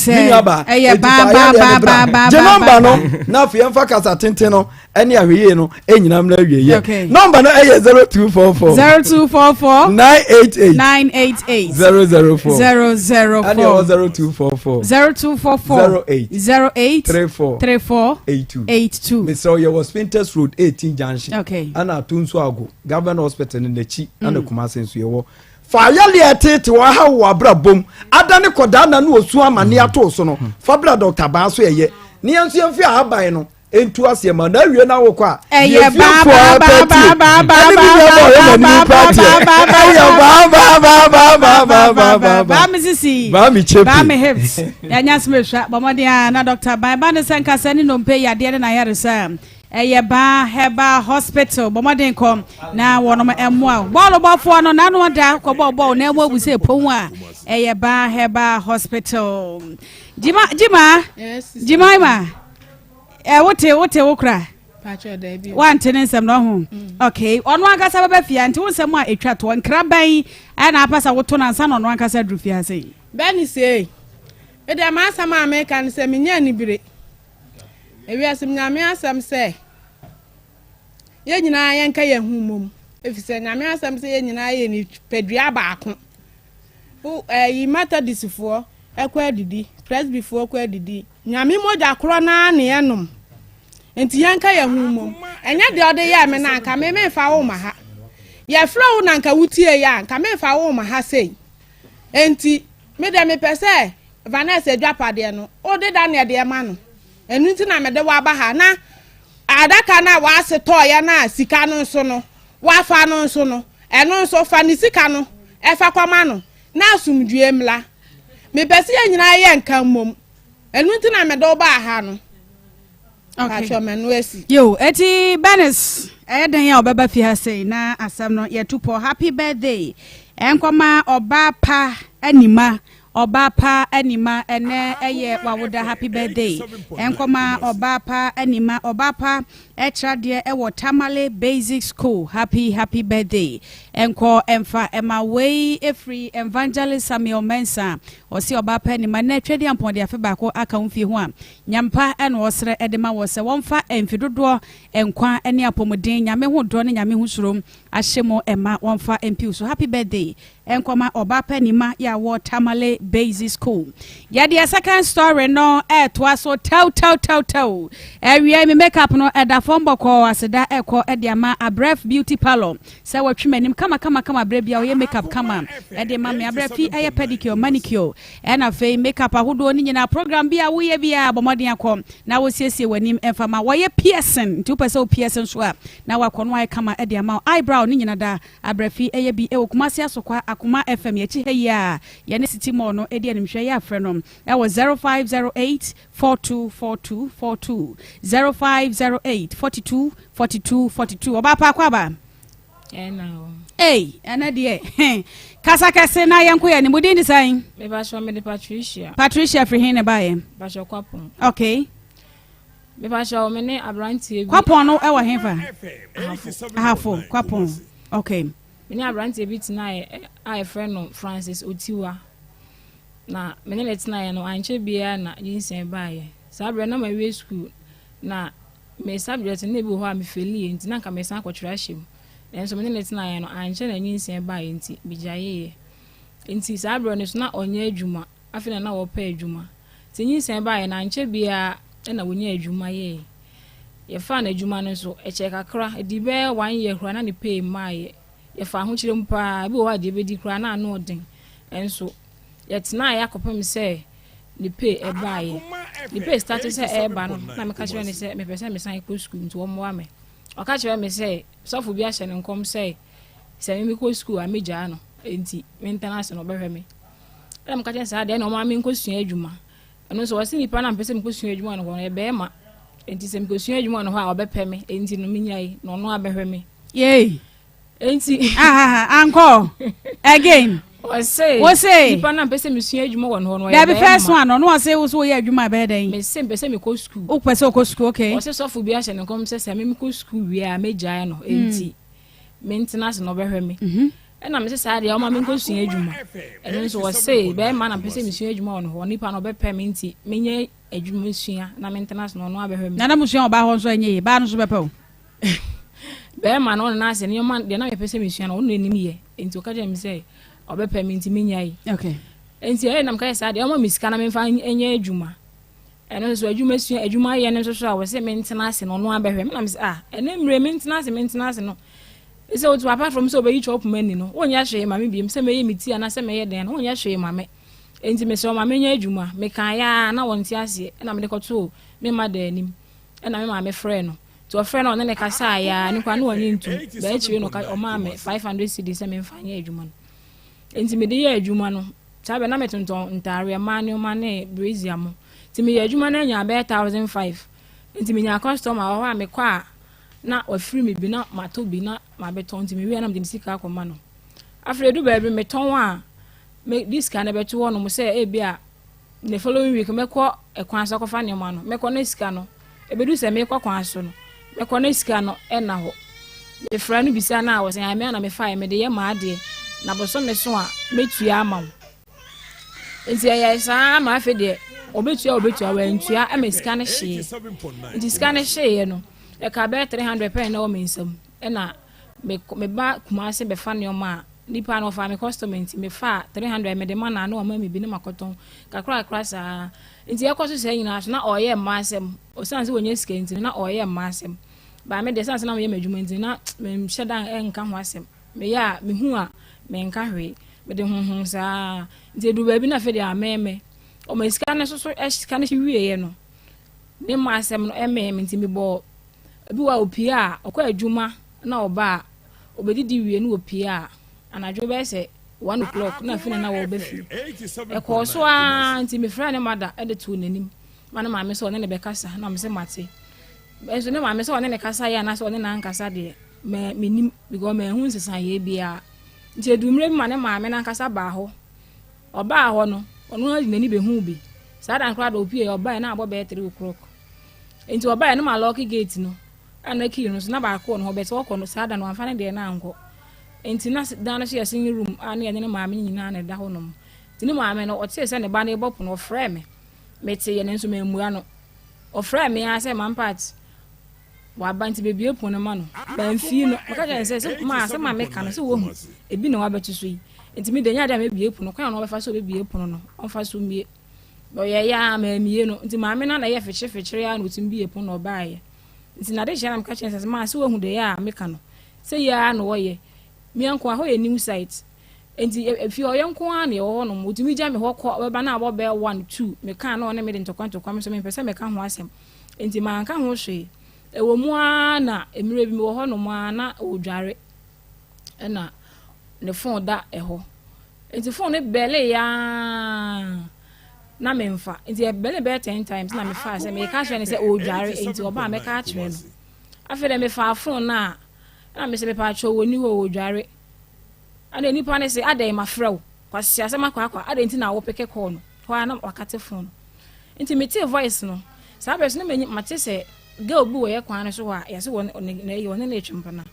Speaker 7: ne nua baa eti fa ayɛ deɛ ne bra gye nɔmba no na afei yɛmfa kasa tenten no ɛne ahwɛyie no ɛnyina mmerɛ awieɛ nɔmba no ɛyɛ 0244
Speaker 2: 0244
Speaker 7: 988
Speaker 2: 988
Speaker 7: 004
Speaker 2: 004
Speaker 7: ɛne ɛwɔ 0244
Speaker 2: 0244
Speaker 7: 08
Speaker 2: 08
Speaker 7: 34
Speaker 2: 34
Speaker 7: 82
Speaker 2: 82.
Speaker 7: Mesrɛ wo, yɛwɔ Spintex Road 18 junction.
Speaker 2: Okay.
Speaker 7: Ɛna ato nso ago Government Hospital no n'akyi ɛna Kumase nso yɛwɔ. Fa ayale a ɛtete wɔ aha wɔ abrabɔ mu adane kɔdaa na ne osu amane ato so no fa bra Dr. Baa so ɛyɛ ne yɛn nso yɛmfi ahaban no ntu aseɛ ma na awie na wokɔ a
Speaker 2: ɛyɛ baa baa baa baa baa baa baa baa baa baa baa
Speaker 7: ɛyɛ baa baa baa baa baa baa baa baa
Speaker 2: baa mi sisi
Speaker 7: baa mi kyepe
Speaker 2: baa mi hips yɛnyɛ asɛm ehwɛ bɔmɔden a na dɔkta ban ba ne sɛ nkasa ne nnompe yadeɛ ne n'ayaresa ɛyɛ baa herbal hospital bɔmɔden kɔ na wɔnom ɛmoa bɔɔlo bɔfoɔ no n'ano da kɔbɔ bɔɔl na ɛmo agu sɛ pɔn a ɛyɛ baa herbal hospital jima jima jima ima. Ɛ wote wote wo kora. Wante ne nsɛm no ɔho. Mm. Okay, ɔno ankasa bɛbɛ fie nti wo nsɛm a ɛtwa toɔ nkra bɛn ɛna apɛ sɛ woto no ansa na ɔno ankasa duru fie ase yi.
Speaker 1: Bɛne sei, medeɛ m'asɛm a meka ne sɛ menyɛ anibere. Ewiase mu Nyame asɛm sɛ yɛn nyinaa yɛnka yɛn ho mmom efisɛ Nyame asɛm sɛ yɛn nyinaa yɛ nipadua baako. Wo ɛyi Methodistfoɔ ɛkɔ adidi, Presbyfoɔ kɔ adidi, Nyame mogya korɔ no ara na yɛnom. Nti yɛnka yɛn ho mmom. Ɛnyɛ deɛ ɔde yɛɛ me no anka me memfa wo mma ha. Yɛfrɛ wo na anka wotie yɛ a, anka memfa wo mma ha sei. Enti me deɛ mepɛ sɛ Vanessa adwapadeɛ no, wode Daniel deɛ ma no. Ɛno nti na mede wo aba ha. Na adaka no a w'ase tɔeɛ no a sika no nso no, wafa no nso no, ɛno nso fa ne sika no fa kɔma no na asomdwoeɛ mmra. Mepɛ sɛ yɛn nyinaa yɛ nka mmom. Ɛno nti na mede wo baa ha no.
Speaker 2: Okay.
Speaker 1: Patwɔ m'ano asi.
Speaker 2: Yo, eti Bernice, ɛyɛ dɛn a ɔbɛba fie ha sei na asɛm no yɛtu pɔ. Happy birthday. Ɛnkɔma ɔbaa pa anima Ɔbaa pa anima ɛnɛ ɛyɛ wawoda happy birthday Ɛnkɔma ɔbaa pa anima Ɔbaa pa ɛkyerɛ adeɛ ɛwɔ Tamale basic school happy happy birthday Ɛnkɔ ɛmfa ɛma wei ɛfiri Evangelist Samuel Mensah ɔse ɔbaa pa anima nnɛ Twedeampɔn de afe baako aka wo mfie ho a Nyampa ɛna ɔsrɛ ɛde ma wɔ sɛ wɔmfa mfe dodoɔ nkwa ne apɔmuden Nyame ho dɔ ne Nyame ho suro ahyɛ mu ɛma wɔmfa mpiw so happy birthday nkɔma ɔbaa pa nima yɛ a wɔ Tamale Basic School. Yɛde yɛ second story no ɛtoa so tɛw tɛw tɛw tɛw. Awia me makeup no ɛda fam bɔkɔɔ aseda ɛkɔ ɛde ama Abrɛf Beauty Parlor sɛ wɔtwe m'anim kama kama kama berɛ bia ɔyɛ makeup kama ɛde ma me. Abrɛf fi ɛyɛ pedicure, manicure ɛna afei makeup ahodoɔ no nyinaa program bi a woyɛ biara bɔ mmɔden akɔ na wosiesie w'anim ɛmfa ma wɔyɛ piercing nti wopɛ sɛ wo piercing nso a na wakɔ no ayɛ kama ɛde ama wo eyebrow ne nyina da Abrafi yɛ bi wɔ Kumasi Asokwa Akoma FM yɛkyi ha yi a yɛne City Mall no di animhwɛ yɛ afrɛ no wɔ 0508 42 42 42 0508 42 42 42 Ɔbaa pa akɔ aba. Ei ɛnɛ deɛ kasa kɛse na yɛnko yɛ ne mu din de sɛn?
Speaker 8: Mepakyɛ mede Patricia.
Speaker 2: Patricia firi he ne baeɛ?
Speaker 8: Mepakyɛ Kwapɔn.
Speaker 2: Okay.
Speaker 8: Mepakyɛw, me ne aberanteɛ bi.
Speaker 2: Kwapɔn no wɔ hefa?
Speaker 8: Ahafo.
Speaker 2: Ahafo, Kwapɔn. Okay.
Speaker 8: Me ne aberanteɛ bi tenaeɛ a yɛfrɛ no Francis Otiwa. Na me ne no tenaeɛ no, ankyɛ biara na nyinsɛn baeɛ. Saa berɛ na mawie sukuu, na me subject no na ebi wɔ hɔ a mefeliiɛ nti na anka mesan akɔtwerɛ ahyɛ mu. Nanso me ne no tenaeɛ no, ankyɛ na nyinsɛn baeɛ nti megyaeeɛ. Nti saa berɛ no so na ɔnyɛ adwuma. Afei na na wɔrepɛ adwuma. Nti nyinsɛn baeɛ no, ankyɛ biara na wɔnyaa adwuma yɛe. Yɛfaa no adwuma no nso, ɛkyɛɛ kakra, ɛdii bɛyɛ one year koraa na ne pay mmaeɛ. Yɛfaa ahokyerɛ mu paa, ebi wɔ hɔ a deɛ ɛbɛdi koraa na ano ɔden. Nso yɛtenaeɛ akɔpem sɛ ne pay ɛbaeɛ. Ne pay starte sɛ ɛreba no, na meka kyerɛ no sɛ mepɛ sɛ mesan kɔ sukuu nti wɔmmoa me. Ɔka kyerɛɛ me sɛ sɔfo bi ahyɛ no nkɔm sɛ sɛ me mekɔ sukuu a mɛgyaa no, enti mentena ase na ɔbɛhwɛ me. Ɛna meka kyerɛ no saa deɛ ɛna ɔma menkɔsua adwuma. Ɛno nso ɔse nipa no a mepɛ sɛ mekɔsua adwuma no hɔ no yɛ bɛrima. Enti sɛ mekɔsua adwuma no hɔ a ɔbɛpɛ me. Enti no menyae na ɔno abɛhwɛ me.
Speaker 2: Yei.
Speaker 8: Enti.
Speaker 2: Ahaha ankɔ again.
Speaker 8: Ɔse.
Speaker 2: Wose.
Speaker 8: Nipa no a mepɛ sɛ mesua adwuma wɔ no hɔ no ɔyɛ bɛrima.
Speaker 2: Dabi first one no ɔse wo so woyɛ adwuma ɛbɛyɛ dɛn.
Speaker 8: Mese mepɛ sɛ mekɔ sukuu.
Speaker 2: Wopɛ sɛ wokɔ sukuu okay.
Speaker 8: Ɔse sɔfo bi ahyɛ ne nkɔm sɛ sɛ me mekɔ sukuu wie a mɛgyae no. Enti mentena ase na ɔbɛhwɛ me. Mhm. Ɛna mese saa deɛ ɔma menkɔsua adwuma. Ɛno nso ɔse bɛrima na mepɛ sɛ mesua adwuma wɔ no hɔ. Nipa no ɔbɛpɛ me nti menyɛ adwuma sua na mentena ase na ɔno abɛhwɛ me.
Speaker 2: Na na musua wɔ baa hɔ nso ɛnyɛ yie. Baa no nso bɛpɛ wo.
Speaker 8: Bɛrima no ɔno n'asɛ nneɛma deɛ na mepɛ sɛ mesua no ɔno na anim yɛ. Nti ɔka kyerɛ me sɛ ɔbɛpɛ me nti menyae.
Speaker 2: Okay.
Speaker 8: Nti ɛyɛ na meka sɛ saa deɛ ɔma me sika na memfa nyɛ adwuma. Ɛno nso adwuma sua adwuma yɛ no nso so a wɔsɛ mentena ase na ɔno abɛhwɛ me na mesɛ ah ɛnɛ mmerɛ mentena ase mentena ase no sɛ wotu apart from sɛ wobɛyi chop money no wonyɛ hwee ma me biom sɛ mɛyɛ me ti anaasɛ mɛyɛ dɛn no wonyɛ hwee ma me enti mesrɛ ma menyɛ adwuma mekaeɛ a na wɔnte aseɛ ɛna mede kɔtoo me mma da anim ɛna me maame frɛɛ no nti ɔfrɛ no ɔne ne kasaeɛ a ne kwa ne wɔnye ntum bɛakyire no ɔmaa me 500 cedis sɛ memfa nyɛ adwuma no Enti mede yɛɛ adwuma no. Saa bɛ na metontɔn ntaareɛ, mmaa nneɛma ne brazier mo. Nti meyɛɛ adwuma no nyaa bɛyɛ 1005. Nti menyaa customer wɔ hɔ a mekɔ a na wafiri me bi na matɔ bi na mabɛtɔn. Nti mewie a na mede me sika akɔma no. Afei edu baabi metɔn a mede sika no bɛto hɔnom sɛ ebi a The following week mɛkɔ kwan so akɔfa nneɛma no, mɛkɔ na sika no, ebedu sɛ mekɔ kwan so no, mɛkɔ na sika no ɛna hɔ. Mefrɛ no bisa no a wɔsɛ ame a na mefaeɛ mede yɛ m'adeɛ na bosome so a mɛtua ama wo. Nti ɛyɛ saa ma afei deɛ ɔbɛtua ɔbɛtua wantua ɛma sika no hyeeɛ. Nti sika no hyeeɛ no ɛka bɛyɛ 300 pɛn na ɛwɔ me nsam ɛna meba Kumase bɛfa nneɛma a Nipa no ɔfaa me customer nti me faa 300 mede ma no a na wama me bi na makɔtɔn kakra kakra saa nti ɛkɔ so saa nyinaa so na ɔyɛ mmaa asɛm ɔsan sɛ wɔnyɛ sika nti na ɔyɛ mmaa asɛm baa me deɛ san sɛ na meyɛ m'adwuma nti na menhyɛ da nka ho asɛm meyɛ a mehu a menka hwee mede honhom saa nti edu baabi na afei deɛ amɛɛmɛ ɔma sika no so so sika no wieɛ no ne mmaa asɛm no ɛmɛɛ me nti mebɔɔ ebi wɔ a opie a ɔkɔ adwuma na ɔba a Obedidi wie na opue a, anadwo bɛyɛ sɛ one o'clock na afei na na wɔreba fie. Ɛkɔɔ so ara nti mefrɛɛ ne mada de too n'anim ma ne maame sɛ ɔne ne bɛkasa na mese mate. Nso ne maame sɛ ɔne ne kasa yɛ anaasɛ ɔne n'ankasa deɛ, mennim because manhu nsesaeɛ biara. Nti eduu mmerɛ bi ma ne maame no ankasa baa hɔ. Ɔbaa hɔ no, ɔno ara de n'ani bɛhuu bi. Saa da no koraa de ɔpueeɛ, ɔbaeɛ na abɔ bɛyɛ 3 o'clock. Nti ɔbaeɛ no ma lock gate no, a na key no nso na baako wɔ ne hɔ but ɔkɔ no saa da no wamfa ne deɛ no ankɔ. Nti na dan no so yɛ single room a na yɛne ne maame no nyinaa na ɛda hɔnom. Nti ne maame no ɔtee sɛ ne ba no rebɔ pono, ɔfrɛɛ me. Meteeɛ nanso mammua no. Ɔfrɛɛ me ara sɛ Mampat waba nti bebue pono no ma no. Mamfii no. Meka kyerɛɛ no sɛ, sɛ ma asɛm a meka no sɛ woahu ebi na wabɛto so yi. Nti me deɛ ɛnyɛ adeɛ a mɛbue pono. Kwan a ɔno ɔbɛfa so ɔbɛbue pono no, ɔmfa so mmue. Na ɔyɛeɛ ara mammue no. Nti maame no na ɛyɛ fekyere ara na ɔtumi bue pono na ɔbaeɛ. Nti n'adekyee na meka kyerɛɛ no sɛ, ma sɛ woahu deɛ a meka no, sɛ yei ara na ɔyɛ. Me nko ara, hɔ yɛ new site. Nti efie hɔ yɛn nko ara na yɛwɔ hɔnom. Otumi gya me hɔ kɔ, ɔbɛba na abɔ bɛyɛ one, two. Meka a na ɔne me de ntɔkwa ntɔkwa, me nso mempɛ sɛ meka ho asɛm. Nti manka ho hwee. Ɛwɔ mu ara na mmerɛ bi mewɔ hɔnom ara na ɔredware ɛna ne phone da ɛhɔ. Nti phone no bɛlee ara na memfa. Nti ɛbɛlee bɛyɛ 10 times na mefaa sɛ meka kyerɛ no sɛ ɔredware nti ɔba a mɛka akyerɛ no. Afei deɛ mefaa phone no a ɛna mesɛ mepaakyɛw wɔnni hɔ ɔredware. Ɛna nipa no se adɛn mafrɛ wo kwasi asɛm akɔ akɔ adɛn nti na wopeke call no hɔ ara na wakate phone no. Nti metee voice no saa bere so na manyi mate sɛ girl bi wɔ yɛ kwan no so hɔ a yɛse wɔ ne na ɛyɛ ɔne no retwe mpena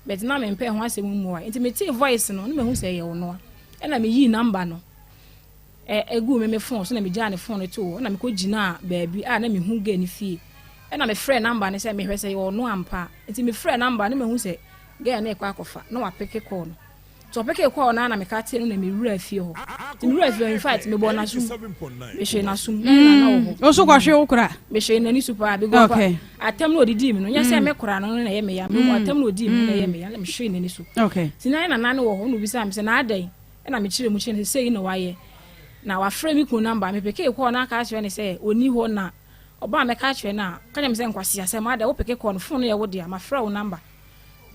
Speaker 8: but na mempɛ ho asɛm mmuae. Nti metee voice no na mahu sɛ ɛyɛ ɔno a ɛna meyii number no ɛguu me me phone so na megyaa ne phone no too hɔ na mekɔ gyinaa baabi a na mehu girl no fie ɛna mefrɛɛ number no sɛ mehwɛ sɛ ɛyɛ ɔno ampa a. Nti mefrɛɛ number no mahu sɛ girl no rekɔ akɔfa na wapeke call no. Nti ɔpekee call no ara na meka tee no na mewuraa fie hɔ. Nti mewuraa fie hɔ in fact mebɔɔ n'asom. Mehwee n'asom na ne nana wɔ hɔ.
Speaker 2: Wo so kɔhwe wo kora?
Speaker 8: Mehwee n'ani so paa because okay. Atɛm na ɔdidii me no nyɛ sɛ me kora no na ɛyɛ me ya. Mm. Atɛm na ɔdii me no na ɛyɛ me ya na mehwee n'ani so.
Speaker 2: Okay.
Speaker 8: Nti na ne nana no wɔ hɔ na obisaa me sɛ na adɛn ɛna mekyerɛ mu kyerɛ no sɛ sei na wayɛ. Na wafrɛ me kunu number mepekee call no aka akyerɛ no sɛ ɔnni hɔ na ɔbaa mɛka akyerɛ no a ɔka kyerɛ me sɛ nkwaseasɛm adɛn wopeke call no phone no yɛ wo dea mafrɛ wo number.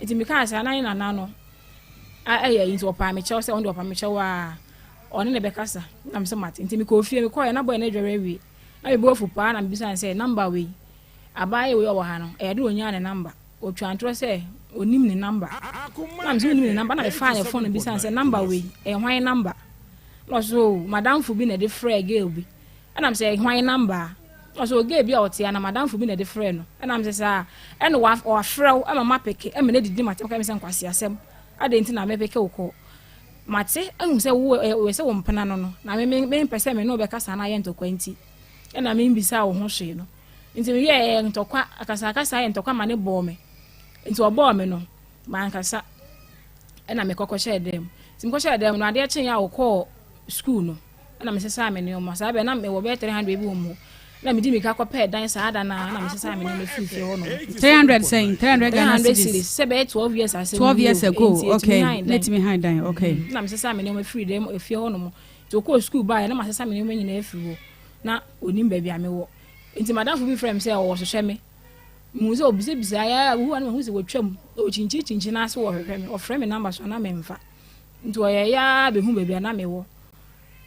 Speaker 8: Nti mekaa saa na ne nana no ɛyɛ ayi nti ɔpaa me kyɛw sɛ ɔno deɛ ɔpa me kyɛw a ɔne ne bɛkasa na mesɛ mate. Nti mekɔɔ fie mekɔɔɛ na bɔyɛ no adware awie na mebɔ afu paa na mebisa no sɛ number wei abaayewa wei ɔwɔ ha no ɛyɛ de ɔnyaa ne number. Ɔtwa ntorɔ sɛ ɔnim ne number na mesɛ wonim ne number na mefaa ne phone bisa no sɛ number wei ɛyɛ hwan number na ɔsɛ o madamfo bi na ɛde frɛɛ girl bi ɛna mesɛ ɛyɛ hwan number a na ɔsɛ o girl bi a ɔte ha na madamfo bi na ɛde frɛɛ no ɛna mesɛ saa ɛna wafrɛ wo ɛma mapeke ɛma no adidi matam ka me sɛ nkwasi asɛm adɛn nti na mepeke wo kɔ mate ahu sɛ wo ɛyɛ sɛ wo mpena no no na me mempɛ sɛ me ne wo bɛkasa na ayɛ ntɔkwa nti ɛna membisa wo ho hwee no. Nti meyɛɛ ntɔkwa, akasakasa yɛ ntɔkwa ma ne bɔɔ me. Nti ɔbɔɔ me no, mankasa. Ɛna mekɔ kɔhyɛɛ dan mu. Nti mekɔhyɛɛ dan mu no, adeɛ kyeeɛ a ɔkɔɔ sukuu no, ɛna mesesaa me nneɛma. Saa bɛ na mewɔ bɛyɛ 300 bi wɔ mu. Na medi mmirika kɔpɛɛ dan saa da no ara na mesesaa me nneɛma firi fie hɔ nom.
Speaker 2: 300 sɛn? 300 Ghana
Speaker 8: 300 cedis. Sɛ bɛyɛ 12 years asɛm
Speaker 2: 12 years ago, okay. Na ɛtumi han dan, okay.
Speaker 8: Na mesesaa me nneɛma firi dan mu, fie hɔ nom. Nti ɔkɔɔ sukuu baeɛ na masesa me nneɛma nyinaa afiri hɔ. Na ɔnim baabi a mewɔ. Enti m'adamfo bi frɛɛ me sɛ ɔresrɛ me. Mehuu sɛ ɔbisabisa a, wohu a na mahu sɛ watwam. Ɔkyinkyinkyinkyin ase wɔhwehwɛ me. Ɔfrɛ me namba so a na memfa. Nti ɔyɛeɛ ara bɛhu baabi a na mewɔ.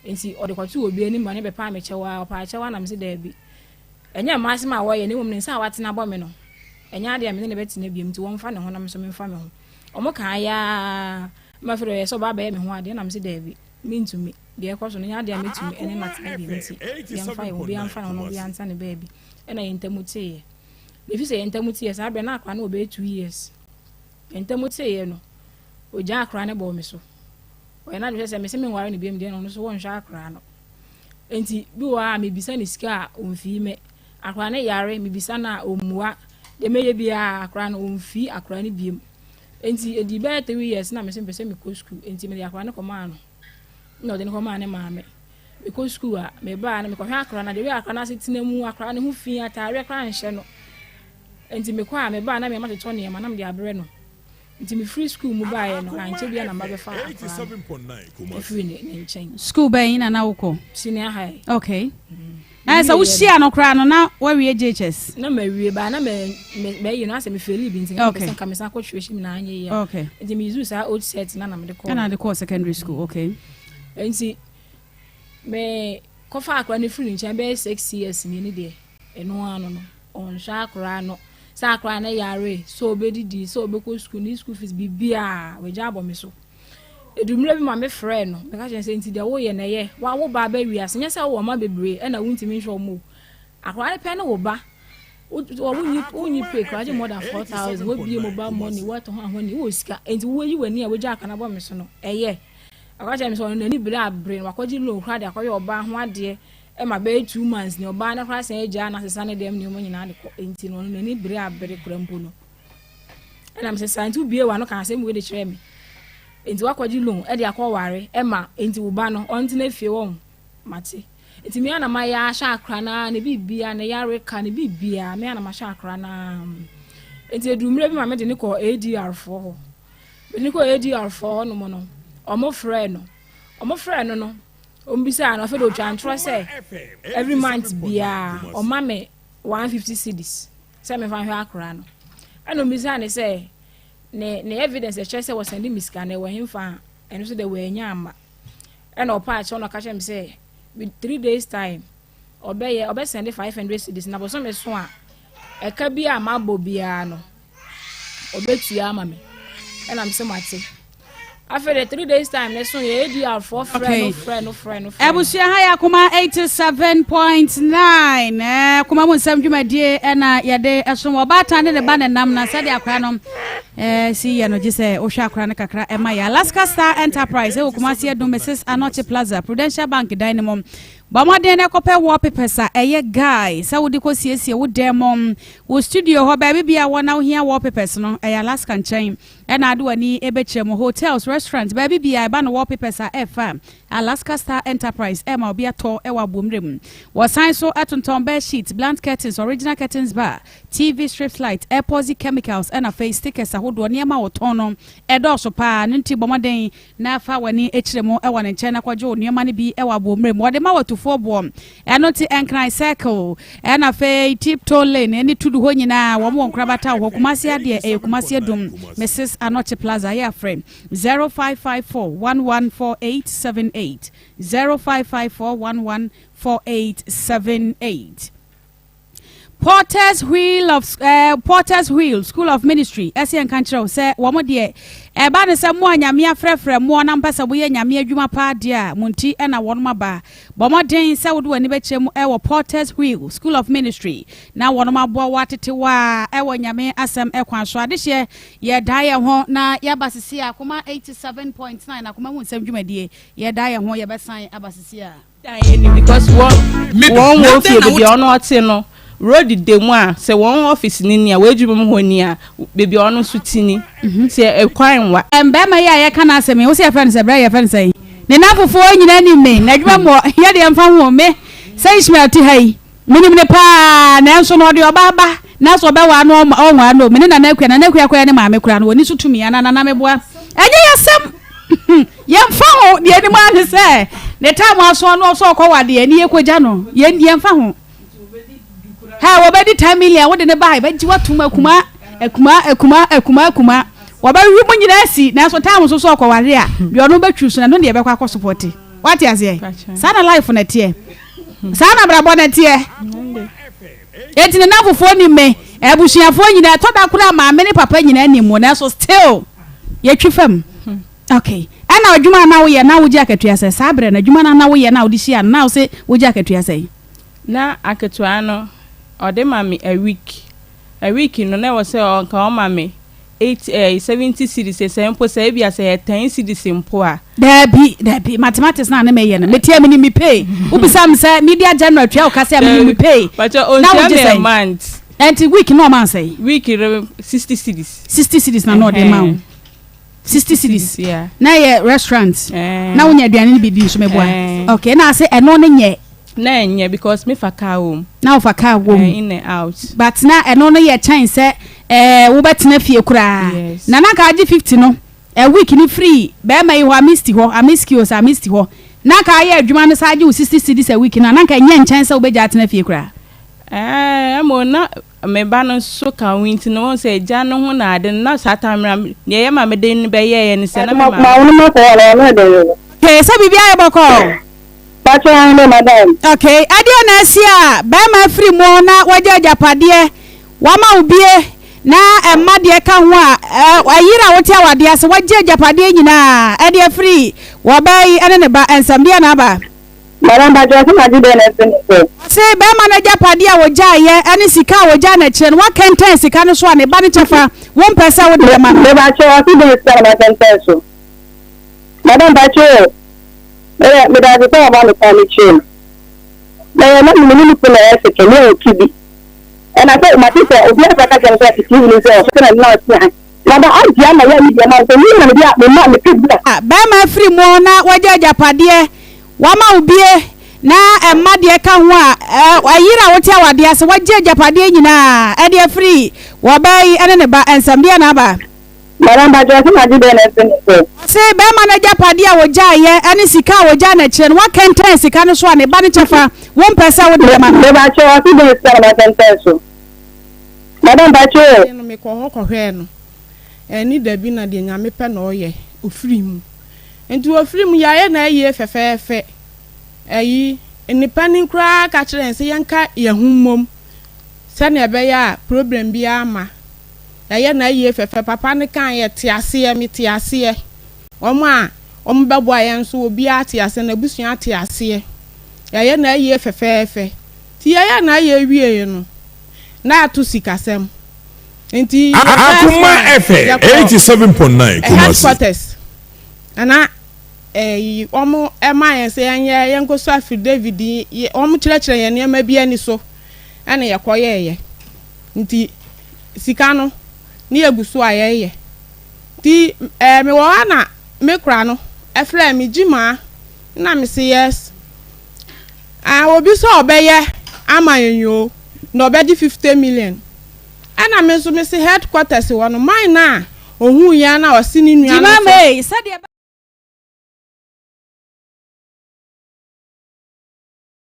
Speaker 8: Nti ɔde kɔtoo obi anim ma no bɛpaa me kyɛw ara. Ɔpaa kyɛw ara na mese daabi. Ɛnyɛ mmaa asɛm a wɔyɛ na mmom ne nsa a watene abɔ me no, ɛnyɛ adeɛ a me ne no bɛtena biom nti wɔmfa ne ho na me nso memfa me ho. Wɔkaeɛ ara ma afei deɛ ɔyɛɛ sɛ ɔba abɛyɛ me ho adeɛ na mese daabi, mentumi. Deɛ ɛkɔ so no, ɛnyɛ adeɛ a mɛtumi ne no atena bio nti, yɛmfa yɛn ho, obiara mfa ne ho na obiara ntena ne baabi. Ɛna yɛn ntam teeɛ. Na ɛfiri sɛ yɛn ntam teeɛ, saa berɛ na akwadaa no wɔ bɛyɛ 2 years. Yɛn ntam teeɛ no, ɔgyaa akwadaa no bɔɔ me so. Ɔyɛ n'adwene sɛ sɛ mese menware no biom deɛ na ɔno nso wɔnhwɛ akwadaa no. Nti bi wɔ hɔ a mebisa no sika a ɔmfii me. Akwadaa no yare, mebisa no a ɔmmua. Deɛ mɛyɛ biara akwadaa no ɔmfii akwadaa no biom. Nti ɛdii bɛyɛ 3 years na mese mepɛ sɛ mekɔ sukuu. Nti mede akwadaa no kɔmaa no. Na ɔde no kɔmaa ne maame. Mekɔ sukuu a, mebaa no mekɔhwɛ akwadaa no, deɛ wei akwadaa no asetena mu, akwadaa no ho fi, ataareɛ koraa nhyɛ no. Nti mekɔ a, mebaa na mema totɔ nneɛma na mede abrɛ no. Nti mefiri sukuu mu baeɛ no, ankyɛ biara na mba bɛfa akwadaa no ɛfiri ne nkyɛn.
Speaker 2: Sukuu bɛn na na wokɔ?
Speaker 8: Senior high.
Speaker 2: Okay. Na sɛ wohyia no koraa no na wawie JHS?
Speaker 8: Na mawie baa na mɛyi no asɛ mefeli bi nti nka mepɛ sɛ nka mesan kɔtwerɛ hyɛ mu na anyɛ yie.
Speaker 2: Okay.
Speaker 8: Nti me use saa old set na na mede kɔɔ.
Speaker 2: Ɛna de kɔɔ secondary school, okay.
Speaker 8: Nti me kɔfa akwadaa no firi ne nkyɛn bɛyɛ 6 years ni ne deɛ ɛno ano no ɔnhwɛ akwadaa no sɛ akwadaa no yare sɛ ɔbɛdidi sɛ ɔbɛkɔ school ne school fees biribiara wagya abɔ me so. Ɛduru mmerɛ bi ma me frɛɛ no, meka kyerɛ no sɛ nti deɛ woyɛ no ɛyɛ, wa wo ba aba wiase, nyɛ sɛ wowɔ mma bebree ɛna wontumi nhwɛ wɔn o, akwadaa no pɛ ne wo ba, wonyi wonyi pay koraa gye more than 4000, wobie mobile money, wɔtɔ ho ahoni, wowɔ sika, nti woyi w'ani a wogya akwadaa no abɔ me so no, ɛyɛ. Ɔka kyerɛ me sɛ ɔno n'ani bere abere no, wakɔgye loan koraa de akɔyɛ ɔbaa ho adeɛ ɛma bɛyɛ 2 months ni, ɔbaa no koraa san agyaa no asesa ne dɛm nneɛma nyinaa de kɔ, nti no ɔno n'ani bere abere koraa mpo no. Ɛna mesɛ saa nti wobie w'ano ka asɛm wei de kyerɛ me, nti wakɔgye loan ɛde akɔware ɛma nti wo ba no ɔntena fie wɔn mate. Nti me ana mayɛ ahyɛ akora no ara ne biribia ne yare ka ne biribia me ana mahyɛ akora no ara. Nti ɛduru mmerɛ bi ma mede ne kɔ ADR foɔ hɔ, mede ne kɔ ADR foɔ hɔ nom no, ɔmo frɛ no, ɔmo frɛ no no ɔmo bisaa no, afei de otwa ntorɔ sɛ every month biara ɔma me 150 cedis sɛ mefa nhwɛ akora no. Ɛna ɔmo ne sɛ ne evidence ɛkyerɛ sɛ wɔsɛnde me sika no ɛwɔ hemfa a, ɛno nso de wɔanya ama. Ɛna ɔpa akyɛw na ɔka kyerɛ me sɛ with 3 days time ɔbɛyɛ ɔbɛsɛnde 500 cedis na bosome so a ɛka bi a mabɔ biara no ɔbɛtua ama me. Ɛna me sɛ mate. Afei de 3 days time ne so yɛ ADR foɔ frɛ no, frɛ no, frɛ no, frɛ no.
Speaker 2: Abusua, ha yɛ Akoma 87.9 Akoma mu nsɛm dwumadie ɛna yɛde ɛsom. Ɔbaatan ne ne ba ne nam na sɛdeɛ akora no si yɛ no, gye sɛ wohwɛ akora no kakra ɛma yɛ. Alaska Star Enterprise ɛwɔ Kumasi Adum, Mrs Anɔkye Plaza, Prudential Bank dan no mu. Bɔ mmɔden na ɛkɔpɛ wallpapers a ɛyɛ guy sɛ wode kɔ siesie wo dan mu, wo studio hɔ, baabi bia wɔ na wohia wallpapers no, ɛyɛ Alaska nkyɛn ɛna ade w'ani ɛbɛkyerɛ mu. Hotels, restaurant, baabi bia ɛba no wallpapers a ɛfa Alaska Star Enterprise ɛma obi atɔ ɛwɔ abommerɛ mu. Wɔsan so ɛtontɔn bed sheet, blank curtains, original curtains bar, TV strips, light, epoxy chemicals, ɛna afei stickers ahodoɔ. Nneɛma a wɔtɔn no ɛdɔɔso paa no, nti bɔ mmɔden na fa w'ani akyerɛ mu ɛwɔ ne nkyɛn na kɔgye wo nneɛma no bi ɛwɔ abommerɛ mu. Wɔde ma watufoɔ boɔ. Ɛno nti Nkran Circle ɛna afei Tiptoe Lane ɛne Tudu hɔ nyinaa wɔn wɔ nkorabata wɔ hɔ. Kumasi adeɛ ɛyɛ Kumasi Adum, Mrs Anɔkye Plaza. Yɛ afrɛ 0554 114878, 0554 114878. Porters Wheel School of Ministry ɛsɛ yɛn nka nkyerɛ wo sɛ wɔn deɛ ɛba ne sɛ mo a Nyame afrɛfrɛ moɔ na mpɛ sɛ moyɛ Nyame adwuma paa deɛ a, mo nti ɛna wɔn aba. Bɔ mmɔden sɛ wode w'ani bɛkyerɛ mu ɛwɔ Porters Wheel School of Ministry na wɔn aboa wo atete wo a ɛwɔ Nyame asɛm ɛkwan so. Adehyeɛ yɛda yɛn ho na yɛaba sisi a Akoma 87.9 Akoma mu nsɛm dwumadie, yɛda yɛn ho, yɛbɛsan aba sisi a.
Speaker 1: Because wɔn wɔ fie baabi a ɔno ɔte no, road da mu a sɛ wɔn office ni ni a wɔn adwuma mu hɔ ni a baabi a ɔno nso ti ni sɛ ɛkwan wa.
Speaker 2: Bɛrima yi a yɛka n'asɛm yi, wo sɛ yɛfrɛ no sɛ brɛ, yɛfrɛ no sɛ ne nanfofoɔ nyinaa nim me n'adwuma mu yɛ deɛ mfa ho me sɛ Ishmael te ha yi, menim ne paa, nanso no ɔde ɔba ba na sɛ ɔbɛwaa no ɔnwaa no. Me ne Nana Akua, Nana Akua kɔyɛ ne maame koraa no wɔni so tumi ana Nana meboa ɛnyɛ yɛsɛm yɛmfa ho. Deɛ anim ara ne sɛ ne tam aso no ɔsɛ ɔkɔ wadeɛ ne yɛkɔgya no, yɛmfa ho ha. Wɔbɛdi 10 million wode ne ba bɛgye watom akuma akuma akuma akuma akuma, wɔbɛwe mu nyinaa si, nanso tam nso so ɔkɔware a deɛ ɔno bɛtwi so na ɛno deɛ ɛbɛkɔ akɔ support. Wate aseɛ? Saa na life no teɛ, saa na abrabɔ no teɛ. Enti ne namfofoɔ nim me, abusuafoɔ nyinaa, ɛtɔ da koraa maame ne papa nyinaa nim mo, nanso still yɛtwi fam. Okay, ɛna adwuma a na woyɛ na wogye akatua sɛ saa berɛ no, adwuma no na woyɛ na wode hyia no na wo se wogye akatua sɛ?
Speaker 1: Na akatua no ɔde ma me a week, a week no na ɛwɔ sɛ ɔnka ɔma me eight 70 cedis, sɛ mpo sɛ ebi a sɛ yɛ 10 cedis mpo a.
Speaker 2: Daabi, daabi, mathematics na ne meyɛ no, metia menim me pay. Wobisa me sɛ media general tua wo ka sɛ menim me pay.
Speaker 1: Na wogye sɛ month.
Speaker 2: Ɛnti week na ɔma nsɛn?
Speaker 1: Week no 60 cedis.
Speaker 2: 60 cedis na na ɔde ma wo? 60 cedis na yɛ restaurant na wonya aduane no bi di nso meboa? Okay, na ase ɛno ne nyɛ?
Speaker 1: Na ɛnyɛ because mefa car wɔ mu.
Speaker 2: Na wofa car wɔ mu.
Speaker 1: In and out.
Speaker 2: But na ɛno no yɛ kyɛn sɛ wobɛtena fie koraa.
Speaker 1: Yes.
Speaker 2: Na nka agye 50 no a week ni free bɛrima yi hɔ, Amisti hɔ, Amiski o sɛ Amisti hɔ na nka ayɛ adwuma no saa agye wo 60 cedis a week no a, na nka ɛnyɛ nkyɛn sɛ wobɛgya atena fie koraa?
Speaker 1: Ɛɛ, na me ba no nso ka ho nti no wɔn sɛ agya no ho na ade no na saa time na deɛ ɛyɛ ma mede no bɛyɛɛ ne sɛ na me maame.
Speaker 2: Okay, sɛ biribi ayɛ bɔkɔɔ.
Speaker 3: Pakyɛ ne madam.
Speaker 2: Okay, ɛdeɛ na asi a bɛrima afiri mu na wagya agyapadeɛ wama wo bie. Na mma deɛ ka ho a, ɛyere a wote awadeɛ ase, wagye agyapadeɛ nyinaa ɛde afiri wɔbaa yi ne ne ba nsam. Deɛ na aba?
Speaker 3: Madam mpakyɛw ɔse magye dɛn na afiri ne nsam?
Speaker 2: Ɔse bɛɛma no agyapadeɛ a ɔgyaeɛ ne sika a ɔgyaa no akyire no, woakɛntɛn sika no so a ne ba no kyɛfa wompɛ sɛ wode bɛma no.
Speaker 3: Mepakyɛw ɔse dɛn sika na makɛntɛn so? Madam mpakyɛw o, meyɛ medase sɛ wama me kwan mekyerɛ mu. Mɛyɛ na me ne me kunu na ɛyɛ seke, me ɔnte bi. Ɛna sɛ mate sɛ obi asa ka kyerɛ me sɛ ɔte TV no sɛ ɔsɛ na na ɔte ha. Na ba agye ama yɛ me deɛ ma sɛ me na me deɛ me ma me pɛ bi a.
Speaker 2: Bɛrima afiri mu na wagya agyapadeɛ wama wo bie na mma deɛ ka ho a ɛyere a wote awadeɛ ase wagye agyapadeɛ nyinaa ɛde afiri wɔbaa yi ɛne ne ba nsam deɛ na aba.
Speaker 3: Madam mpakyɛw ɔse magye dɛn na afiri ne nsam.
Speaker 2: Ɔse bɛrima no agyapadeɛ a ɔgyaeɛ ɛne sika a ɔgyaa no akyire no wakɛntɛn sika no so a ne ba no kyɛfa wompɛ sɛ wode bɛma no.
Speaker 3: Mepakyɛw ɔse dɛn sika na makɛntɛn so. Madam mpakyɛw o.
Speaker 1: No mekɔɔ hɔ kɔhwɛɛ no ɛne dabi na deɛ Nyame pɛ na ɔyɛ ɔfiri mu nti ɔfiri mu yɛayɛ no ayie fɛfɛɛfɛ ayi ne panin koraa ka kyerɛɛ yɛn sɛ yɛnka yɛn ho mmom sɛdeɛ ɛbɛyɛ a problem biara mma yɛayɛ no ayie fɛfɛ papa no kaa yɛte aseɛ mete aseɛ wɔn a wɔn bɛboa yɛn nso obiara te aseɛ n'abusua te aseɛ yɛayɛ no ayie fɛfɛɛfɛ nti yɛyɛ no ayie wieɛ no na ato sikasɛm nti
Speaker 4: Akoma
Speaker 1: first
Speaker 4: FM
Speaker 1: one yɛkɔ
Speaker 4: 87.9 Kumasi.
Speaker 1: headquarters na ɛyi wɔn ɛma yɛn sɛ yɛnyɛ yɛnkɔ so affidavit wɔn kyerɛkyerɛ yɛn nneɛma bi ani so ɛna yɛkɔ yɛɛyɛ nti sika no ne yɛgu so a yɛyɛ nti ɛɛ mewɔ hɔ na me kora no ɛfrɛ me gyimaa na me se yes Ah obi sɛ ɔbɛyɛ ama yɛn oo na ɔbɛgye 50 million ɛna me nso mese headquarters hɔ no man no a ohuu yɛn na ɔse ne nua no
Speaker 2: Gyimah
Speaker 1: sɛ.
Speaker 2: May, sɛdeɛ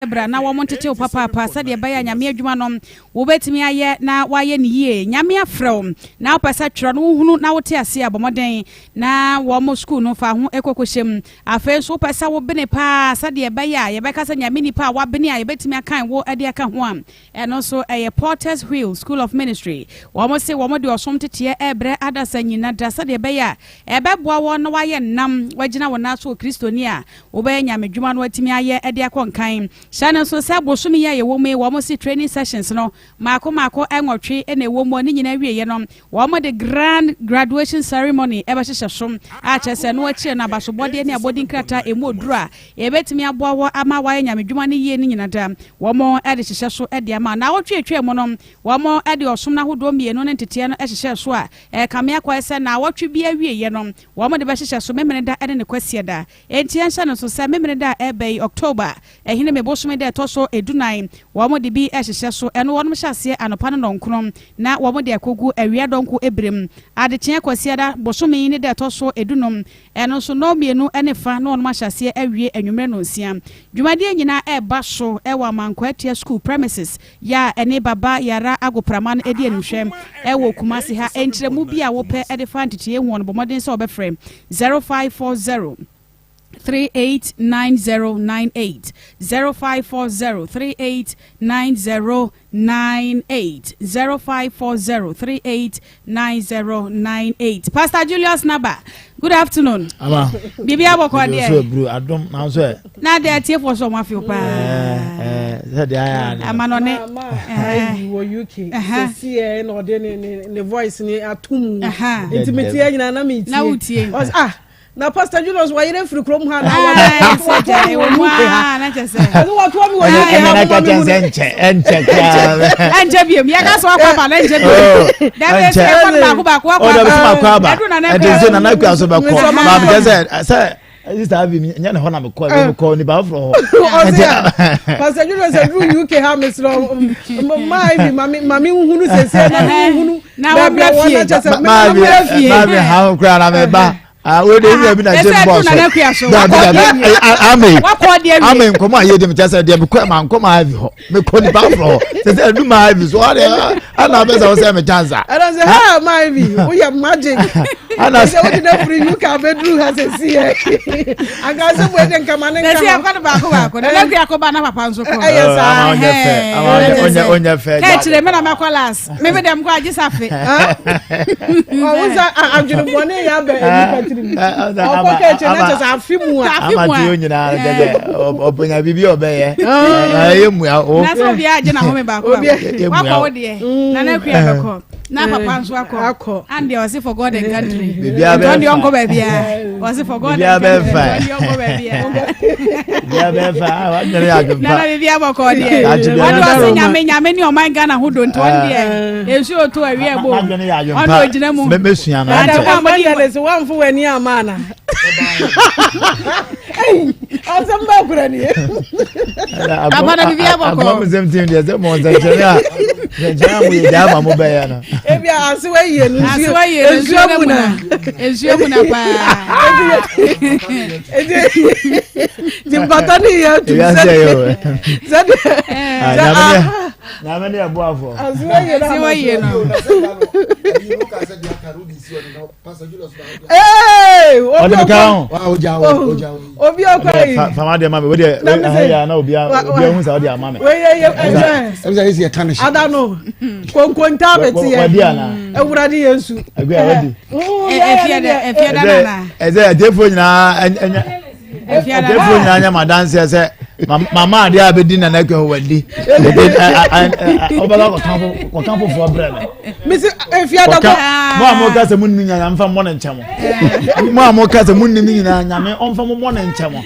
Speaker 2: Bra na wɔn ntete wo papaapa sɛdeɛ ɛbɛyɛ a Nyame adwuma no wobɛtumi ayɛ na woayɛ no yie. Nyame afrɛ wo na wopɛ sɛ twerɛ no wohunu na wote aseɛ a bɔ mmɔden na wɔn sukuu no fa ho kɔkɔhyɛ mu. Afei nso wopɛ sɛ wobene paa sɛdeɛ ɛbɛyɛ a yɛbɛka sɛ Nyame nipa a wabene a yɛbɛtumi akan wo de aka ho a, ɛno nso ɛyɛ Potter's Wheel School of Ministry. Wɔn se wɔn de ɔsom teteɛ rebrɛ adasa nyina da sɛdeɛ ɛbɛyɛ a ɛbɛboa wɔn na wɔayɛ nnam, wɔagyina wɔn nan so wɔ Kristoni a wobɛyɛ nyamedwuma no atumi ayɛ de akɔ nkan. Hyɛ no nso sɛ bosome yi a yɛwɔ mu yi wɔn se training sessions no maako maako nwɔtwe na ɛwɔ mu a ne nyinaa awieɛ no Wɔde Grand Graduation Ceremony bɛhyehyɛ so, a kyerɛ sɛ ɛno akyire no abasobɔdeɛ ne abɔdin krataa a ɛmu ɔduru a ɛbɛtumi aboa wɔ ama wɔayɛ nyamedwuma no yie no nyina da wɔde hyehyɛ so de ama. Naawɔtwe a ɛtwaa mu no, wɔde ɔsom no ahodoɔ mmienu ne nteteɛ no hyehyɛɛ so a ɛrekame akɔyɛ sɛ naawɔtwe bi awieɛ no wɔde bɛhyehyɛ so Memeneda ne ne Kwasiada. Enti yɛnhyɛ no nso sɛ Memeneda a ɛreba yi, October, Ɛhene bosome da ɛtɔ so edunan, wɔn de bi rehyehyɛ so. Ɛno wɔnom hyɛ aseɛ anɔpa no nnɔnkron na wɔn de akɔgu awia dɔnko berem. Adekyeɛ Kwasiada bosome yi ne da ɛtɔ so edunum, ɛno nso nnɔnmienu ne fa na wɔnom ahyɛ aseɛ awie anwummerɛ nnɔnsia. Dwumadie nyinaa reba so wɔ Amankwaa Atia School premises yɛ a ɛne Baba Yara Agoprama no di animhwɛ wɔ Kumasi ha. Nkyerɛmu bi a wopɛ de fa nteteeɛ ho no bɔ mmɔden sɛ wobɛfrɛ 0540. 389098 0540 389098 0540 389098 Pastor Julius Naba good afternoon.
Speaker 9: Ama.
Speaker 2: Biribi abɔkɔ deɛ.
Speaker 9: So eburu adom na nso ɛ.
Speaker 2: Na de atiefoɔ so ɔmo afew paa.
Speaker 9: Ɛɛ sɛ deɛ ayɛ ano.
Speaker 2: Ama no ne.
Speaker 5: Maama ayi wɔ UK sɛsi ɛ na ɔde ne ne ne voice ne ato mu. Nti mi tie nyinaa na mi tie.
Speaker 2: Na wotie.
Speaker 5: Ɔsɛ ah. Na Pastor Julius wayere firi kurom ha na
Speaker 2: watoa mi wɔ UK ha.
Speaker 5: Ɛno watoa mi wɔ UK ha.
Speaker 9: Ɛnna kɛkɛ sɛ nkyɛ ɛnkyɛ koraa.
Speaker 2: Ɛnkyɛ biem yɛ ka so akɔ aba na ɛnkyɛ biem. Dabi ɛsɛ ɛkɔ no baako baako akɔ aba.
Speaker 9: Ɔdabi sɛ makɔ aba.
Speaker 2: Ɛdu nana
Speaker 9: kura. Ɛdi sɛ nana kura so bɛkɔ. Maame kɛ sɛ sɛ sista abi nyɛ ne hɔ na mekɔ ɛbi mekɔ nipa foforɔ hɔ.
Speaker 5: Ɔsi a Pastor Julius ɛduru UK ha mesrɛ maa bi maame nhunu sese na nhunu.
Speaker 2: Na wɔn bɛ fie.
Speaker 9: Maame ha koraa na meba. Ah, wo de ebi bi na gye mbɔ so. Dabi dabi ame ame nkɔmɔ a yɛ di mi kyɛ sɛ deɛ mi kɔ ma nkɔmɔ avi hɔ mi kɔ nipa forɔ hɔ sɛ sɛ ɛdu ma avi so ɔde ɛna abɛ sɛ ɔsɛ mi chance a.
Speaker 5: Ɛna sɛ ha ma avi o yɛ magic. Ɛna sɛ o de na firi UK abɛduru ha sɛ si yɛ. Anka sɛ mo ɛde nkama ne nkama.
Speaker 2: Ɛsi akɔ ne baako baako na ne kɔ ba na papa nso kɔ.
Speaker 5: Ɛyɛ saa.
Speaker 9: Ɔnyɛ fɛ ɔnyɛ ɔnyɛ fɛ.
Speaker 2: Kɛkyerɛ mi na mɛkɔ last. Meme dɛm kɔ agye safe.
Speaker 5: Ɔwo sɛ adwenebɔne yɛ abɛ nipa tirim. Ɔkɔ kɛkyɛ na kyɛ sɛ afe mu a.
Speaker 9: Ama te o nyinaa kyɛ sɛ ɔpɛnya biribi a ɔbɛyɛ. Ɛyɛ mua o.
Speaker 2: Na sɛ obiara agye na home baako baako. Wakɔ wo deɛ. Na na akua bɛkɔ. Na papa nso akɔ.
Speaker 5: Akɔ.
Speaker 2: And deɛ ɔse for God and country.
Speaker 9: Biribiara bɛyɛ
Speaker 2: fine. Ɔnkɔ baabiara. Ɔse for God and country. Ɔnkɔ baabiara.
Speaker 9: Biribiara bɛyɛ fine. Wadwene yɛ adwempa.
Speaker 2: Nana biribiara bɔkɔ deɛ. Ɔde ɔse nyame nyame ne ɔman Ghana ho do nti ɔno deɛ nsuo to awie ɛbɔ ɔno ɔgyina mu.
Speaker 9: Mɛsua no.
Speaker 2: Ade mo a mode
Speaker 5: evangelist wamfo w'ani ama ana. Asɛm bɛɛ kura nie.
Speaker 2: Abana biribi abɔkɔ.
Speaker 9: Agorɔ mu sɛm tim deɛ sɛ mo nsɛnkyerɛnne a nsɛnkyerɛnne a mo yɛ gyaa ma mo bɛyɛ no.
Speaker 5: Ebi a asewa yie no
Speaker 2: nsuo
Speaker 5: nsuo mu na.
Speaker 2: Nsuo mu na paa.
Speaker 5: Ti mpata ne yɛ atum sɛdeɛ sɛdeɛ.
Speaker 9: Nyame ne ɛboafo.
Speaker 2: Asewa yie no.
Speaker 9: Ɔde mi ka ho.
Speaker 5: Obi ɔkɔ yi.
Speaker 9: Fama deɛ ma mi o deɛ ɛhɛ yɛ ana obi obi ehun sa ɔde ama mi.
Speaker 5: Wei yɛ ɛsɛ. Ada no konkonta bɛ ti yɛ.
Speaker 9: Wadi ana.
Speaker 5: Ewurade yɛ nsu.
Speaker 9: Ɛgbɛ wadi.
Speaker 2: Ɛfiɛ da nana.
Speaker 9: Ɛsɛ ɛdefo nyinaa ɛnyɛ. Ɛdefo nyinaa nyɛ ma danseɛ sɛ mama adeɛ a bɛdi nana akua wadi. Ɔbɛba kɔka foforɔ brɛ me.
Speaker 5: Mesi efi adakɔ.
Speaker 9: Mo a mo ka sɛ mo nim nyinaa nyame fa mo ne nkyɛn mo. Mo a mo ka sɛ mo nim nyinaa nyame ɔnfa mo mɔ ne nkyɛn mo.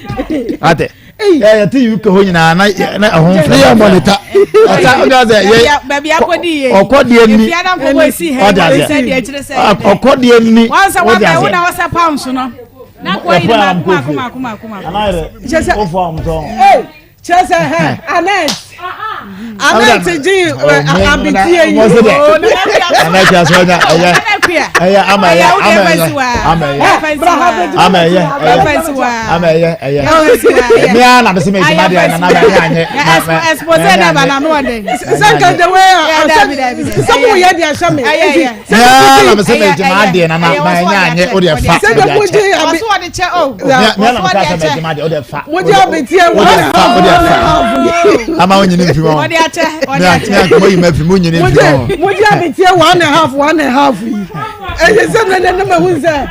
Speaker 9: Ate. Yɛ yɛ te UK hɔ nyinaa na na ɛho nfɛ.
Speaker 7: Ne yɛ mɔnita.
Speaker 9: Ɔta ɔda sɛ yɛ.
Speaker 2: Baabi akɔdi yɛ.
Speaker 9: Ɔkɔdeɛ ni.
Speaker 2: Efi adakɔ esi hɛ.
Speaker 9: Ɔda sɛ. Ɔkɔdeɛ ni.
Speaker 2: Wɔn sɛ wɔn bɛ wo na wɔsɛ pounds no. Na kɔ yi mako mako mako mako mako.
Speaker 5: Kyɛ sɛ.
Speaker 9: Wofɔ ɔmo tɔn.
Speaker 5: Kyerɛ sɛ hɛ Annette Annette gye abetie yi.
Speaker 9: Annette aso ɛnya ɛyɛ ɛyɛ ama ɛyɛ ama ɛyɛ ama ɛyɛ ama ɛyɛ ɛyɛ ama ɛyɛ ɛyɛ mmea na bɛsɛ mɛ edwuma deɛ nana bɛ ɛnyɛ anyɛ.
Speaker 2: Expose na ba na no ɔdɛ.
Speaker 5: Sɛ nka de wei a sɛ mo yɛ de ahyɛ mi.
Speaker 9: Mmea na bɛsɛ mɛ edwuma deɛ nana bɛ ɛnyɛ anyɛ o deɛ fa.
Speaker 5: Sɛ de mo gye abi.
Speaker 2: Ɔso ɔde kyɛ o.
Speaker 9: Mmea na bɛsɛ mɛ edwuma deɛ o deɛ fa.
Speaker 5: Mo gye abi tie
Speaker 9: o deɛ fa o deɛ fa. Ama o nyini nfi mu.
Speaker 2: Ɔde akyɛ ɔde akyɛ.
Speaker 9: Mmea nkɔmɔ yi ma fi mu nyini nfi mu.
Speaker 5: Mo gye abi tie 1.5 1.5 yi. Ɛyɛ sɛ nana ne ma hu sɛ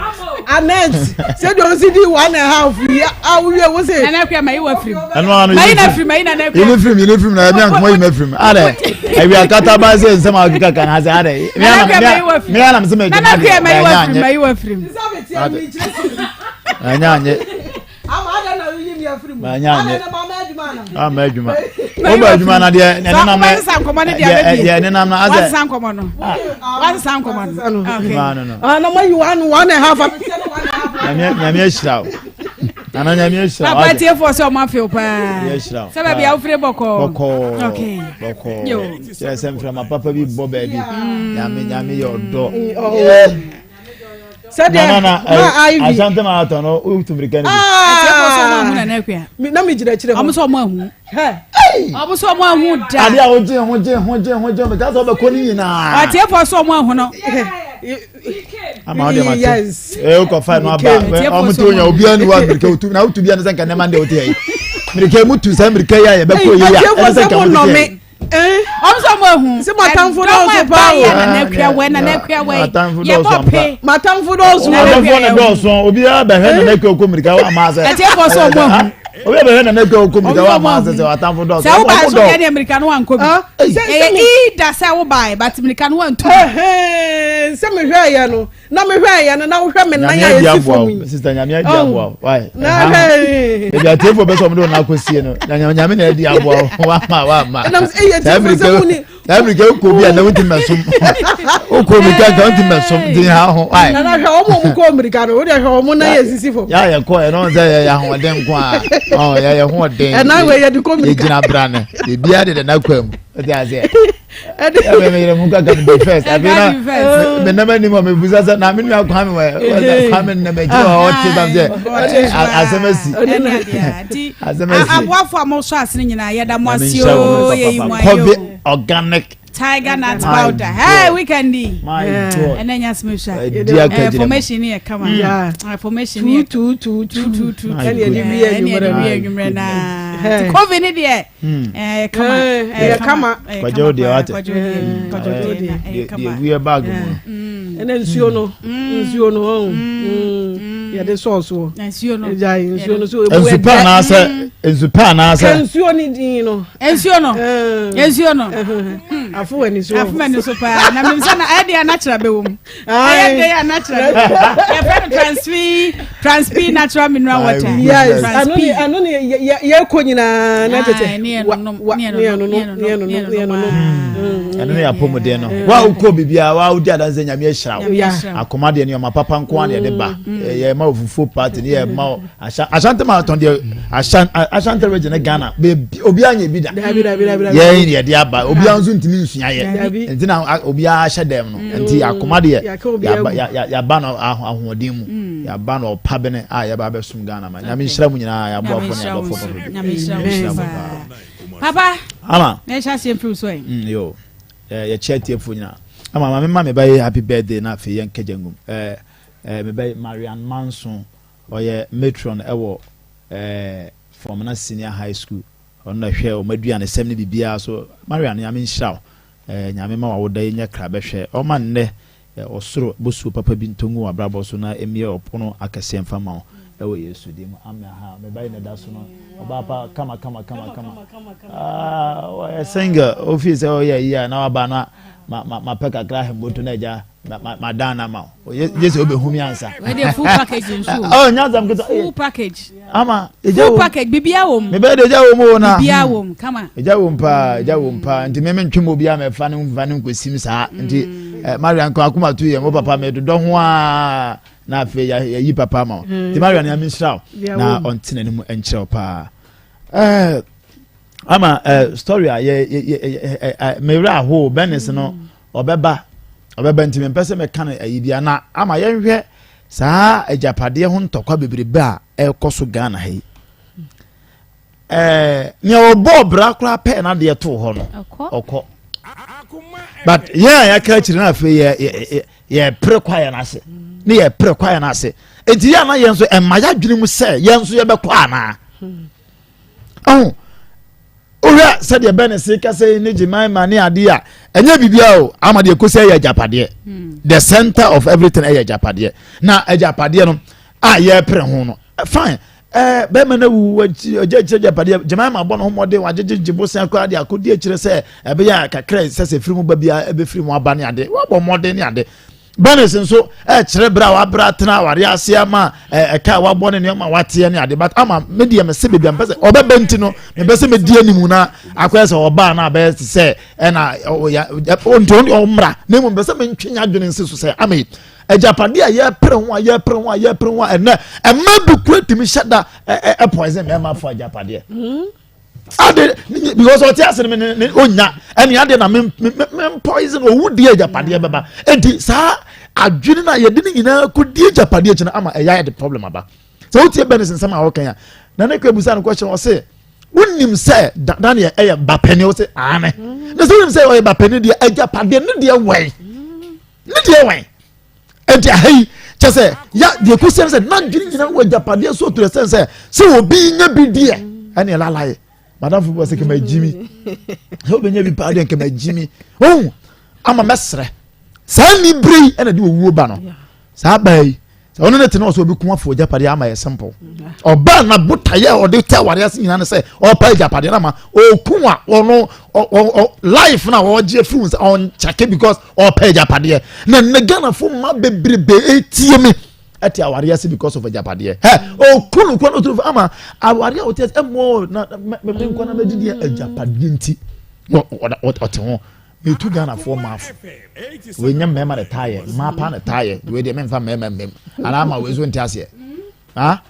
Speaker 5: Annette sɛ deɛ ɔsi di 1.5 yi a wowie wo se.
Speaker 2: Nana akua ma yi wa firim.
Speaker 9: Ɛnu ano
Speaker 2: ma yi na firim ma yi na akua.
Speaker 9: Yini firim yini firim na mmea nkɔmɔ yi ma firim. Adɛ ɛwi akata ba sɛ nsɛm a ɔkeka kan ha sɛ adɛ.
Speaker 2: Nana akua ma yi wa firim.
Speaker 9: Mmea na mesɛ mɛ
Speaker 2: Nana akua ma yi wa firim ma yi wa firim.
Speaker 9: Ɛnyɛ anyɛ. Manya anyɛ. Ama adwuma. Wobɔ adwuma na deɛ nenam na deɛ nenam na asɛ.
Speaker 2: Wasesa nkɔmɔ no. Wasesa nkɔmɔ no. Okay.
Speaker 5: Ah, na mo yi one 1.5.
Speaker 9: Nyame nyame ahyira wo. Nana nyame ahyira wo.
Speaker 2: Papa tie fo sɛ ɔmo afew paa.
Speaker 9: Nyame ahyira wo.
Speaker 2: Sɛ baabi a wofiri bɔkɔɔ.
Speaker 9: Bɔkɔɔ.
Speaker 2: Okay.
Speaker 9: Bɔkɔɔ. Kyerɛ sɛ mframa papa bi bɔ baabi. Nyame nyame yɛ ɔdɔ.
Speaker 5: Sɛdeɛ
Speaker 9: ma
Speaker 5: ivy
Speaker 9: asante marathon no wotu mirika no bi.
Speaker 2: Atiefo sɛ ɔmo ahu nana akua.
Speaker 5: Na mi gyina akyire hɔ.
Speaker 2: Ɔmo sɛ ɔmo ahu. Ɔmo sɛ ɔmo ahu da.
Speaker 9: Ade a wogye ho gye ho gye ho gye ho meka sɛ ɔbɛkɔ ne nyinaa.
Speaker 2: Atiefo sɛ ɔmo ahu no.
Speaker 9: Ama ɔde ma te.
Speaker 5: Yes.
Speaker 9: Ee wokɔ fa no aba ɔmo to nya obiara ni wa mirika otu na wotu bia ne sɛ nka nneɛma de wote yɛ. Mirika mu tu sɛ mirika yi a yɛbɛkɔ yi a ɛne sɛ nka wote yɛ.
Speaker 2: Ɔmo sɛ ɔmo ahu.
Speaker 5: Sɛ matamfo dɔɔso paa o.
Speaker 2: Ɛdɔm ɛba yɛ nana akua wɛ nana akua wɛ. Yɛbɔ pe.
Speaker 5: Matamfo dɔɔso.
Speaker 9: Matamfo na dɔɔso obiara bɛhwɛ nana akua okɔ mirika wa ama sɛ.
Speaker 2: Ɛtiɛfo sɛ ɔmo ahu.
Speaker 9: Obiara bɛhwɛ nana akua okɔ mirika wa ama sɛ sɛ atamfo dɔɔso.
Speaker 2: Sɛ wo ba so yɛ deɛ mirika no wankɔ bi. Ɛyɛ ida sɛ wo ba but mirika no wantu.
Speaker 5: Sɛ mehwɛ yɛ no. Na mehwɛ yɛ no na wohwɛ me nan a esi fam yi.
Speaker 9: Sister nyame adi aboa wo. Why?
Speaker 5: Na hwɛ.
Speaker 9: Ebi atiefo bɛ sɛ ɔmo de wɔn akɔsie no. Na nyame na adi aboa wo. Wama wama.
Speaker 5: Ɛnam sɛ eyi atiefo sɛ mu ni.
Speaker 9: Saa mirika wokɔ bi a na wonti mɛsom. Wokɔ mirika nka wonti mɛsom. Nti ha ho. Why?
Speaker 5: Na na hwɛ wɔn a wɔn kɔ mirika no. Wode hwɛ wɔn nan yɛ sisi fam.
Speaker 9: Ya yɛ kɔ ɛno sɛ yɛ yɛ ahoɔden nko a. Ɔ yɛ yɛ hoɔden.
Speaker 5: Ɛnan wei yɛ de kɔ mirika.
Speaker 9: Yɛ gyina brane. Biribiara de dɛ n'akwan mu. Wote aseɛ. Ɛbɛ mi yɛrɛ mu ka kan be first. Abi na me nam anim a mebusa sɛ na me nua Kwame wɔ Kwame nam akyi wɔ ɔte sam sɛ asɛm asi. Asɛm asi.
Speaker 2: Aboafo a mo sɔ asene nyinaa yɛda mo ase o yɛyi mo ayɛ o.
Speaker 9: Organic
Speaker 2: Tiger nut powder. Hey, weekend yi.
Speaker 9: My God.
Speaker 2: Ɛnɛ nya sima sua. Eh, formation ni yɛ kama.
Speaker 5: Yeah.
Speaker 2: Eh, formation ni yɛ.
Speaker 5: Tu tu tu
Speaker 2: tu tu.
Speaker 5: Ɛni ɛni wi enyimrɛ
Speaker 2: na. Ɛni ɛni wi enyimrɛ na. Covid ni deɛ. Ɛyɛ kama.
Speaker 5: Ɛyɛ kama.
Speaker 9: Kɔjɔ deɛ wate.
Speaker 2: Kɔjɔ deɛ. Kɔjɔ deɛ. Ɛyɛ kama.
Speaker 9: Deɛ wi bag mu.
Speaker 5: Ɛnɛ nsuo no. Nsuo no ɔn. Yɛde sɔɔso wɔ.
Speaker 2: Nsuo no.
Speaker 5: Ɛgya nsuo no so ebu
Speaker 9: ɛdɛ. Nsupa anaasɛ nsupa anaasɛ.
Speaker 5: Nsuo ni din no.
Speaker 2: Nsuo no. Nsuo no.
Speaker 5: Afo wɔ ani so.
Speaker 2: Afo ani so paa. Na mi nsa na ɛyɛ deɛ natural bɛ wɔ mu. Ɛyɛ deɛ natural bɛ wɔ mu. Yɛfrɛ no transfi transfi natural mineral water.
Speaker 5: Yes. Ɛno ni ɛno ni yɛ yɛ kɔ nyinaa na tete.
Speaker 2: Ne yɛ nonom ne yɛ nonom ne yɛ nonom ne yɛ nonom.
Speaker 9: Ɛno ne yɛ apɔmuden no. Wa wokɔ biribiara wa wodi adanse nyame ahyira wo. Akoma deɛ nneɛma papa nko ara na yɛde ba. Yɛ ma ofufuo party ne yɛ ma Ashanti marathon deɛ Ashanti region ne Ghana beebi obiara nyɛ bi da. Yɛn yɛde aba obiara nso ntumi nsua yɛ. Nti na obiara ahyɛ dɛm no. Nti akoma deɛ yaba no ahoɔden mu. Yaba no ɔpa bene a yɛba abɛsom Ghana ma. Nyame nhyira mu nyinaa yɛaboafo ne adɔfo papa bi.
Speaker 2: Nyame nhyira mu paa. Papa.
Speaker 9: Ama.
Speaker 2: Na ɛhyɛ aseɛ mfiri so ɛ.
Speaker 9: Yo. Yɛkyɛ atiefoɔ nyinaa. Ama maame ma me ba yi happy birthday na afei yɛn kɛgya ngum. Ɛɛ ɛɛ me ba yi Marian Manson ɔyɛ matron ɛwɔ ɛɛ Fɔmena Senior High School. Ɔno na ɛhwɛ wɔn aduanesɛm ne biribiara so. Marian Nyame nhyira wo. Ɛɛ Nyame ma w'awoda yi nyɛ kra bɛhwɛ. Ɔma nnɛ ɔsoro bosuo papa bi ntɔ ngu w'abrabɔ so na ɛmmue ɔpono akɛseɛ mfa mma wo ɛwɔ Yesu din mu amen ahaa me ba yi na ɛda so no ɔbaa pa kama kama kama kama ah ɔyɛ single ofii sɛ ɔyɛ yi a na waba na ma ma ma pɛ kakra ahemmoto na agya ma ma ma dan na ma wo gye sɛ wobɛhu mi ansa.
Speaker 2: Wei deɛ full package nso o.
Speaker 9: Oh nya asɛm ketewa.
Speaker 2: Full package.
Speaker 9: Ama egya
Speaker 2: wo. Full package bibia wɔ mu.
Speaker 9: Mebɛyɛ de egya wɔ mu o na.
Speaker 2: Bibia wɔ mu kama.
Speaker 9: Egya wɔ mu paa egya wɔ mu paa nti mɛmɛ ntwe mu obi a mɛfa ne nfa ne nkosim saa nti eh, Maria nko akoma tu yɛ mo papa mɛ dodɔ ho aa na afei yɛyi papa ma wo nti Maria ne ame nhyira wo na ɔnte n'anim nkyerɛ wo paa ɛɛ ama ɛɛ story a yɛ yɛ yɛ ɛ mewura aho Bernice no ɔbɛba ɔbɛba nti mempɛ sɛ mɛka no ayi bia na ama yɛnhwɛ saa agyapadeɛ ho ntɔkwa bebrebe a ɛrekɔ so Ghana ha yi ɛɛ nea ɔbɔ ɔbra koraa pɛɛ n'adeɛ too hɔ no ɔkɔ but yɛn a yɛaka akyire no afei yɛ yɛ yɛpere kwaeɛ no ase ne yɛpere kwaeɛ no ase eti yɛn na yɛn nso ɛma yɛadwene mu sɛ yɛn nso yɛbɛkɔ anaa ɔho wohwɛ sɛdeɛ bɛ ne se kasa yi ne gyemaima ne adeɛ a ɛnyɛ biribiara o ama deɛ kɔsi ɛyɛ agyapadeɛ hmm. the center of everything ɛyɛ agyapadeɛ na agyapadeɛ no a yɛpere ho no eh, fine ɛɛ eh, bɛrima no awu agya akyerɛ agyapadeɛ gyemaima bɔ ne ho mmɔden wagyegyegye bosea koraa de akɔdi akyerɛ sɛ ɛbɛyɛ a kakra sɛ sɛ firi mu ba biara ɛbɛfiri mu aba ne ade wabɔ mmɔden ne ade Bernice nso ɛkyerɛ berɛ a wabrɛ atena awareɛ ase ama ɛka a wabɔ ne nneɛma a wateɛ ne ade but ama me deɛ mese baabi a mepɛ sɛ ɔbɛba nti no mepɛ sɛ medi anim na akɔyɛ sɛ ɔbaa na abɛyɛ te sɛ ɛna ɔnti ɔne ɔmmra na mmom mepɛ sɛ mentwe nyɛ adwene nsi so sɛ ame agyapadeɛ a yɛpere ho a yɛpere ho a yɛpere ho a ɛnɛ ɛma bi kura tumi hyɛ da ɛ poison mmarima fo agyapadeɛ. Mm. ade because ɔte ase no ne ne onya ɛne ade na me me me poison owu di agyapadeɛ bɛba eti saa adwene na yɛde ne nyinaa kɔ di agyapadeɛ akyi no ama ɛyɛ ayɛ de problem aba sɛ wotie bɛne nsɛm a wɔka ya na ne kura busa no question ɔse wonim sɛ daniel ɛyɛ bapɛni ɔse aane na sɛ wonim sɛ ɔyɛ bapɛni deɛ agyapadeɛ ne deɛ wɛn ne deɛ wɛn nti aha yi kyɛ sɛ ya deɛ kò sɛn sɛ n'adwene nyinaa wɔ agyapadeɛ so to the sense sɛ sɛ obi nya bi deɛ ɛne ɛlalaye madam fo bɔ sɛ kɛmɛ gyimi sɛ obi nya bi paa deɛ kɛmɛ gyimi ohun ama mɛsrɛ saa ni bere yi ɛna de owuo ba no saa baa yi sɛ ɔno ne te na ɔsɛ obi kun afɔ agyapadeɛ ama yɛ simple ɔbaa na botaeɛ a ɔde tɛ awareɛ ase nyinaa ne sɛ ɔpa agyapadeɛ no ama ɔku a ɔno life na ɔgye afiri wo sɛ ɔnkyɛke because ɔpɛ agyapadeɛ na nnɛ ghanafo mma bebrebe etie me ɛte awareɛ ase because of agyapadeɛ ɛ ɔku no kwan ɔtumi ama awareɛ a ɔte ase ɛmɔ na mɛ nkwa na mɛdidi agyapadeɛ nti ɔte ho metu ghanafoɔ maafo wei nyɛ mmarima na taayɛ mmaa paa na taayɛ wei deɛ memfa mmarima mmam anaa ama wei so nte aseɛ ha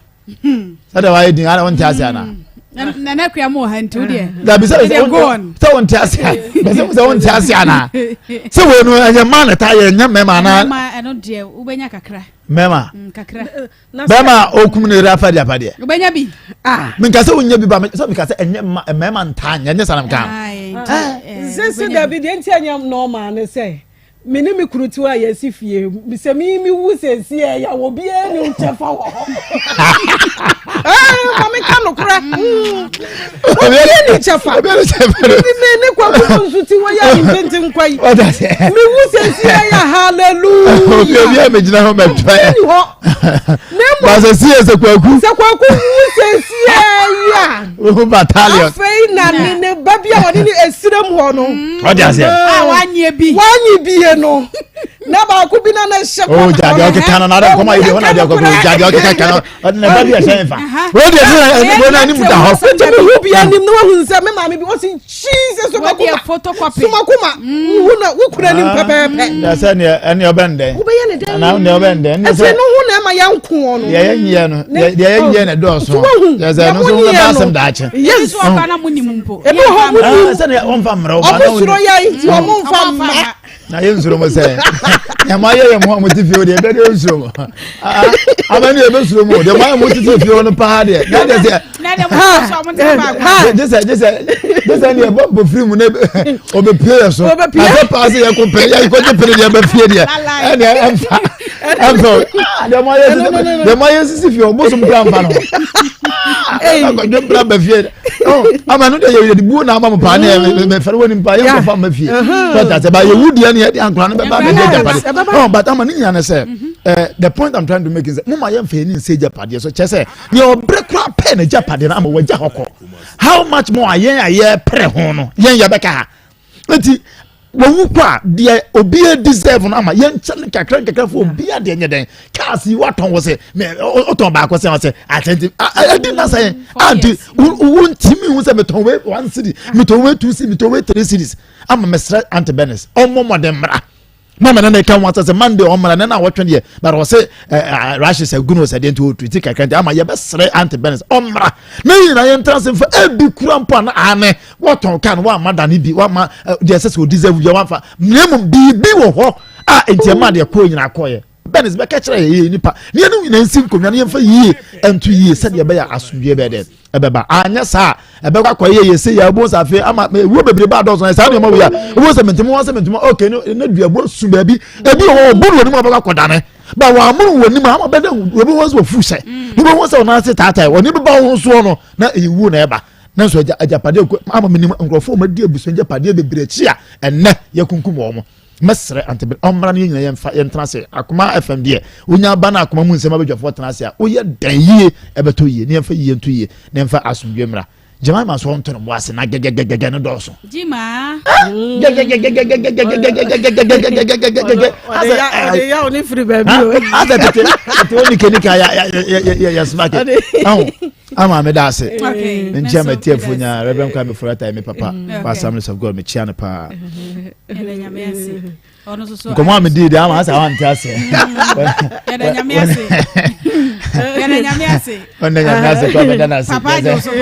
Speaker 9: sɛdeɛ wayɛ din ana wonte aseɛ anaa.
Speaker 2: Nana Akua mu wɔ ha nti wo deɛ.
Speaker 9: Dabi sɛ sɛ wɔn ti ase a bɛsɛ sɛ wɔn ti ase ana sɛ wɔn no ɛnyɛ mmaa na ta yɛ ɛnyɛ mmarima ana.
Speaker 2: Mmarima ɛno deɛ wobɛnya kakra.
Speaker 9: Mmarima.
Speaker 2: Mm, kakra.
Speaker 9: Bɛrima okum ne yere afa di afa deɛ.
Speaker 2: Wobɛnya bi.
Speaker 9: Ah. Minka sɛ wonya bi ba sɛ minka sɛ ɛnyɛ mmarima ntaa nyɛ ɛnyɛ sanam kan.
Speaker 5: Sisi dabi deɛ nti ɛnyɛ normal ne sɛ. Me ne me kunu te hɔ a yɛasi fie. Sɛ me mewu sɛsi ɛ yɛ obiara ni kyɛfa wɔ hɔ. Ɛɛ ma me ka nokorɛ. Mm. Obiara ni kyɛfa.
Speaker 9: Obiara ni kyɛfa.
Speaker 5: Me me ne kwaku no nso ti wɔ yɛ ntenten nkwa yi. Mewu sɛsi ɛ yɛ hallelujah.
Speaker 9: Obiara megyina hɔ mɛtwɛ.
Speaker 5: Obiara ni hɔ. Na mmom.
Speaker 9: Ba sɛ sie sɛ kwaku.
Speaker 5: Sɛ kwaku wu sɛsi ɛ yɛ.
Speaker 9: Wohu battalion.
Speaker 5: Afei na ne ne ba bi a wɔde ne esiram hɔ no.
Speaker 9: Ɔde aseɛ.
Speaker 2: A wanye bi.
Speaker 5: Wanye bie no. Na baako bi na na ɛhyɛ
Speaker 9: kɔ. O jaabi ɔkeka no na ade nkɔmɔ ayi de hɔ na ade akɔkɔ o jaabi ɔkeka ka no ɔde ne ba bi ɛhyɛ nfa. O de ɛsɛ na ɛna anim da hɔ.
Speaker 5: Wotumi hu bi anim na wahu nsɛ me maame bi ɔsi Jesus somakoma somakoma wo na wo kura anim pɛpɛɛpɛ.
Speaker 9: Ɛsɛ neɛ ɛne ɔbɛn dɛn.
Speaker 5: Wobɛyɛ ne dɛn.
Speaker 9: Anaa neɛ ɔbɛn dɛn.
Speaker 5: Ɛsɛ no ho na ɛma yɛn nko no.
Speaker 9: Deɛ yɛn nyɛ no deɛ yɛn nyɛ na ɛdɔɔso. Yɛ sɛ ɛno nso bɛba asɛm daakye.
Speaker 5: Yes.
Speaker 2: Ebi wɔ hɔ mo nim mpo.
Speaker 5: Ebi wɔ hɔ mo nim.
Speaker 9: Sɛ neɛ wɔnfa mmerɛ wo ba.
Speaker 5: Ɔmo soro yɛn nti ɔmo nfa mma.
Speaker 9: Na yɛn nsoro mo sɛ nea mo ayɛ yɛ mo a mo ti fie o deɛ ɛbɛ deɛ nsoro mo. Ama ne yɛ bɛ soro mo deɛ mo ayɛ mo tete fie hɔ no paa deɛ. Na deɛ sɛ gyesɛ gyesɛ gyesɛ deɛ bɔ bɔ firi mu ne ɔbɛpie yɛ so asɛ paa sɛ yɛkɔ pere yɛkɔgye pere deɛ bɛfie deɛ ɛdeɛ ɛmfa ɛmfa deɛ mo ayɛ sisi deɛ mo ayɛ sisi fie ɔbosom kura mfa no akɔdwe mpira ba fie ama no deɛ yɛ buo na ama mo paa ne mɛfɛre wɔ nipa yɛ nkɔfa ma fie tɔta sɛ ba yɛwu deɛ ne yɛde ankora no bɛba bɛgye agyapadeɛ ɔ but ama ne nyina ne sɛ the point i'm trying to make is mo ma yɛmfa yɛni nsɛ agyapadeɛ so kyɛ sɛ nea ɔbrɛ koraa pɛɛ n'agyapadeɛ no ama wagya hɔ kɔ how much more a yɛn a yɛpere ho no yɛn yɛbɛka ha nti wɔwu kɔ a deɛ obiara deserve no ama yɛnkyɛ no kakra nkakra fo obiara deɛ nyɛ dɛn cars yi watɔn wɔ sɛ mɛ ɔtɔn baako sɛ ɔsɛ atɛnti ɛdi na sɛ anti wontumi hu sɛ metɔn wei one cedi metɔn wei two cedi metɔn wei three cedis ama mesrɛ ante benis ɔmmɔ mmɔden mmra na mene ne ka ho asɛ sɛ monday ɔmmra ne na wɔtwe deɛ but ɔse rashes agu no sɛ deɛ nti ɔtriti kakra nti ama yɛbɛsrɛ ante benis ɔmmra na nyina yɛntra se mfa ebi kura mpo a na ane wɔtɔn ka no wɔama da ne bi wɔama deɛ ɛsɛ sɛ ɔdeserve bia wɔamfa na mmom biribi wɔ hɔ a nti ɛma deɛ kɔɔ nyina kɔɔyɛ benis bɛka kyerɛ yɛ yɛ nipa ne yɛne nyina nsi nkonnwa no yɛmfa yie nto yie sɛdeɛ ɛbɛyɛ asomdwoeɛ bɛyɛ dɛ ɛbɛba anyɛ saa ɛbɛkɔ akɔ yɛ yɛ se yɛ ɛbɔ nsa afei ama ewuo bebree ba adɔɔso saa nneɛma wei a ɛbɔ sɛ mɛntɛmu wɔn sɛ mɛntɛmu ok ne ne dua ɛbɔ su baabi ebi wɔ hɔ ɔbu no wɔn anim ɔbɛkɔ akɔdane ba wɔn amono wɔn anim ama bɛda obi wɔn sɛ wɔfu hyɛ ne bɛ wɔn sɛ wɔn ase taataa wɔn ne bɛba wɔn soɔ no na ɛyɛ wuo na ɛba na nso agya agyapadeɛ ama mɛnim nkurɔfoɔ wɔn adi abusua agyapadeɛ bebree akyi a ɛnɛ yɛkunkum wɔn. Mɛsrɛ Aunty Bere ɔmmra na yɛn nyinaa yɛmfa yɛntena ase. Akoma FM deɛ, wonya aba na akoma mu nsɛm abadwafoɔ tena ase a, woyɛ dɛn yie ɛbɛtɔ yie na yɛmfa yie nto yie na yɛmfa asomdwoeɛ mmra. Jemima nso ɔnto ne bo ase na gɛgɛgɛgɛgɛ no dɔɔso.
Speaker 2: Jima.
Speaker 9: Gɛgɛgɛgɛgɛgɛgɛgɛgɛgɛgɛgɛgɛgɛ.
Speaker 5: Ɔde yaw ne firi baabi o.
Speaker 9: Asɛ tete tete wo nika nika ya ya ya ya ya smart. Ahu ama me da ase. Nkyɛn mɛ tie fo nya Reverend Kwame Furata mi papa. Assemblies of God me kyia no paa. Nkɔmɔ a medii deɛ ama asɛ wante aseɛ.
Speaker 2: Yɛda nyame ase. Yɛda nyame ase.
Speaker 9: Ɔnda nyame ase kɔ bɛda no ase.
Speaker 2: Papa agye so paa.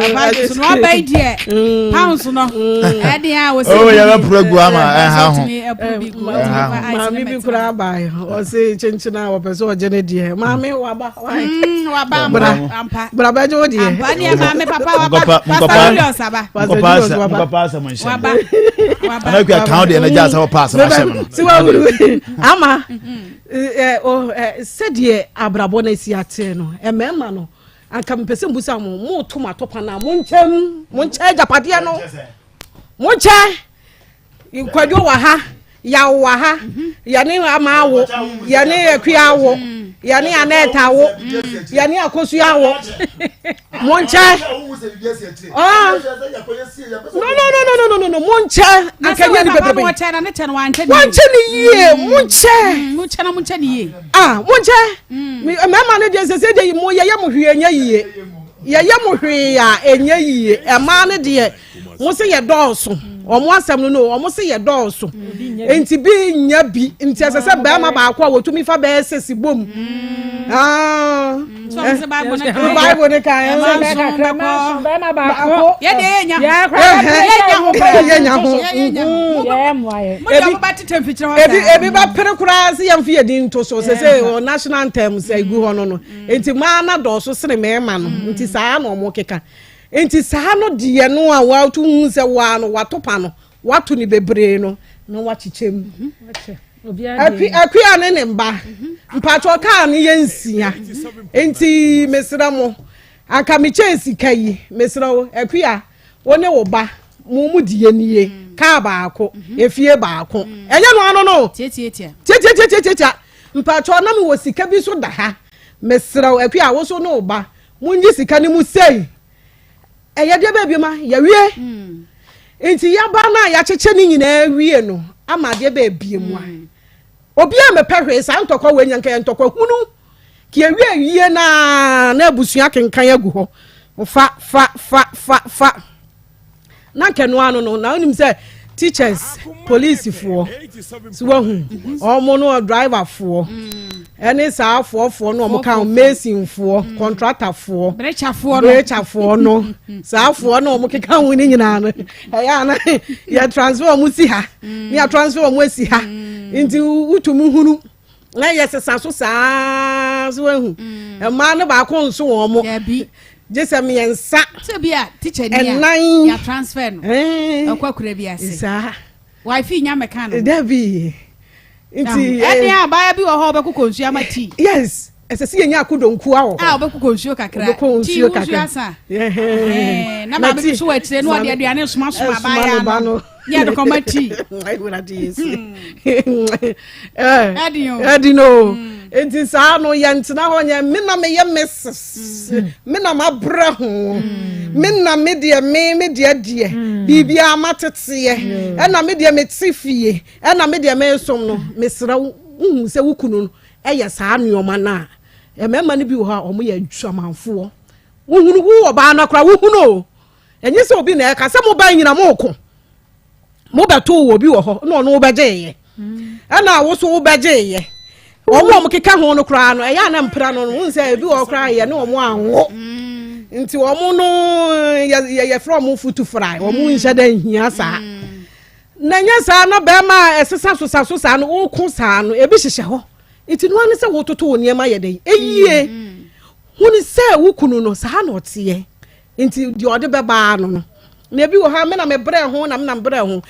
Speaker 2: Papa agye so no ɔba yi deɛ pounds no. Ɛde a wɔsi.
Speaker 9: Oh yɛbɛporo agu ama ɛha ho.
Speaker 5: Maame bi koraa baa ɔse kyenkyen a wɔpɛ sɛ ɔgye ne deɛ. Maame waba.
Speaker 2: Waba ampa.
Speaker 5: Bra bɛgye wo deɛ.
Speaker 2: Ampa ne maame papa waba. Pastor Julius aba.
Speaker 9: Nkɔpa asɛm nkɔpa asɛm nhyɛ.
Speaker 2: Waba. Waba.
Speaker 9: Ana kua kan deɛ na gya asɛm ɔpa asɛm ahyɛ no.
Speaker 5: Si wa wuru ama sɛdeɛ abrabɔ no asi ateɛ no mmarima no anka mepɛ sɛ mbusa mo moto mo atɔpa no a monkyɛm monkyɛ agyapadeɛ no monkyɛ Kwadwo wɔ ha, Yaw wɔ ha, yɛne Ama awo, yɛne Akua awo, yɛne Anɛɛta awo, yɛne Akosua awo. Monkyɛ. Ah. No, no, no, no, no, no, no, monkyɛ. Anka nyɛ ni bebrebe. Wankyɛ ne yie, monkyɛ.
Speaker 2: Monkyɛ na monkyɛ ne yie.
Speaker 5: Ah, monkyɛ. Mmarima no deɛ sɛ sɛ deɛ mo yɛyɛ mo hwee ɛnyɛ yie. Yɛyɛ mo hwee a ɛnyɛ yie. Mmaa no deɛ. Mo se yɛ dɔɔso. Wɔn asɛm no no, wɔn se yɛ dɔɔso. Nti bi nya bi. Nti ɛsɛ sɛ bɛrima baako a wɔtumi fa bɛyɛ sɛsi bom. Ah. Bible ne kan.
Speaker 10: Bɛrima baako.
Speaker 2: Yɛ deɛ yɛ nya.
Speaker 5: Yɛ nya ho.
Speaker 2: Yɛ nya ho.
Speaker 5: Ebi ebi bɛ pere koraa sɛ yɛn fi yɛ din to so sɛ sɛ wɔ national anthem sɛ egu hɔ no no. Nti mmaa na dɔɔso sene mmarima no. Nti saa na wɔn keka. Nti saa no deɛ no a wɔato hu sɛ wɔa no wɔato pa no wɔato ne bebree no na wɔakyekyɛ mu. Akua ne ne mba mpatsɔ kaa no yɛ nsia nti mesrɛ mo anka mekyɛn sika yi mesrɛ wo Akua wo ne wo ba mo mu deɛ nie mm. kaa baako mhm. efie baako mm. ɛnyɛ no ano no tiatiatiatiatiatia mpatsɔ na mewɔ sika bi so da ha mesrɛ wo Akua wo so ne wo ba Mongye sika no mu sei. Ɛyɛ deɛ bɛɛ bioma yɛwie. Mm. Nti yaba no a yɛakyekyɛ ne nyinaa wie no ama adeɛ bɛɛ bie mu a. Mm. Obi a mepɛ hwee saa ntɔkwa wei nyanka yɛ ntɔkwa hunu. Ka yɛwie wie na na abusua kenkan agu hɔ. Fa fa fa fa fa. na nka ɛno ano no na wonim sɛ teachers polisifoɔ so wahu wɔn no driverfoɔ ɛne saa foɔfoɔ no wɔn ka ho masonfoɔ mm. contractorfoɔ brekyafoɔ no saa foɔ no wɔn keka ho ne nyinaa no ɛyɛ ana yɛ transfer wɔn si ha ne yɛ transfer wɔn asi ha mm. nti wotumi hunu. na yɛ sesa so saa so ehu mm. mmaa no baako nso wɔn mo gye sɛ mmiɛnsa
Speaker 2: ɛnan yɛ transfer no ɛkɔ akura bi ase
Speaker 5: saa
Speaker 2: wifi nya mɛka no
Speaker 5: dabi
Speaker 2: nti ɛni eh, abaya bi wɔ hɔ ɔbɛkokɔ nsuo ama tii
Speaker 5: yes ɛsɛ sɛ yɛnya akodonkuwa wɔ
Speaker 2: hɔ a ɔbɛkokɔ nsuo kakra tii nsuo asa na maame bi so wɔ akyire na ɔde aduane somasoma abaya no yɛ de kɔma tii
Speaker 5: ɛdi no hmm. nti saa no yɛntena hɔ nyɛ me na meyɛ mrs hmm. me na mabrɛ ho hmm. me na me deɛ me me deɛ deɛ biribiara mateteɛ ɛna me deɛ mete fie ɛna me deɛ mesom no mesrɛ wohu sɛ wo kunu no ɛyɛ saa nneɛma no a mmarima no bi wɔ hɔ a wɔyɛ adwamanfoɔ wohunu wo ɔbaa no koraa wohunu o Ɛnyɛ sɛ obi na ɛka sɛ mo ba nyina mo ko mo bɛto wɔ obi wɔ hɔ na ɔno wobɛgyeeɛ ɛna wo so wobɛgyeeɛ wɔn a wɔkeka ho no koraa no ɛyɛ ana mpira no no sɛ ebi wɔ koraa yɛ ne wɔn anwo nti wɔn no yɛ yɛfrɛ wɔn futu fra wɔn nhyɛ dɛ nhia saa na nyɛ saa na bɛrima a ɛsesa so sa so saa no woko saa no ebi hyehyɛ hɔ nti no ano sɛ wototo wo nneɛma yɛ dɛ eyie huni sɛ wo kunu no saa na ɔteɛ Nti deɛ ɔde bɛba ara no no. Na ebi wɔ hɔ a me na mebrɛ ho na me na mebrɛ ho.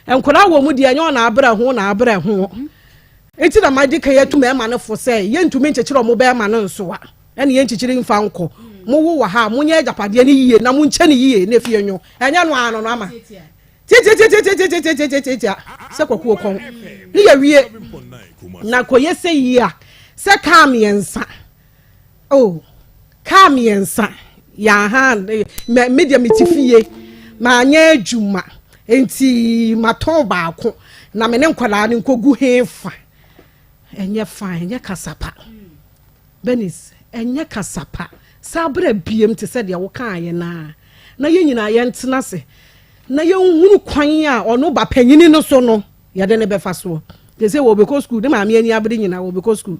Speaker 5: Nkwadaa wɔ mu deɛ ɛnyɛ ɔna abrɛ ho na abrɛ ho. Nti na madi kan atu mmarima no fo sɛ yɛntumi nkyekyere wɔn bɛrima no nsoa ɛne yɛnkyekyere mfa nkɔ. Mowo wɔ ha a monyɛ agyapadeɛ no yie na monkyɛ no yie na efie nwo. Ɛnyɛ no ara no no ama. Tiatiatiatiatiatiatiatiatia sɛ kwakuo kɔn ne yɛwie na kɔyɛ sɛ yie a sɛ kaa mmiɛnsa. Oh, kaa mmiɛnsa yɛaha mɛ me deɛ mete fie manyɛ adwuma nti matɔn baako na me ne nkwadaa no nkɔgu hefa ɛnyɛ fine ɛnyɛ kasapa Bernice ɛnyɛ kasapa saa berɛ biem te sɛ deɛ wokaeɛ no a na yɛn nyinaa yɛntena ase na yɛnhunu kwan a ɔno ba panyini no so no yɛde no bɛfa soɔ te sɛ wɔbɛkɔ sukuu ne maame ani abere nyinaa wɔbɛkɔ sukuu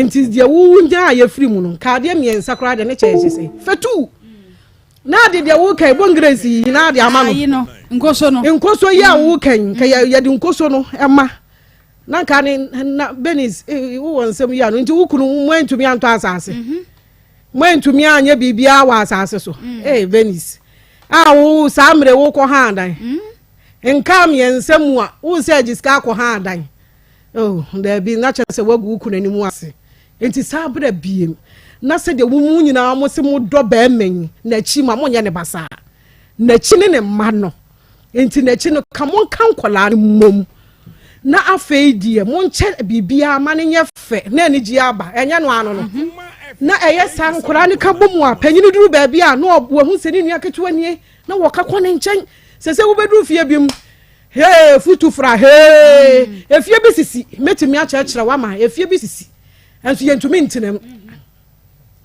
Speaker 5: nti deɛ wonya a yɛfiri mu no nka adeɛ mmiɛnsa koraa deɛ ne kyɛ ɛhyɛ sɛ fɛtu na ade deɛ woka yi bongresi yi na ade ama
Speaker 2: no nkoso no
Speaker 5: nkoso yi a woka yi nka yɛde nkoso no ɛma na nka ne na benis eh, wowɔ nsɛm yi ano nti wo kunu mo antumi antɔ asase mhm. mo antumi anyɛ biribiara wɔ asase so mm. ee eh, benis a wo saa mmerɛ wokɔ ha adan mm. Nkaa mmiɛnsa mu a, wohu sɛ agye sika akɔ ha adan. Oh, daabi, na kyerɛ sɛ woagu wo kunu anim ase. Enti saa berɛ biem, na sɛdeɛ wo mu nyinaa mo se modɔ barima yi, n'akyi ma monyɛ ne basaa. N'akyi ne ne mma no. Enti n'akyi no, ka monka nkwadaa no mmom. Na afei deɛ, monkyɛ biribiara ma no nyɛ fɛ, na anigyeɛ aba. Ɛnyɛ no ano no. Na ɛyɛ saa nkwadaa no ka bɔ mu a, panyin duru baabi a, na wahu sɛ ne nua ketewa nie, na wɔka kɔ ne nkyɛn. Sɛ sɛ wobɛduru fie bi mu, hee, futu fra, hee, mm. efie bi sisi, mɛtumi akyerɛkyerɛ wama, efie bi sisi, nso yɛntumi ntena mu.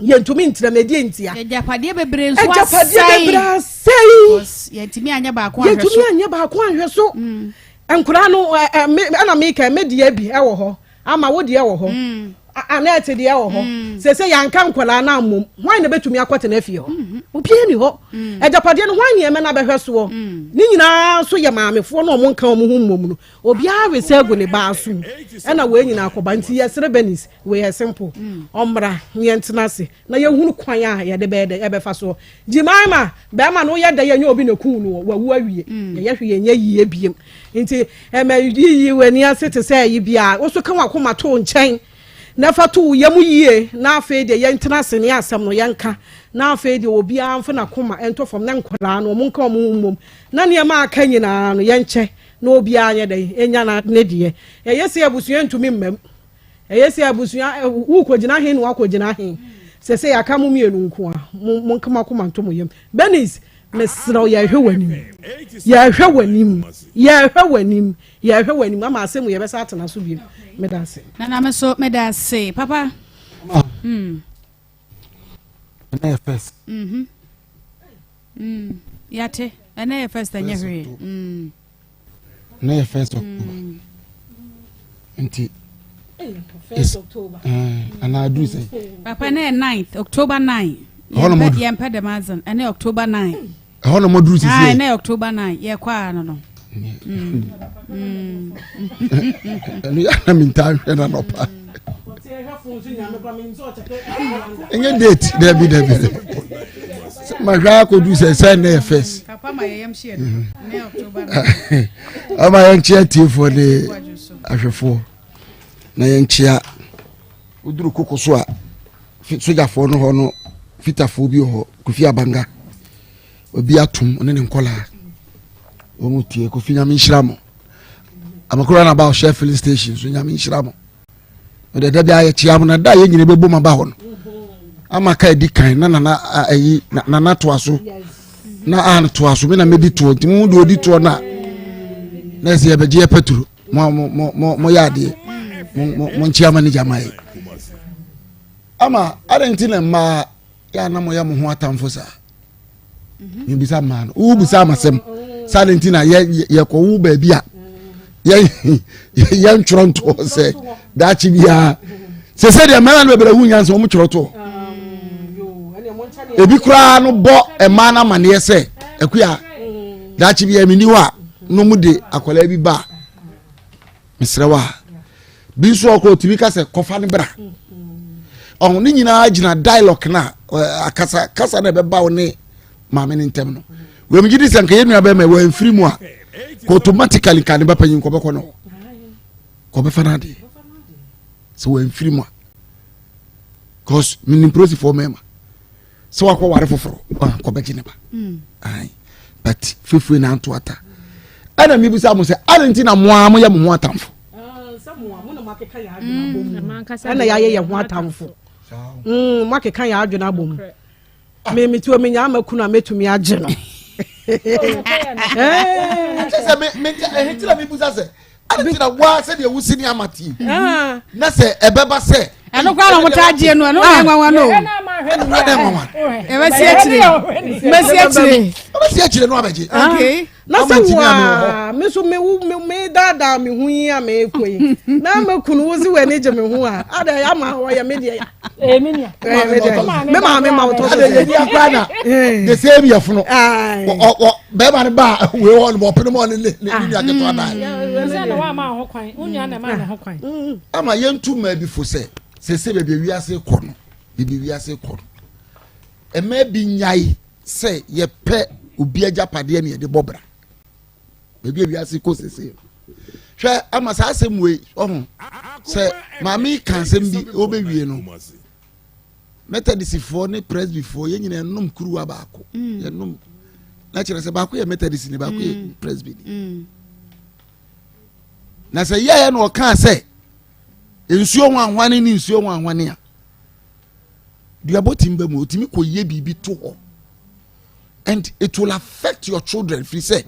Speaker 5: Yɛntumi ntena mu, ɛdeɛ ntia?
Speaker 2: Agyapadeɛ bebree nso asɛe.
Speaker 5: Agyapadeɛ bebree asɛe.
Speaker 2: Yɛntumi anyɛ baako anhwɛ so.
Speaker 5: Yɛntumi anyɛ baako anhwɛ so. Mm. Nkwadaa no ɛna meka me deɛ bi ɛwɔ hɔ ama wo deɛ wɔ hɔ. Mm. Anɛɛte deɛ wɔ hɔ. Mm. Sese yɛanka nkwadaa no ammom hwan na bɛtumi akɔtena fie hɔ? Mm-hmm. Obiara ni hɔ. Mm. Agyapadeɛ no hwan nneɛma na bɛhwɛ soɔ? Mm. Ne nyinaa nso yɛ maamefoɔ na wɔn nka wɔn ho mmom no. Obiara resɛ agu ne ba asom ɛna wei nyinaa akɔba nti yɛsrɛ Bernice wei yɛ simple ɔmmra na yɛntena ase na yɛhunu kwan a yɛde bɛyɛ dɛ yɛbɛfa soɔ Jemima bɛrima no woyɛ dɛ yɛnyɛ obi na kun no wawu awie yɛyɛ hwee yɛnyɛ yie biem nti ɛmɛ yiyi w'ani ase te sɛ ɛyi biara wo so ka wakoma to nkyɛn na fa to wo yam yie na afei deɛ yɛntena ase ne asɛm no yɛnka na afei deɛ obiara mfa n'akoma ɛntɔ fam na nkwadaa no wɔn nka wɔn ho mmom na nneɛma aka nyinaa no yɛnkyɛ na obiara nyɛ dɛn nya na ne deɛ. Ɛyɛ sɛ abusua ntumi mma mu. Ɛyɛ sɛ abusua wokɔgyina he na wakɔgyina he. Sɛ sɛ yɛaka mo mmienu nko a, monka mo akoma nto mo yam. Bernice, mesrɛ wo yɛhwɛ w'anim. Yɛhwɛ w'anim. Yɛhwɛ w'anim. Yɛhwɛ w'anim ama asɛm yɛbɛsa atena so bio. Meda ase.
Speaker 2: Nana me so meda ase papa. Mm.
Speaker 11: Ɛnɛ yɛ first.
Speaker 2: Mhm. Mm. Yate. Ɛnɛ yɛ first ɛnyɛ hwee. Mm.
Speaker 11: Ɛnɛ yɛ first October. Mm. Nti.
Speaker 5: First October.
Speaker 11: Eh, anaa aduru sɛ.
Speaker 2: Papa ɛnɛ yɛ ninth October 9.
Speaker 11: Ɛhɔ na mo
Speaker 2: duru. Yɛmpɛ dɛm adzen. Ɛnɛ October 9.
Speaker 11: Ɛhɔ na mo duru sisi
Speaker 2: yɛ. Ɛnɛ October 9 yɛkɔ a no no.
Speaker 11: Ɛno yɛ na mentaa nhwɛ no anɔpa. Ɛnyɛ date dabi dabi. Mahwɛ akɔdu sɛ sɛ ɛnɛ yɛ first. Ama yɛnkyea tiefoɔ ne ahwɛfoɔ na yɛnkyea woduru koko so a sogyafoɔ no hɔ no fitafoɔ bi wɔ hɔ Kofi Abanga obi atom ɔne ne nkɔlaa wɔn tie Kofi Nyame nhyira mo amakora na ba ɔhyɛ filling station so Nyame nhyira mo ɔde da bi ayɛ kyea mo na da yɛ nyina bɛbɔ mu aba hɔ no ama ka edi kan na nana ayi nana toa so na an toa so me na medi toɔ nti mo de odi toɔ na na ɛsɛ yɛbɛgye yɛ pɛturo mo mo mo mo yɛ adeɛ mo mo mo nkyea ma ne gya ma yɛ ama adɛn nti na mmaa yɛ a na moyɛ mo ho atamfo saa mhm. mebisa mmaa no wobisa amasɛm saa ne nti na yɛkɔwo baabi a yɛntwerɛ ntoɔ sɛ daakye biara sɛ sɛ deɛ mmarima no bebree ho nyansa wɔn twerɛ toɔ ebi koraa no bɔ mmaa no amaneɛ sɛ akuya daakye biara menni hɔ a no mu de akwadaa bi ba a mesrɛ wo a bi nso ɔkɔ otumi ka sɛ kɔfa no bra ɔho ne nyinaa gyina dialogue na akasa kasa na ɛbɛba wo ne maame no ntɛm no wɛm gye di sɛ nka yɛn nua bɛrima wɔ mfiri mu a kɔ automatically nka ne ba panyin kɔbɛkɔ no kɔbɛfa no adeɛ sɛ wɔ mfiri mu a cause menim polisifoɔ mmarima sɛ wakɔ ware foforɔ kɔbɛgye ne ba mm. but fefue na anto ata ɛna mebisa mo sɛ ade nti na moa moyɛ mo ho atamfo
Speaker 5: ɛna yɛayɛ yɛ ho atamfo mm, moakeka yɛ adwene abɔ mu memetuo menya ama kunu a mɛtumi agye no
Speaker 11: kyɛ sɛ ɛhe ti na mebusa sɛ adi ti na waa sɛdeɛ wusi ni ama ti ah. na sɛ ɛbɛba sɛ.
Speaker 2: ɛno koraa na wɔn taa gye no ɛno na ɛnwanwa no.
Speaker 11: ɛno koraa na ɛnwanwa.
Speaker 2: ɛbɛsi akyire ɛbɛsi akyire.
Speaker 11: ɛbɛsi akyire no abɛgye.
Speaker 2: okay
Speaker 5: na sɛ waa me so me wo me me daadaa me ho yi a me kɔ yi na me kunu wo si w'ani gye me ho a ada ya ma ɔyɛ me deɛ ya.
Speaker 10: Ee me nua.
Speaker 5: Ɛyɛ me deɛ me maame ma wotɔ so.
Speaker 11: Ada yɛ ni akora na the same yɛ fono. Ɔ ɔ bɛrima no ba wei hɔ no ɔpene mu ɔne ne ne nua ketewa da.
Speaker 10: Sɛ na wama ho kwan wo nua na ɛma ne ho kwan.
Speaker 11: Ama yɛntu mmaa bi fo sɛ sese baabi wiase kɔ no baabi wiase kɔ no mmaa bi nyae sɛ yɛpɛ obi agyapadeɛ na yɛde bɔ bra baabi a wiase kɔ sese no hwɛ ama saa asɛm wei ɔho sɛ maame ka asɛm bi ɔbɛwie no methodistfoɔ ne presbyfoɔ yɛn nyinaa yɛnom kuruwa baako mm. yɛnom na kyerɛ sɛ baako yɛ methodist ne baako yɛ mm. presby ni mm. na sɛ yɛyɛ na ɔkaa sɛ nsuo ho ahwane ne nsuo ho ahwane a duabɔ tumi ba mu otumi kɔ yie biribi to hɔ and it will affect your children firi sɛ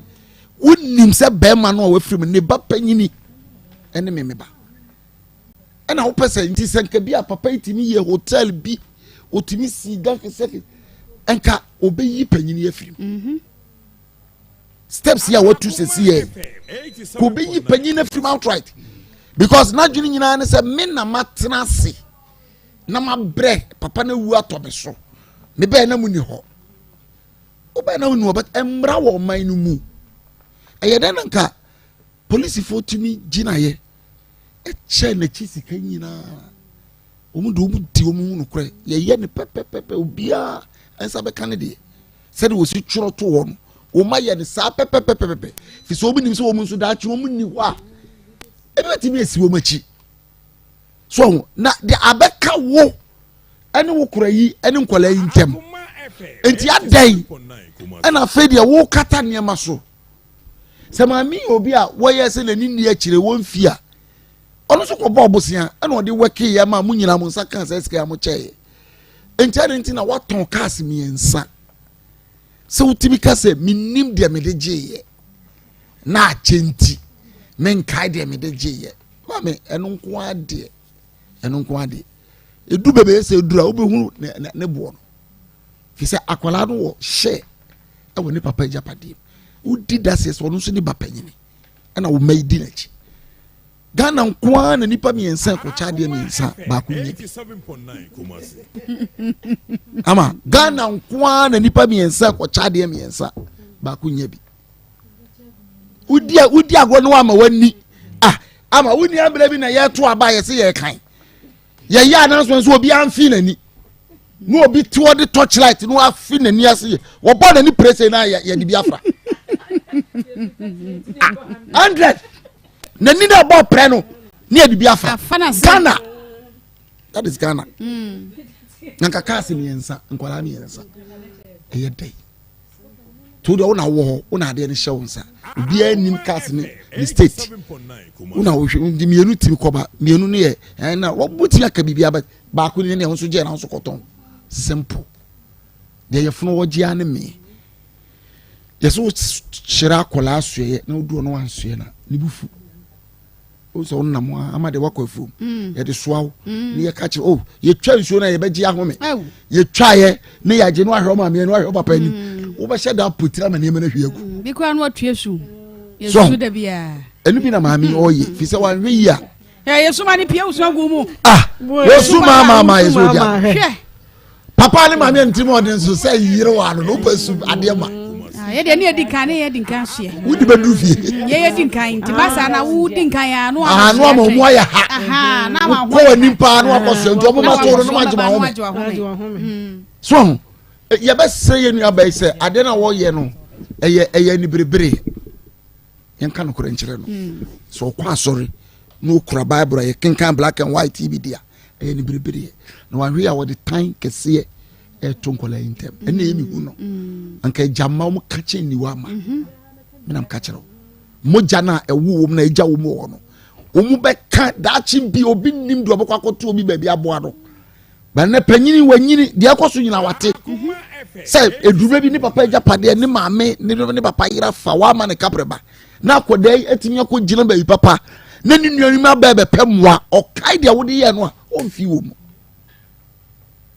Speaker 11: wonim sɛ bɛrima no a wafiri mu ne ba panyini ɛne me me ba ɛna wopɛ sɛ nti sɛ nka bi a papa yi tumi yɛ hotel bi. Otumi si dan kɛseɛ nka obeyi panyin yi afiri mu. Mhm. Steps yi a watu sɛsi yɛ kò obeyi panyin afiri mu outright because n'adwene nyinaa ne sɛ me na matena ase na mabrɛ papa na wu atɔ me so me bɛyɛ na mu ni hɔ wobɛyɛ na mu ni hɔ but mmra wɔ ɔman no mu ɛyɛ dɛ na nka polisifoɔ tumi gyinaeɛ kyɛ n'akyi sika nyinaa wɔn de wɔn di wɔn ho nokorɛ yɛyɛ no pɛpɛpɛpɛ obiara nsa bɛka ne deɛ sɛde wɔsi twerɛ to hɔ no wɔn ayɛ no saa pɛpɛpɛpɛpɛ fi sɛ wɔn nim sɛ wɔn nso daakye wɔn nni hɔ a ebi bɛtumi esi wɔn akyi so na deɛ abɛka wo ɛne wo kora yi ɛne nkwadaa yi ntɛm nti adɛn ɛna afei deɛ wɔkata nneɛma so. Sɛ maame yɛ obi a wɔyɛ sɛ n'ani nni akyire wɔ mfie a, ɔno nso kɔbɔ ɔbosea ɛna ɔde wɛkeeɛ ma mo nyinaa mo nsa kaa saa sika a mokyɛeɛ. Nti adɛn nti na woatɔn cars mmiɛnsa sɛ wotumi ka sɛ mennim deɛ mede gyeeɛ na akyɛ nti menkae deɛ mede gyeeɛ. Maame ɛno nko ara deɛ ɛno nko ara deɛ ɛdu baabi sɛ ɛduru a wobɛhunu ne boɔ no. Fi sɛ akwadaa no wɔ hyɛ ɛwɔ ne papa agyapadeɛ mu wodi daseɛ sɛ ɔno nso ne ba panyini ɛna wo mma yi di n'akyi ghana nko ara na nipa mmiɛnsa kɔkyɛ adeɛ mmiɛnsa baako nyɛ bi ama ghana nko ara na nipa mmiɛnsa kɔkyɛ adeɛ mmiɛnsa baako nyɛ bi wodi wodi agorɔ no ama wani ah ama woni abere bi na yɛto aba yɛsɛ yɛkan yɛyɛ announcement nso obi anfi n'ani na obi te hɔ de torchlight na wafi n'ani ase yɛ wɔbɔ n'ani pere na yɛde bi afra ah, hundred n'ani na ɛbɔ pere no ne yɛde bi afra ghana that is ghana mm. na nka kaase mmiɛnsa nkwadaa mmiɛnsa ɛyɛ dɛ to deɛ wona wɔ hɔ wona adeɛ no hyɛ wo nsa obiara nim cars ne ne state wona wohwɛ nti mmienu tumi kɔba mmienu no yɛ ɛna wɔbɛtumi aka biribi aba baako ne nea nso gye na nso kɔtɔn simple deɛ yɛfono wɔgye ara ne mee yɛsɛ wokyerɛ akwadaa asoɛyɛ na wodu ɔno ansoɛ na ne bu fu o sɛ wonam a ama deɛ wakɔ afuom mm. yɛde soa wo mm. ne yɛka kyerɛ o oh, yɛtwa nsuo no a yɛbɛgye ahome yɛtwaeɛ ne yɛagye no ahwɛ ɔmaameɛ no ahwɛ ɔpapa anim mm. wobɛhyɛ da potira ma nneɛma no ahwie agu
Speaker 2: bi koraa no watua su
Speaker 11: so ɛno bi na maame ɔyɛ fi sɛ wanhwɛ yi a
Speaker 2: yɛsoma ne pia wosua gu mu
Speaker 11: ah wɔsu maa maa maa yɛ sɛ ɔdi Papa ne maame ntirim ɔden so sɛ yere wɔ ano na wopɛ su adeɛ ma.
Speaker 2: Ah, yɛ deɛ ne yɛdi nkan ne yɛdi nkan soɛ.
Speaker 11: Wodi bɛduru fie.
Speaker 2: Mm, yɛ yɛdi nkan nti ba saa na wodi nkan ya no
Speaker 11: ama. No ama ɔmo ayɛ ha.
Speaker 2: Na ama
Speaker 11: ho. Kɔ w'anim paa na wakɔ soɛ nti ɔmo ma to no na wagye wahome.
Speaker 2: Mm.
Speaker 11: So ho yɛbɛsrɛ yɛn nua bɛyi sɛ adeɛ no a wɔyɛ no ɛyɛ ɛyɛ aniberebere yɛnka nokorɛ nkyerɛ no mm. sɛ ɔkɔ asɔre na ɔkura bible a yɛkenkan black and white yi bi di a ɛyɛ ne berebereɛ na wahwe a wɔde tan kɛseɛ ɛto nkɔla yi ntɛm ɛna ɛyɛ mehu no mm. anka agya mma wɔn ka kyɛn niwa ama mm-hmm. menam ka kyerɛ wo mogya no a ɛwo wɔm na agya wɔm wɔ hɔ no wɔn bɛka daakye bi obi nim deɛ ɔbɛkɔ akɔto obi baabi aboa no bɛnɛ panyini wanyini deɛ ɛkɔ so nyina wate sɛ eduruma bi ne papa agya padeɛ ne maame ne ne papa yera fa wama ne kaprɛ ba na akwadaa yi atumi akɔ gyina baabi papa na ne nuanom abɛɛ bɛpɛ mmoa ɔkae deɛ wode yɛ no a ɔmfi wɔ mu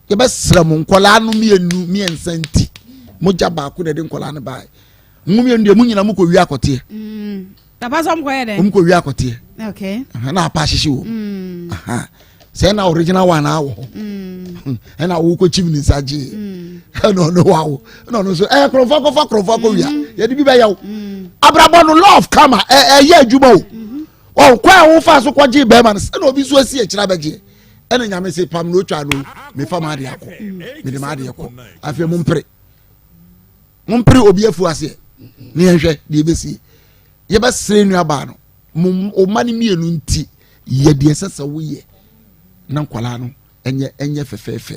Speaker 11: yɛbɛsrɛ mo nkwadaa no mmienu mmiɛnsa nti mogya baako na ɛde nkwadaa no baeɛ mo mmienu deɛ mo nyinaa mo kɔ wie akɔteɛ
Speaker 2: mm. papa sɛ ɔmo kɔ yɛ dɛ
Speaker 11: ɔmo kɔ wie akɔteɛ
Speaker 2: okay
Speaker 11: na apa ahyehye wɔ mm. sɛ na original one awɔ hɔ mm. ɛna awo kɔ kyim ne nsa gye mm. ɛna ɔno wawo ɛna ɔno nso ɛyɛ korɔmfo akɔfa korɔmfo akɔ wia mm-hmm. yɛde bi bɛyɛ wo mm. abrabɔ no love kama ɛyɛ adwuma o mm-hmm. ɔ kwan a wofa so kɔgye bɛrima no sɛna obi nso asi akyire abɛgye ɛna nyame se pam na otwa no mefa ma adeɛ akɔ mede ma adeɛ kɔ afei mo mpere mo mpere obi afu aseɛ ne yɛnhwɛ deɛ ɛbɛsie yɛbɛsrɛ nuabaa no mo mma no mmienu nti yɛ deɛ ɛsɛ sɛ woyɛ na nkwadaa no ɛnyɛ ɛnyɛ fɛfɛɛfɛ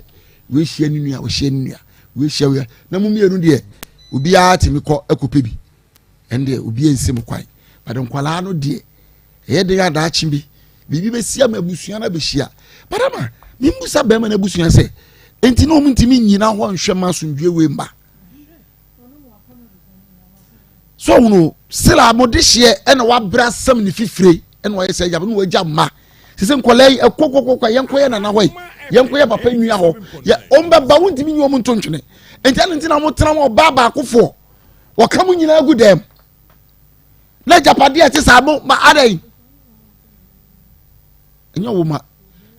Speaker 11: wehyia ne nua ɔhyia ne nua wehyia wia na mo mmienu deɛ obiara tumi kɔ ɛkɔpɛ bi ɛn deɛ obiara nsi mo kwan but nkwadaa no deɛ ɛyɛ den adaakye bi biribi bɛsi ama abusua no abɛhyia but ama membusa bɛrima no abusua sɛ enti na wɔn ntumi nyina hɔ nhwɛ ma asomdwe wei mba so ɔhunu sila mo de hyeɛ ɛna wabra asɛm ne fifire ɛna wayɛ sɛ ɛgya na wagya mma.
Speaker 9: Sɛ nkɔla yi ɛkɔ kɔkɔkɔ yɛnkɔ yɛ nana hɔ yi, yɛnkɔ yɛ papa nua hɔ, yɛ wɔn bɛba wontumi nyi wɔn nto ntwene. Nti ɛno nti na wɔn tena wɔn ɔbaa baakofoɔ, wɔka mo nyinaa gu dɛm. Na agyapadeɛ a ɛte saa mo ma adɛn? Ɛnyɛ wɔn ma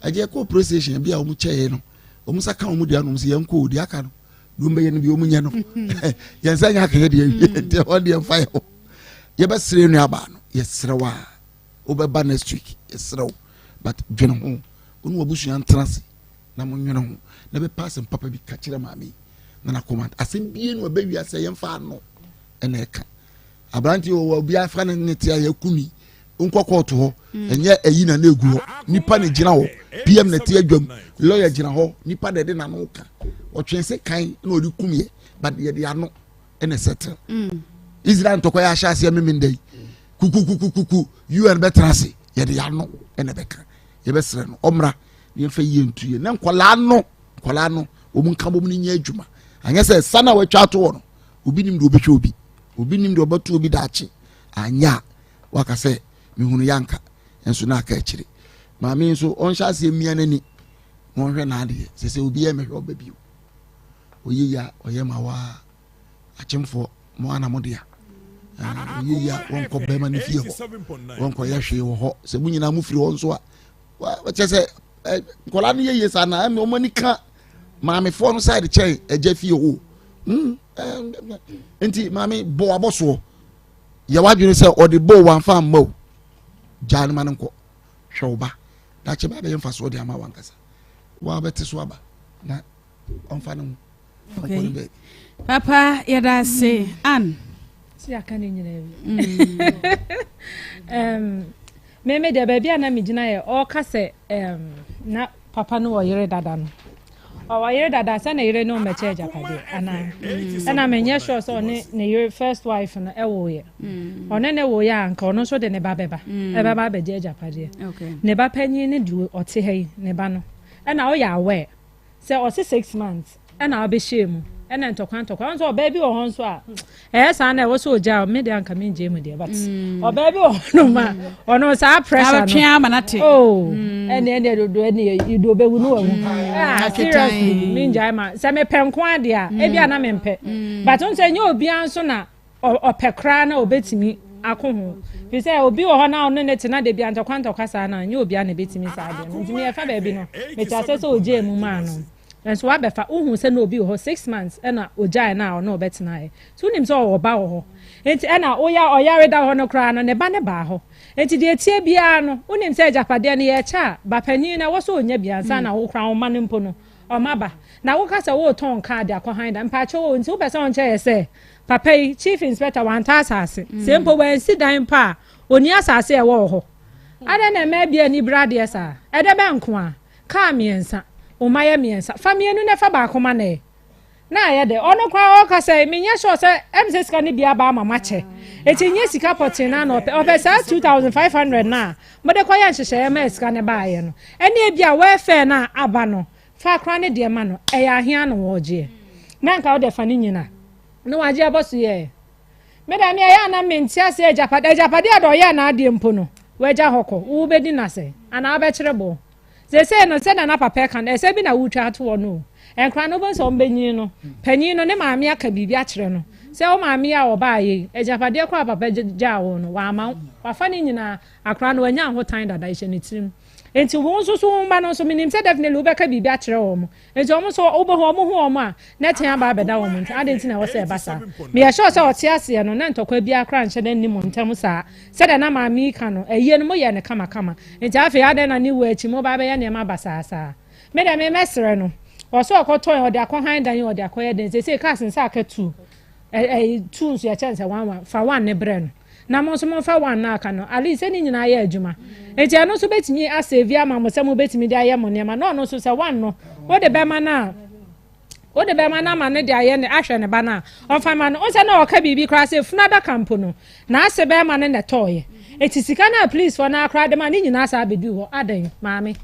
Speaker 9: ɛgye ɛkɔ police station bi a wɔn kyɛɛ no, wɔn nsa ka wɔn deɛ no, wɔn sɛ yɛnkɔ o deɛ aka no, deɛ wɔn bɛyɛ no bi wɔn nyɛ no. Yɛn nsa nyɛ aka yɛ deɛ wie, deɛ wɔn deɛ nfa yɛ hɔ. Yɛbɛsrɛ nuabaa no, yɛsrɛ wa. Wobɛba next week yɛsrɛ wo but dwene ho wo ne w'abusua ntena ase na monwene ho na bɛpɛ asɛm papa bi ka kyerɛ maame yi na nakoma asɛm bie no ɛbɛ wiase yɛmfa ano ɛna ɛka aberante wɔ obi afa ne ne te a yɛakumi nkɔ kɔɔto hɔ mm. ɛnyɛ ɛyi na na egu hɔ nipa na gyina hɔ pm na te adwam lɔya gyina hɔ nipa na ɛde n'ano ka ɔtwe se kan na ɔde kum yɛ but yɛde ano ɛna ɛsɛtɛl mm. Israel ntɔkwa yɛ ahyɛ aseɛ memenda yi kukukukuku un bɛtena ase yɛde yɛano ɛna ɛbɛka yɛbɛsrɛ no ɔmmra na yɛmfa yie ntu yɛ na nkɔlaa no nkɔlaa no wɔn nka bom no nyɛ adwuma anyɛ sɛ sa no a wɔatwa ato hɔ no obi nim deɛ ɔbɛhwɛ obi obi nim deɛ ɔbɛto obi daakye anyɛ a waka sɛ mehunu yanka nso na aka akyire maame nso ɔnhyɛ aseɛ mmia n'ani na ɔnhwɛ n'adeɛ sɛ sɛ obi yɛ mɛhwɛ ɔba bio ɔyɛ yi a ɔyɛ ma waa akyemfoɔ mo ana mo dea ɔyɛ yi a wɔnkɔ bɛrima no fie hɔ wɔnkɔ yɛ hwee wɔ hɔ sɛ mo nyinaa mo firi hɔ nso a kyɛ sɛ nkɔla no yɛ yie saa na ɛmɛ wɔn ani ka maamefoɔ no side kyɛn ɛgya fie hɔ hmm, nti maame bɔ abɔsoɔ yɛ wadwene sɛ ɔde bɔ wɔn afa mma o gyaa no ma no nkɔ hwɛ wo ba dakye ba bɛyɛ mfasoɔ de ama wankasa wɔabɛte so aba na ɔmfa ne ho ɔnkɔ ne baabi.
Speaker 2: Papa yɛda ase Ann.
Speaker 10: Si aka ne nyinaa bi. Meme deɛ baabi a na megyina yɛ ɔka sɛ na papa no wɔ yere dada no ɔwɔ yere dada sɛ ne yere ne ɔmmɛkyɛ agyapadeɛ anaa ɛna menyɛ sure sɛ ɔne ne yere first wife no ɛwoeɛ mm. ɔne ne woeɛ a nka ɔno nso de ne ba bɛba mm. ɛbɛba abɛgye agyapadeɛ ne ba panyin ne deɛ ɔte ha yi ne ba no ɛna ɔyɛ aware Sɛ ɔse 6 months ɛna wabɛhyɛɛ mu ɛna ntɔkwa ntɔkwa ɔn sɛ ɔbaa bi wɔ hɔ nso a ɛyɛ saa na ɛwɔ sɛ ɔgya me deɛ anka mengye mu deɛ but mm. ɔbaa bi wɔ hɔ nom a ɔno saa pressure
Speaker 2: no
Speaker 10: oh mm. ɛne ɛne dodo ɛne ido bɛwu no wawu mm. ah seriously mengyae ma sɛ mepɛ nko adeɛ a ebi a na mempɛ but nso ɛnyɛ obiara nso na ɔpɛ koraa na obetumi ako ho. Fi sɛ obi wɔ hɔ na ɔno ne te na da bia ntɔkwa ntɔkwa saa na nyɛ obia na ebetumi saa deɛ no. Nti me ɛfa baabi no, mete aseɛ sɛ ogyaa mu maa no. Nso wabɛfa, wohu sɛ na obi wɔ hɔ 6 months ɛna ogyae no a ɔne ɔbɛtenaeɛ. Nti wonim sɛ ɔwɔ ba wɔ hɔ. Nti ɛna woya ɔyare da hɔ no koraa no, ne ba no baa hɔ. Nti deɛ ɛteɛ biara no, wonim sɛ agyapadeɛ no yɛkyɛ a, ba panin no ɛwɔ sɛ ɔnya bi ansa na wo koraa wo mma no mpo no, ɔma ba. Na woka sɛ woretɔn kaa de akɔ han da, mpaakyɛw o, nti wopɛ sɛ ɔnkyɛ yɛ sɛ Papa yi, Chief Inspector, wantɔ asase. Sɛ mpo wansi dan mpo a, ɔnni asase a ɛwɔ wɔ hɔ. Adɛn na mmaa bi ani bere adeɛ saa? Ɛdɛ bɛn nko ara? Kaa mmiɛnsa, wo mma yɛ mmiɛnsa. Fa mmienu na fa baako ma no ɛ. Na ayɛ dɛ. Ɔno koraa ɔreka sɛ, menyɛ sure sɛ, ɛm sɛ sika no bi aba ama makyɛ. Enti nyɛ sika pɔtee no ara na ɔpɛ. Ɔpɛ saa 2,500 no a mode kɔyɛɛ nhyehyɛeɛ maa sika no baeɛ no. Ɛne ebia welfare no a aba no, fa koraa ne deɛ ma no. Ɛyɛ ahe ara na wɔregyeɛ? Na anka wode fa ne nyina. Na wagye abɔ so yɛ. Me deɛ me ɛyɛ a na mente aseɛ agyapadeɛ agyapadeɛ a deɛ ɔyɛɛ n'adeɛ mpo no wagya hɔ kɔ wobɛdi no asɛ anaa wobɛkyere boɔ seesei no sɛdeɛ na papa ɛka no ɛsɛ bi na wotwa ato hɔ no o nkora no wobɛhu sɛ wɔbɛnyin no panyin no ne maame aka biribi akyerɛ no sɛ wo maame a ɔbaa yei agyapadeɛ koraa papa gyaa wo no wama wo wafa ne nyinaa akora no wanya ahotan dada ɛhyɛ ne tirim nti wo nso so wo mma no nso menim sɛ definitely wobɛka biribi akyerɛ wɔn Enti wɔn nso, wobɛhu wɔn, hu wɔn a, na ɛtɛn aba abɛda wɔn ntam. Adɛn nti na ɛwɔ sɛ ɛba saa? Meyɛ sure sɛ ɔte aseɛ no, na ntɔkwa biara koraa nhyɛ da nni mo ntam saa. Sɛdeɛ na maame yi ka no, ayie no, moyɛɛ no kamakama. Enti afei adɛn na ne wuo akyi moreba abɛyɛ nneɛma basaa saa? Me deɛ, me mɛsrɛ no. Ɔsɛ ɔkɔtɔn, ɔde akɔhan dan yi, ɔde akɔyɛ dɛn. Seesei cars nsa aka two. Ɛ ɛ two nso yɛkyɛ no sɛ one one. Fa one no brɛ no. Na mo nso momfa one no a aka no. At least sɛ ne nyinaa yɛ adwuma. Nti ɛno nso bɛtumi asave ama mo sɛ mobɛtumi de ayɛ mo nneɛma. Na ɔno nso sɛ one no wode bɛma no a, wode bɛma no ama no de ayɛ ne ahwɛ ne ba no a, ɔmfa ma no. Wo sɛ na ɔka biribi koraa sɛ funu adaka mpo no, n'ase bɛrima no na ɛtɔɔeɛ. Nti sika no a policefoɔ no ara koraa de ma ne nyinaa saa bɛduu hɔ. Adɛn, maame?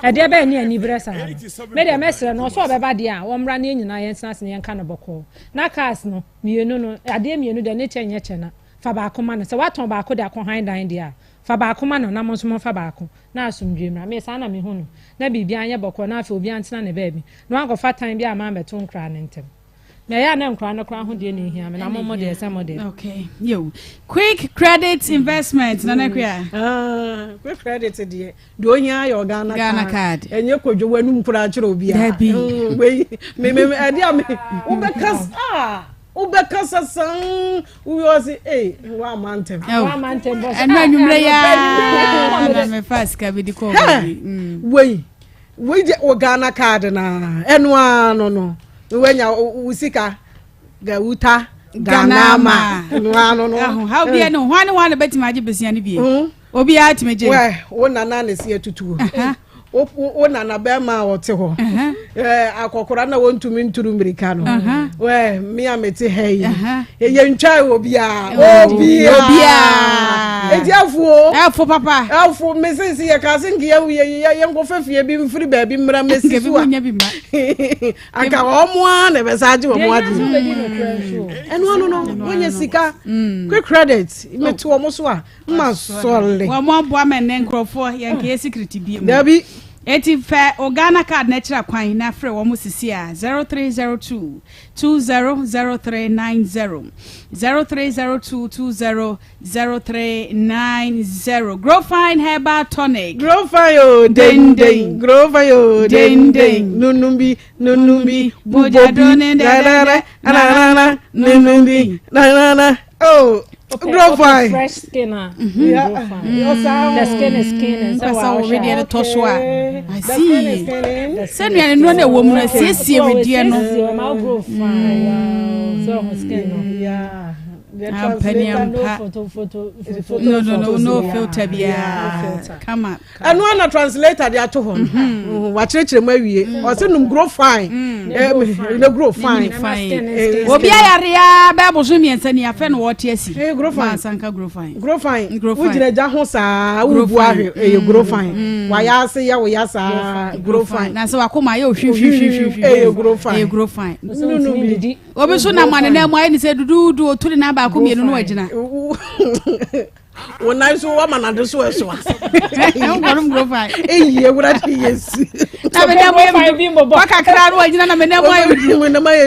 Speaker 10: Ɛdeɛ bɛn ne aniberɛ saa no? Me deɛ mɛsrɛ no, ɔsɛ ɔbɛba deɛ a, wɔmmra na yɛn nyinaa yɛntena ase na yɛnka no bɔkɔɔ. Na cars no, mmienu no, adeɛ mmienu deɛ ne kyɛ nyɛ kyɛ na. Fa baako ma no. Sɛ woatɔn baako de akɔhan dan deɛ a, fa baako ma no na mo nso momfa baako, na asomdwoeɛ mmra. Me, saa na mehu no. Na biribiara nyɛ bɔkɔɔ na afei obiara ntena ne baabi, na wankɔfa tan biara amma ammɛto nkoraa no ntam. Na ɛyɛ a na nkoraa no koraa ho deɛ na ɛhia me, na mo mo deɛ sɛ mo deɛ.
Speaker 2: Okay, yo. Quick credit investment, Nana Akua.
Speaker 5: Ah, quick credit deɛ. Deɛ ohia ayɛ ɔghana Ghana card. Ɛnyɛ kodwo w'anum koraa kyerɛ obiara.
Speaker 2: Dabi.
Speaker 5: Mm, wei me me ɛde a me wobɛka ah wobɛkasa san wowie ɔse ee woama ntɛm.
Speaker 10: Woama ntɛm bɔ so.
Speaker 2: Ɛno anwummerɛ yi ara na mefa sika bi de kɔɔ baabi.
Speaker 5: Mm. Wei wei deɛ wo Ghana card na ɛno ara no no wanya wo sika gawuta Ghana ma ɛno ara no no.
Speaker 2: How bi ɛno hwan ne hwan na bɛtumi agye besia no bie. Mm. Obiara tumi gye.
Speaker 5: Wɛ wo nana na esi atutuo. Wo wo nana bɛrima a ɔte hɔ. Akɔkora na wɔntumi nturu mmirika no. Wɛ me a mete ha yi. Yɛntwa obiara. Obiara. Eti afuo.
Speaker 2: Ɛfo papa.
Speaker 5: Ɛfo mesi si yɛ kaase nka yɛ yɛ yɛ nkɔfɛ fie bi mfiri baabi mmra mesi so a. Anka wɔn ara na ɛbɛsa agye wɔn adi. Ɛno ano no wɔnyɛ sika. Quick credit mete wɔn so a. ma sɔle.
Speaker 2: Wɔn aboa ma nnɛ nkurɔfoɔ yɛn kɛyɛ secret bi mu.
Speaker 5: Dabi.
Speaker 2: Eti fɛ o Ghana card na kyerɛ kwan na frɛ wɔn sisi a 0302 200390 0302 200390 Growfine herbal tonic.
Speaker 5: Growfine o denden Growfine o denden nunum bi nunum bi bubɔ bi rɛrɛrɛ rarara nunum bi rarara. Oh, grow fine.
Speaker 10: Fresh skin ah. Mm-hmm. Yeah. Grow fine. Mm-hmm. The skin is skin and so
Speaker 2: wa wedeɛ no tɔ so a. I see. Sɛ nnuane nnuro na ɛwɔ mu no asiesie wedeɛ no.
Speaker 10: Ma grow fine. Wow. So skin no.
Speaker 5: Yeah.
Speaker 2: Ampa ni ampa. No no no no filter biara. Kama.
Speaker 5: ɛno ana translator de ato hɔ no mhm. Mhm, wakyerɛkyerɛ mu awie mm. ɔsɛ num grow fine mm. eh, ne grow fine
Speaker 2: eh, obi ayare a bɛɛ boso mmiɛnsa ni afɛ na wɔte asi
Speaker 5: eh, grow fine
Speaker 2: sanka grow fine
Speaker 5: grow fine wogyina gya ho saa wobu ahwe ɛyɛ grow fine mm. wayɛ ase yɛ woya saa grow fine
Speaker 2: na sɛ wakoma ayɛ ohwihwihwihwi
Speaker 5: ɛyɛ grow fine
Speaker 2: ɛyɛ grow fine obi so nam anenam mu ayɛ ne sɛ duduudu otu ne nan baako mmienu no wagyina
Speaker 5: wo nan so wama nade so ɛso a
Speaker 2: nkɔnom guro fae
Speaker 5: eyi ewura de yɛ si
Speaker 2: na me nan mu yɛ mi duru wakakra no wagyina na me nan mu ayɛ mi duru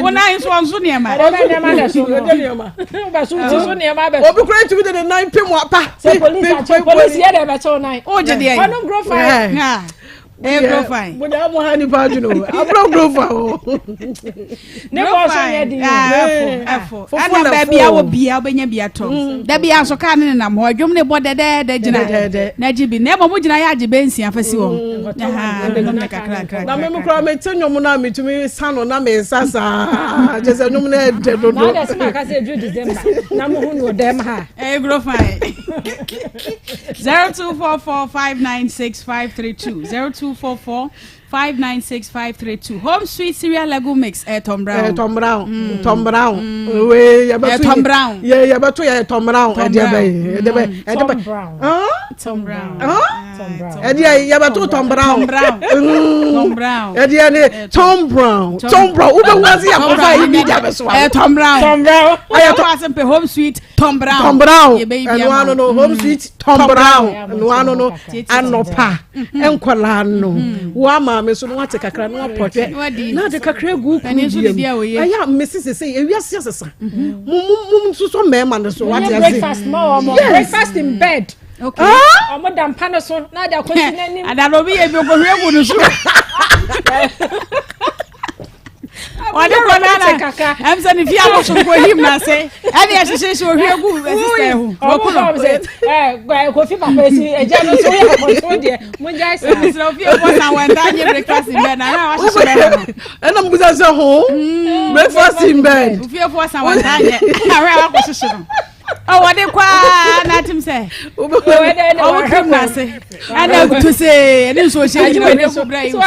Speaker 2: wo nan so ɔnso nneɛma
Speaker 10: nneɛma na so
Speaker 5: nneɛma
Speaker 10: bɛso ti so nneɛma bɛso
Speaker 5: obi kura ntumi de ne nan pem apa
Speaker 10: sɛ polisi akyɛ polisi yɛ dɛ bɛkyɛw nan
Speaker 2: o gye deɛ
Speaker 10: ɔnom guro fae
Speaker 2: ɛyɛ grow fine.
Speaker 5: mo de amu ha nipa adwene o aburo grow fine o.
Speaker 10: ne bɔ so yɛ di
Speaker 2: ɛfo ɛfo ɛna baabi a wɔ bia wobɛnya bi atɔ mm. dabi a nso kaa ne nenam hɔ adwom ne bɔ dɛdɛɛdɛ gyina na gye bi na mmom gyina yɛ agye bɛ nsia fa si hɔ
Speaker 5: mm. na meme koraa mete nnwom no a metumi sa no na mesa saa kyɛ sɛ nnwom no ɛdɛ dodo
Speaker 10: na wode sɛ maka sɛ ɛduru december na mohu no dɛm ha
Speaker 2: ɛyɛ grow fine 0244 596 532 0244 596 532 Home Sweet Cereal Lego Mix ɛ eh, Tom Brown.
Speaker 5: Ɛ eh, Tom Brown mm. Tom Brown mm. wee yɛbɛto eh,
Speaker 2: Tom Brown
Speaker 5: yɛ yɛbɛto yɛ Tom Brown ɛdeɛ bɛ ɛdeɛ bɛ ɛdeɛ bɛ
Speaker 2: Tom Brown
Speaker 5: Tom Brown ɛdeɛ yɛbɛto Tom Brown
Speaker 2: Tom Brown Tom Brown
Speaker 5: ɛdeɛ ne Tom Brown Tom Brown wobɛ wá sí akɔfa yi mi di abɛso
Speaker 2: wa. Tom Brown
Speaker 10: Tom Brown
Speaker 2: ɛyɛ Tom asɛm pɛ Home Sweet Tom Brown
Speaker 5: Tom Brown ɛnu ano no Home Sweet Tom Brown ɛnu ano no anɔpa mm-hmm. nkwadaa no mm-hmm. wo maame so no wate kakra na wapɔtwɛ na ade kakra gu kuru deɛ mu ɛyɛ a mmesi sese ewiase asesa mm-hmm. mo mo mo nsosɔ mmarima no so wate ase
Speaker 10: breakfast ma wɔn breakfast in bed
Speaker 2: okay
Speaker 10: ɔmo da mpa no so na ade akɔsi n'anim
Speaker 2: adana obi yɛ bi okohwie gu no so. ɔde kɔ nana ɛm sɛ ne fie abosom kɔ him n'ase ɛne ɛhyehyehye ohwie gu sista ɛho
Speaker 10: ɔku no kofi papa esi ɛgya no so yɛ akɔso deɛ mo gya esi
Speaker 2: mesrɛ ofie bɔ na wɔn nta nye breakfast in bed na na wahyehyɛ bɛrɛ no
Speaker 5: ɛna mo bisa sɛ ho mm. breakfast in bed
Speaker 2: ofie bɔ sa wɔn nta nye ahwɛ akɔ hyehyɛ no ɔwɔ de kɔ aa n'atim sɛ ɔwɔ krim n'ase ɛna to se ɛne nsuo hyɛ nyina ɔde gu brɛ yi so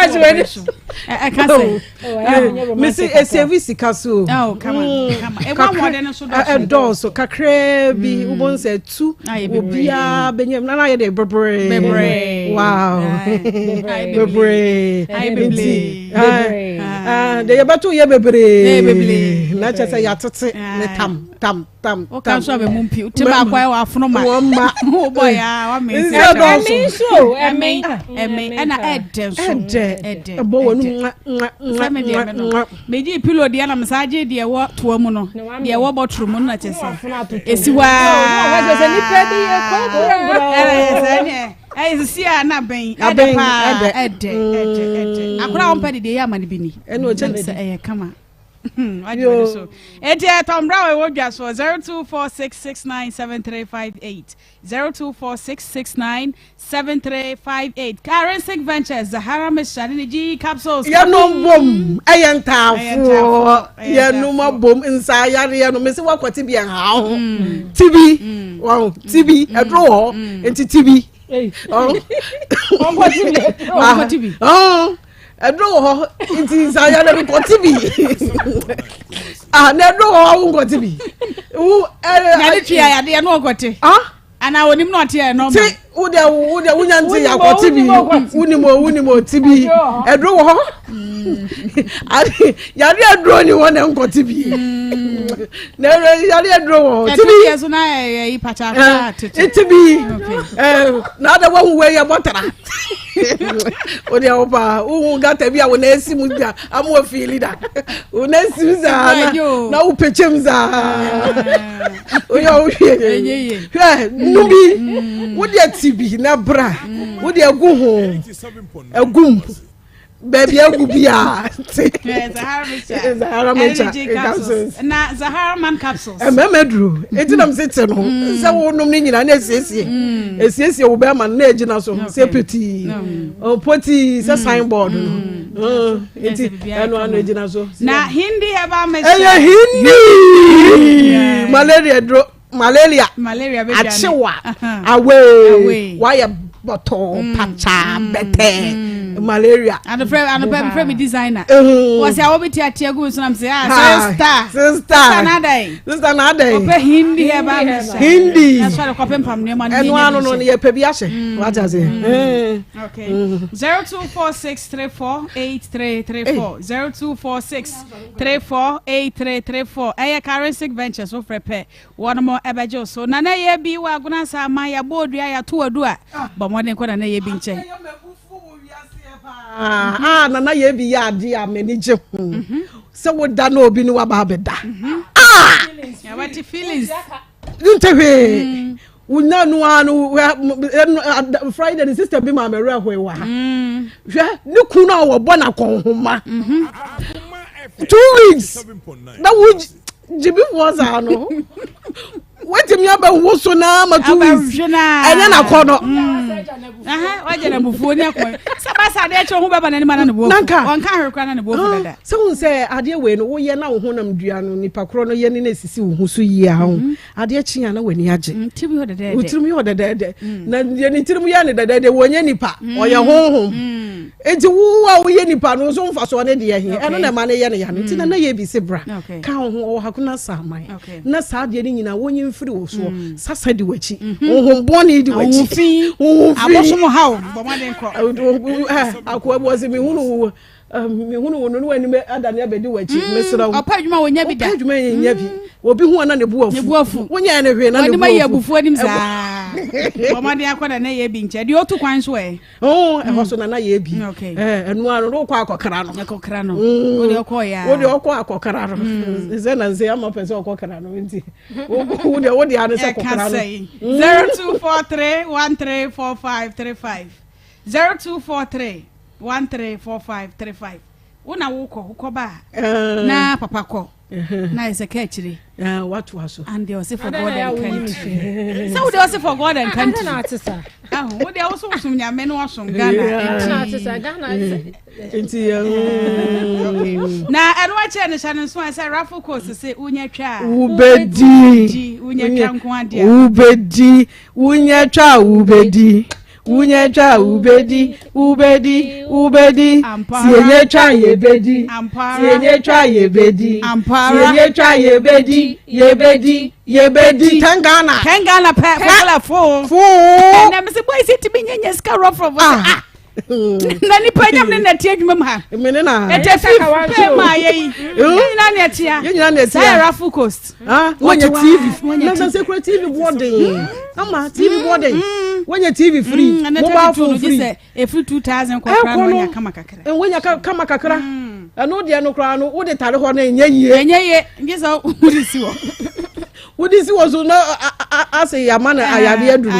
Speaker 2: ɛka sɛ
Speaker 5: mesi esevi sika so
Speaker 2: oh,
Speaker 5: ɛdɔɔso kakraa bi mm. wobɛhu sɛ tu obiaa bɛnya na ayɛ de bebree wow bebree nti deɛ yɛbɛto yɛ bebree. Na kyerɛ sɛ yɛatete ne tam tam tam.
Speaker 2: Woka nso a bɛmu mpi. Wote baako ayɛ w'afono ma.
Speaker 5: Wɔn ma.
Speaker 2: Wobɔ yɛ a wame.
Speaker 5: Nsɛ dɔɔso.
Speaker 10: Ɛme nso ɛme.
Speaker 2: Ɛme ɛna ɛdɛ nso.
Speaker 5: Ɛdɛ.
Speaker 2: Ɛdɛ.
Speaker 5: Ɛbɔ wɔn mu nwa nwa nwa
Speaker 2: Sɛ me deɛ me no.
Speaker 5: nwa.
Speaker 2: Megye pillow deɛ na mesan gye deɛ ɛwɔ toa mu no. Deɛ ɛwɔ bɔtoro mu no na kyerɛ sɛ. Esi hɔ aa.
Speaker 10: Sɛ nipa bi yɛ kɔkɔrɔ.
Speaker 2: Ɛyɛ sɛ ɛneɛ. Ɛyɛ sisi a na bɛn. Ɛdɛ paa. Ɛdɛ ɛdɛ ɛdɛ. Akora a wɔmpɛ de deɛ ɛyɛ ama no bi ni.
Speaker 5: Ɛna ɔkyɛ
Speaker 2: sɛ ɛyɛ kama. Wagye w'ani so. Eti ɛtɔ mbra wɔ ɛwɔ dwa soɔ 0246697358 0246697358 Karensic Ventures Zahara Mixture ne ne GE capsules.
Speaker 5: Yɛnom bom ɛyɛ ntaafoɔ yɛnom abom nsa yareɛ no mesi wakɔte bi ɛha ho mm. tibi mm. wɔn tibi mm. ɛduro wɔ hɔ nti tibi.
Speaker 2: Ɔnkɔ tibi.
Speaker 5: Ɛduro wɔ hɔ nti nsaya na nkɔte bi ah na ɛduro wɔ hɔ awo nkɔte bi.
Speaker 2: Wo ɛɛ. Na ne twi ayadeɛ no ɔkɔte. Ah. Ana onim na ɔte ɛnɔ ma.
Speaker 5: Ti wo deɛ wo deɛ wonya nti akɔte bi wonim o wonim o ti bi ɛduro wɔ hɔ. Yare aduro ni hɔ na nkɔte bi. Na yare aduro wɔ hɔ ti bi.
Speaker 2: Ɛtu yɛ so na ɛyɛ yi pakya tete.
Speaker 5: Ti bi na ada wahu wei yɛ bɔtara. O deɛ wo paa wohu gata bi a wo na esi mu da amu ofiili da wo na esi mu saa na na wo pɛkyɛ mu saa oyɛ wo hwɛ hwɛ nu bi mm. wo deɛ ti bi na bra mm. wo deɛ gu ho egum baabi agu bi a te
Speaker 2: Zahara Mecha capsules na Zahara man capsules
Speaker 5: mmarima duro eti na mese te no mm. sɛ wonom ne nyinaa na esiesie mm. esiesie wo bɛrima no na egyina so sɛ petii potii sɛ signboard no eti ɛno ano egyina so
Speaker 2: na Hindi herbal mixture
Speaker 5: ɛyɛ Hindi malaria duro. malaria
Speaker 2: malaria bɛ dwane
Speaker 5: akyewa away wayɛ bɔtɔɔ mm. pakyaa mm. bɛtɛɛ mm. malaria.
Speaker 2: Anɔpɛ anɔpɛ mi fɛ mi designer. Wɔsi awɔ bi ti ati egu mi so na mi sɛ ah sista.
Speaker 5: Sista
Speaker 2: sista na adan.
Speaker 5: Sista na adan.
Speaker 2: Ɔpɛ hindi hɛ ba mi sɛ.
Speaker 5: Hindi.
Speaker 2: Ɛsɔ de kɔpɛ mpam nneɛma
Speaker 5: no. Ɛnu ano no yɛ pɛ bi ahyɛ. Wate ase.
Speaker 2: Okay. 0246348334 0246 348334 ɛyɛ Karensic Ventures wofrɛ pɛ wɔnom ɛbɛgye wo so. Nana yɛ bi wɔ agona sa ama yɛabɔ odua yɛato adu a bɔ mmɔden kɔ Nana yɛ bi nkyɛn.
Speaker 5: Ah, Nana yɛ bi yɛ adeɛ a m'ani gye ho mhm. sɛ woda na obi ne waba abɛda. Mhm. Ah!
Speaker 2: Yɛbɛte feelings.
Speaker 5: Nte hwee. Mm. Wonya no ara no hwɛ Friday ne sister bi maa me werɛ hoe wɔ ha. Mm. Hwɛ ne kunu a wɔbɔ no akɔnhoma. Mm-hmm. 2 weeks na wo gyibifoɔ saa no watumi abɛwo so naa ma 2 weeks ɛnyɛ nakɔ no.
Speaker 2: Wagye na bufuo ne akɔ sɛ basa adeɛ kyerɛ ho bɛba n'anim ana ne bo
Speaker 5: nanka
Speaker 2: ɔnka ahwɛ koraa na ne bo afu dada.
Speaker 5: Sɛ wohu sɛ adeɛ wei no woyɛ na wo honam dua no nipa korɔ no yɛ ne na esisi wo ho so yie a ho. Mm-hmm. Adeɛ kye a na w'ani agye.
Speaker 2: Mm, tirim yɛ dɛdɛɛdɛ.
Speaker 5: Wo tirim yɛ dɛdɛɛdɛ. Mm. Na deɛ ne tirim yɛ ne dɛdɛɛdɛ wɔnyɛ nipa, mm. ɔyɛ honhom. Mm. Enti wo a woyɛ nipa no nso mfasoɔ ne deɛ he, ɛno na ɛma ne yɛ ne ya no. Nti na na yɛ bi se bra, ka wo ho ɔwɔ hakuna saaman. Na saa adeɛ no nyinaa wɔnyi mfiri wo soɔ. Mm. Sasa di w'akyi. Mm-hmm. Honhom bɔne di w'akyi.
Speaker 2: Honhom fi. Abosom ha wo, bɔ mmɔden kɔ.
Speaker 5: Akoa bi wɔ se mehunu wo mehunu wo no ne w'anim adane abɛdi w'akyi mm, mesrɛ wo
Speaker 2: ɔpɛ adwuma wɔnya bi da
Speaker 5: ɔpɛ adwuma yɛnya bi mm. obi hu ana ne bu afu ne
Speaker 2: bu afu
Speaker 5: wonyɛ ne hwee na ne bu afu
Speaker 2: w'anim ayi abufuo anim saa wɔmɔden akɔ na na yɛ bi nkyɛ deɛ ɔtu kwan so ɛ
Speaker 5: oh ɛhɔ so na na yɛ bi ɛnu ano no wokɔ akɔkra no
Speaker 2: akɔkra no wode ɔkɔ ya
Speaker 5: wode ɔkɔ akɔkra no sɛ na nsɛ ama pɛ sɛ ɔkɔkra no nti wode wode ano sɛ kɔkra no
Speaker 2: 0243 134535 0243 134535 wo na wokɔ wokɔ ba a eh. na papa kɔ na ayɛ sɛ ka akyire
Speaker 5: eh, watoa so
Speaker 2: and ɔse for God and country sɛ wode ɔse for God and country wode woso wosom nyame ne wasom Ghana
Speaker 5: nti
Speaker 2: na ɛno akyerɛ no hyɛ no nso a sɛ raffle course sɛ wonya twa a
Speaker 5: wobɛdi
Speaker 2: wonya twa nko adeɛ
Speaker 5: wobɛdi wonya twa a wobɛdi Wunya twa wubedi, wubedi, wubedi. Si enye twa yebedi, si enye twa yebedi, si enye twa yebedi, yebedi, yebedi. Ten Ghana.
Speaker 2: Ten Ghana pɛ fɔlɔ fo.
Speaker 5: Fo.
Speaker 2: Ɛnna mi sɛ boys ti mi nye nye sika rɔfrɔfo. Ah. Na nipa nyam ne nɛte adwuma mu ha.
Speaker 5: Mene na.
Speaker 2: Ɛtɛ fi pɛ maa yɛ yi. Yɛn nyinaa na ɛte ha.
Speaker 5: Yɛn nyinaa na ɛte ha.
Speaker 2: Saa yɛ Raffle Coast.
Speaker 5: Ah, wɔnyɛ TV. Na sɛ sɛ kura TV boɔ den. Ama TV boɔ den. Wɔnyɛ TV free. Mobile phone free.
Speaker 2: Efiri 2000 kɔ kora no wɔnya kama kakra.
Speaker 5: Wɔnya kama kakra. Ɛno deɛ no koraa no wode tare hɔ no ɛnyɛ yie.
Speaker 2: Ɛnyɛ yie ngye sɛ wode si hɔ.
Speaker 5: Wode si hɔ so na ase yama no ayadeɛ aduru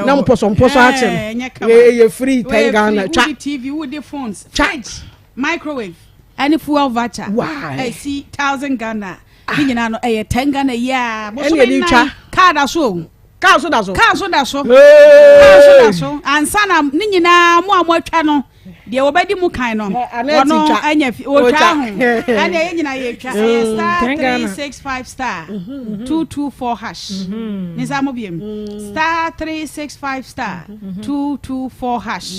Speaker 5: na mpɔsɔmpɔsɔ akyɛ no. Ɛyɛ free 10 Ghana twa.
Speaker 2: Wode TV wode phones fridge microwave ɛne fuel voucher.
Speaker 5: Why?
Speaker 2: Ɛsi 1000 Ghana. Ne nyinaa no ɛyɛ 10 Ghana yi a. Bosome nan kaa da so o.
Speaker 5: Kaa so da so.
Speaker 2: Kaa so da so. Kaa so da so. Ansa na ne nyinaa mo a moatwa no deɛ wɔbɛdi mu kan no wɔno anya fi wɔtwa ho ɛne ɛyɛ nyinaa yɛtwa ɛyɛ star 365 star 224 hash ne nsa mo biem star 365 star 224 hash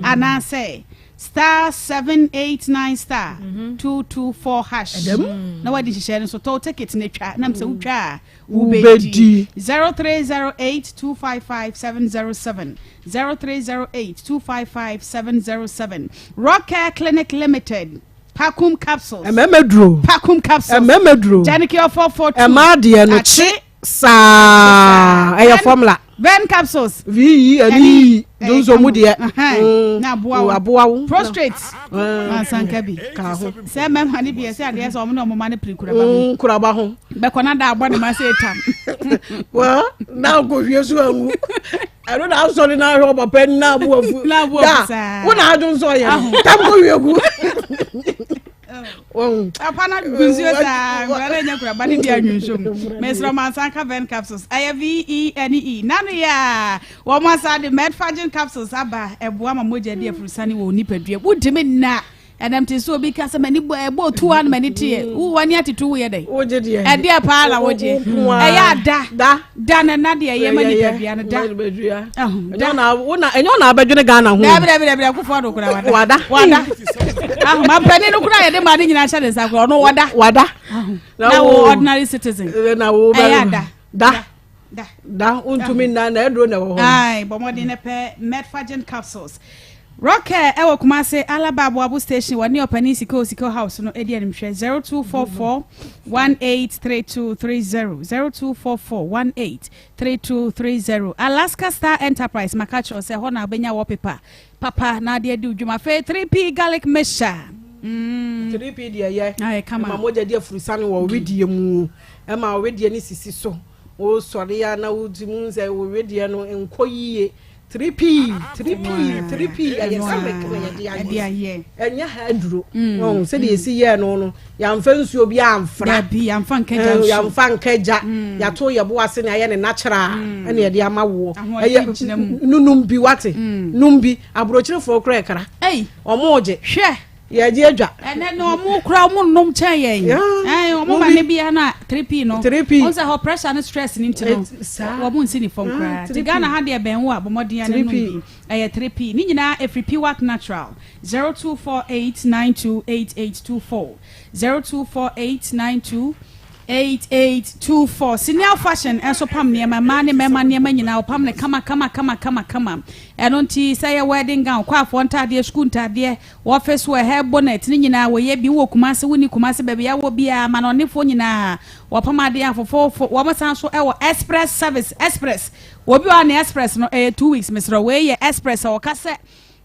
Speaker 2: anaasɛ star 789 star 224 hash na wadi nhyehyɛ no so tɔw ticket na twa nam sɛ wotwa a wobɛdi. 0308 255 707 0308 255 707 Rockcare Clinic Limited Pakum Capsules
Speaker 5: Ɛmɛmɛ duro.
Speaker 2: Pakum Capsules
Speaker 5: Ɛmɛmɛ duro.
Speaker 2: Janicure 442
Speaker 5: Ɛmaa deɛ no kye saa ɛyɛ formula.
Speaker 2: Ben capsules.
Speaker 5: VE ɛne E donso mu deɛ.
Speaker 2: Na aboa wo.
Speaker 5: Aboa wo.
Speaker 2: Prostrate. Mansanka bi.
Speaker 5: Ka ho.
Speaker 2: Sɛ mɛma ne bi ɛsɛ adeɛ sɛ ɔmo ne ɔmo ma ne pere kuraba ho.
Speaker 5: Kuraba ho.
Speaker 2: Bɛkɔ na da abɔ ne ma sɛ etam.
Speaker 5: Well, na nkɔhwie so angu. Ɛno na asɔre na ahwɛ ɔpapa ni na abo afu.
Speaker 2: Na abo afu saa.
Speaker 5: Wo na adwo nso ɔyɛ. Tam kɔhwie gu.
Speaker 2: Papa na gu nsuo saa nkwadaa na nya kuraba ne bi anwonso mu. Mesrɛ mo ansa nka Ven capsules. Ɛyɛ V E N E. Nano yɛ a wɔn asa de Medfagin capsules aba ɛboa ma mogya di afurusane wɔ nipadua. Wotumi nna ɛnam te sɛ obi ka sɛ m'ani bɔ ɛbɔ otu a na m'ani teɛ. Wo w'ani atetu woyɛ dɛ.
Speaker 5: Wogye deɛ.
Speaker 2: Ɛdeɛ paa na wogye. Ɛyɛ ada.
Speaker 5: Da.
Speaker 2: Da na na deɛ ɛyɛ ma nipadua no da.
Speaker 5: Da. Ɛnyɛ ɔna abɛdwene Ghana ho.
Speaker 2: Dabi dabi dabi akufo ado kura wada.
Speaker 5: Wada.
Speaker 2: Wada. Ahoma mpanin no kura yɛde maa ne nyinaa hyɛ ne nsa kura ɔno wada.
Speaker 5: Wada.
Speaker 2: Na wo ordinary citizen.
Speaker 5: Na wo
Speaker 2: ɛyɛ ada.
Speaker 5: Da.
Speaker 2: Da.
Speaker 5: Da wontumi nna na ɛduro na ɛwɔ hɔ.
Speaker 2: Ayi bɔ mmɔden na pɛ Medfagin capsules. Rocker ɛwɔ Kumasi Alaba Aboabo station wɔ ne ɔpanin Sika o Sika House no edi animhwɛ 0244 183230 0244 183230 Alaska Star Enterprise maka kyerɛ sɛ hɔ na wobɛnya wallpaper papa na ade adi dwuma afei 3P garlic mixture.
Speaker 5: 3P deɛ yɛ
Speaker 2: ayɛ kama
Speaker 5: ɛma mogya di afurusane wɔ wedeɛ mu ɛma wedeɛ no sisi so wosɔre a na wotumi sɛ wo wedeɛ no nkɔ yie. 3P 3P 3P ɛyɛ sɛmɛk na yɛde ayɛ ɛnyɛ ha aduro ɔn sɛdeɛ yɛsi yɛɛ no no yɛamfa nsuo bi amfra
Speaker 2: dabi yɛamfa nkɛgya nso
Speaker 5: yɛamfa nkɛgya yɛato yɛ bo ase na ayɛ ne natural ɛna yɛde ama woɔ ɛyɛ nunum bi wate num bi aburokyerefoɔ kora ɛkra ɔmo gye
Speaker 2: hwɛ
Speaker 5: Yɛgye adwa.
Speaker 2: Ɛnɛ no ɔmo kura ɔmo nom kyɛn yɛn. Ɛn ɔmo ma ne bia na 3P no.
Speaker 5: 3P.
Speaker 2: Ɔmo sɛ hɔ pressure ne stress ne nti no. Wɔn nsi ne fam koraa. Ti Ghana ha deɛ bɛn wo a bɔ mmɔden ne nom bi. Ɛyɛ 3P. Ne nyinaa efiri Piwak Natural. 0248928824 024892 8824 Senior Fashion nso pam nneɛma mmaa ne mmarima nneɛma nyinaa ɔpam no kama kama kama kama kama. Ɛno nti sɛ yɛ wedding gown, kwaafoɔ ntaadeɛ, sukuu ntaadeɛ, Wɔfɛ so ɛhɛ bonnet ne nyinaa wɔyɛ bi wowɔ Kumasi wonni Kumasi baabi a wɔ biara amanɔnefoɔ nyinaa wɔpam adeɛ afofoofo wɔn san so ɛwɔ express service express obi wɔ ne express no ɛyɛ 2 weeks mesrɛ wei yɛ express a wɔka sɛ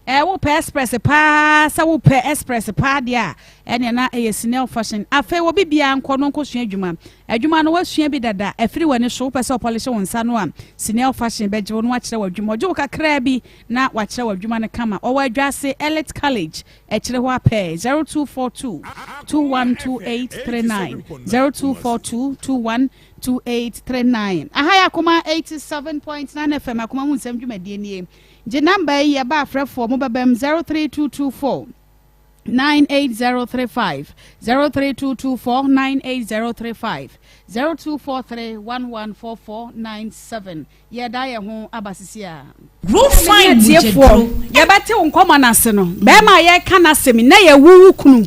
Speaker 2: ɛɛ wopɛ express paa sɛ wopɛ express paa deɛ a ɛneɛ na ɛyɛ Sinel fashion afei wɔ bibiara nkɔ no nkɔsua adwuma adwuma no wasua bi dada afiri w'ani so wopɛ sɛ ɔpɔlehye wo nsa no a Sinel fashion bɛgye wo no wakyerɛ w'adwuma ɔgye wo kakraa bi na wakyerɛ wo adwuma no kama. Ɔwɔ Adwase Elite College akyire hɔ apɛɛ. 0242 212839 0242 212839. Aha yɛ Akoma 87.9 FM Akoma ho nsɛm dwumadie nie. Gye namba yi yɛba afrɛfoɔ mo bɛbam 03224 98035 03224 98035 0243 114497. Yɛda yɛn ho aba sisi a.
Speaker 12: Rufine
Speaker 2: Atiefoɔ,
Speaker 12: mogyaduro.
Speaker 2: yɛbɛte wo nkɔmmɔ no ase no, barima a yɛreka n'asɛm yi, na yɛ wo wo kunu.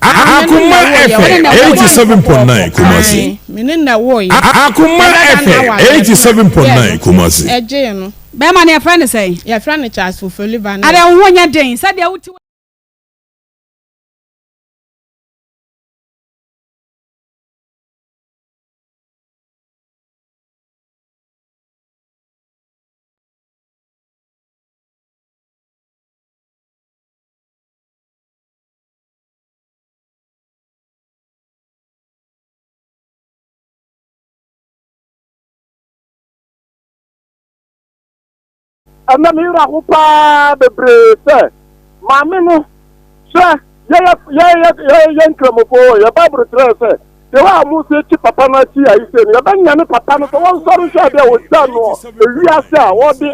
Speaker 4: Akoma FM 87.9 Kumasi.
Speaker 1: Me ne na ɛwɔ yɛ.
Speaker 4: Akoma FM 87.9 Kumasi.
Speaker 1: Ɛgyee no.
Speaker 2: Bɛrima no yɛfrɛ no sɛn?
Speaker 1: Yɛfrɛ no Charles Fofoliba.
Speaker 2: Adɛ wo ho nyɛ den sɛdeɛ wote.
Speaker 12: Ɛnnɛ me werɛ ho paa bebree sɛ maame no hwɛ yɛyɛ yɛyɛ yɛyɛ nkramofo yɛ Bible kyerɛ sɛ de hɔ a Mose kyi papa no akyi a yi no yɛbɛnyane papa no sɛ wɔnsɔre nhwɛ adeɛ a wɔgya no ewiase a wɔde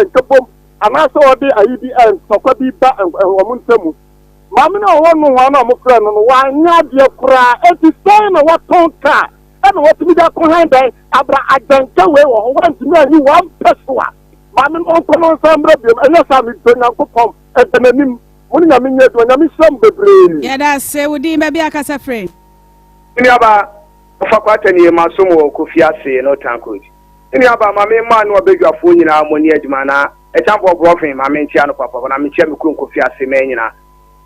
Speaker 12: nkabom anaasɛ wɔde ayi bi ntɔkwa bi ba wɔn ntamu. Maame no a ɔwɔ nohoa no a wɔfrɛ no no, wanyɛ adeɛ koraa. Enti sɛn na watɔn kaa ɛna watumi de akɔ han dan abra agyanka wei wɔ hɔ wantumi anyi one pɛsoa. Maame no ɔnkɔ no nsan mmerɛ biom ɛnyɛ saa medɔ Nyankopɔn ɛda n'anim. Mo ne Nyame nyɛ adwuma. Nyame nhyira mo bebree.
Speaker 2: Yɛda ase, wo din baabi a kasa firi.
Speaker 13: Me nuabaa, ɔfa kwata nie masom wɔ Kofi ase no Tankoot. Me nuabaa ma me mmaa no abadwafoɔ nyinaa mo ne adwuma na ɛkyampɔ brɔfen ma me nkyea no papapa na mekyea me kurom Kofi ase mɛn nyinaa.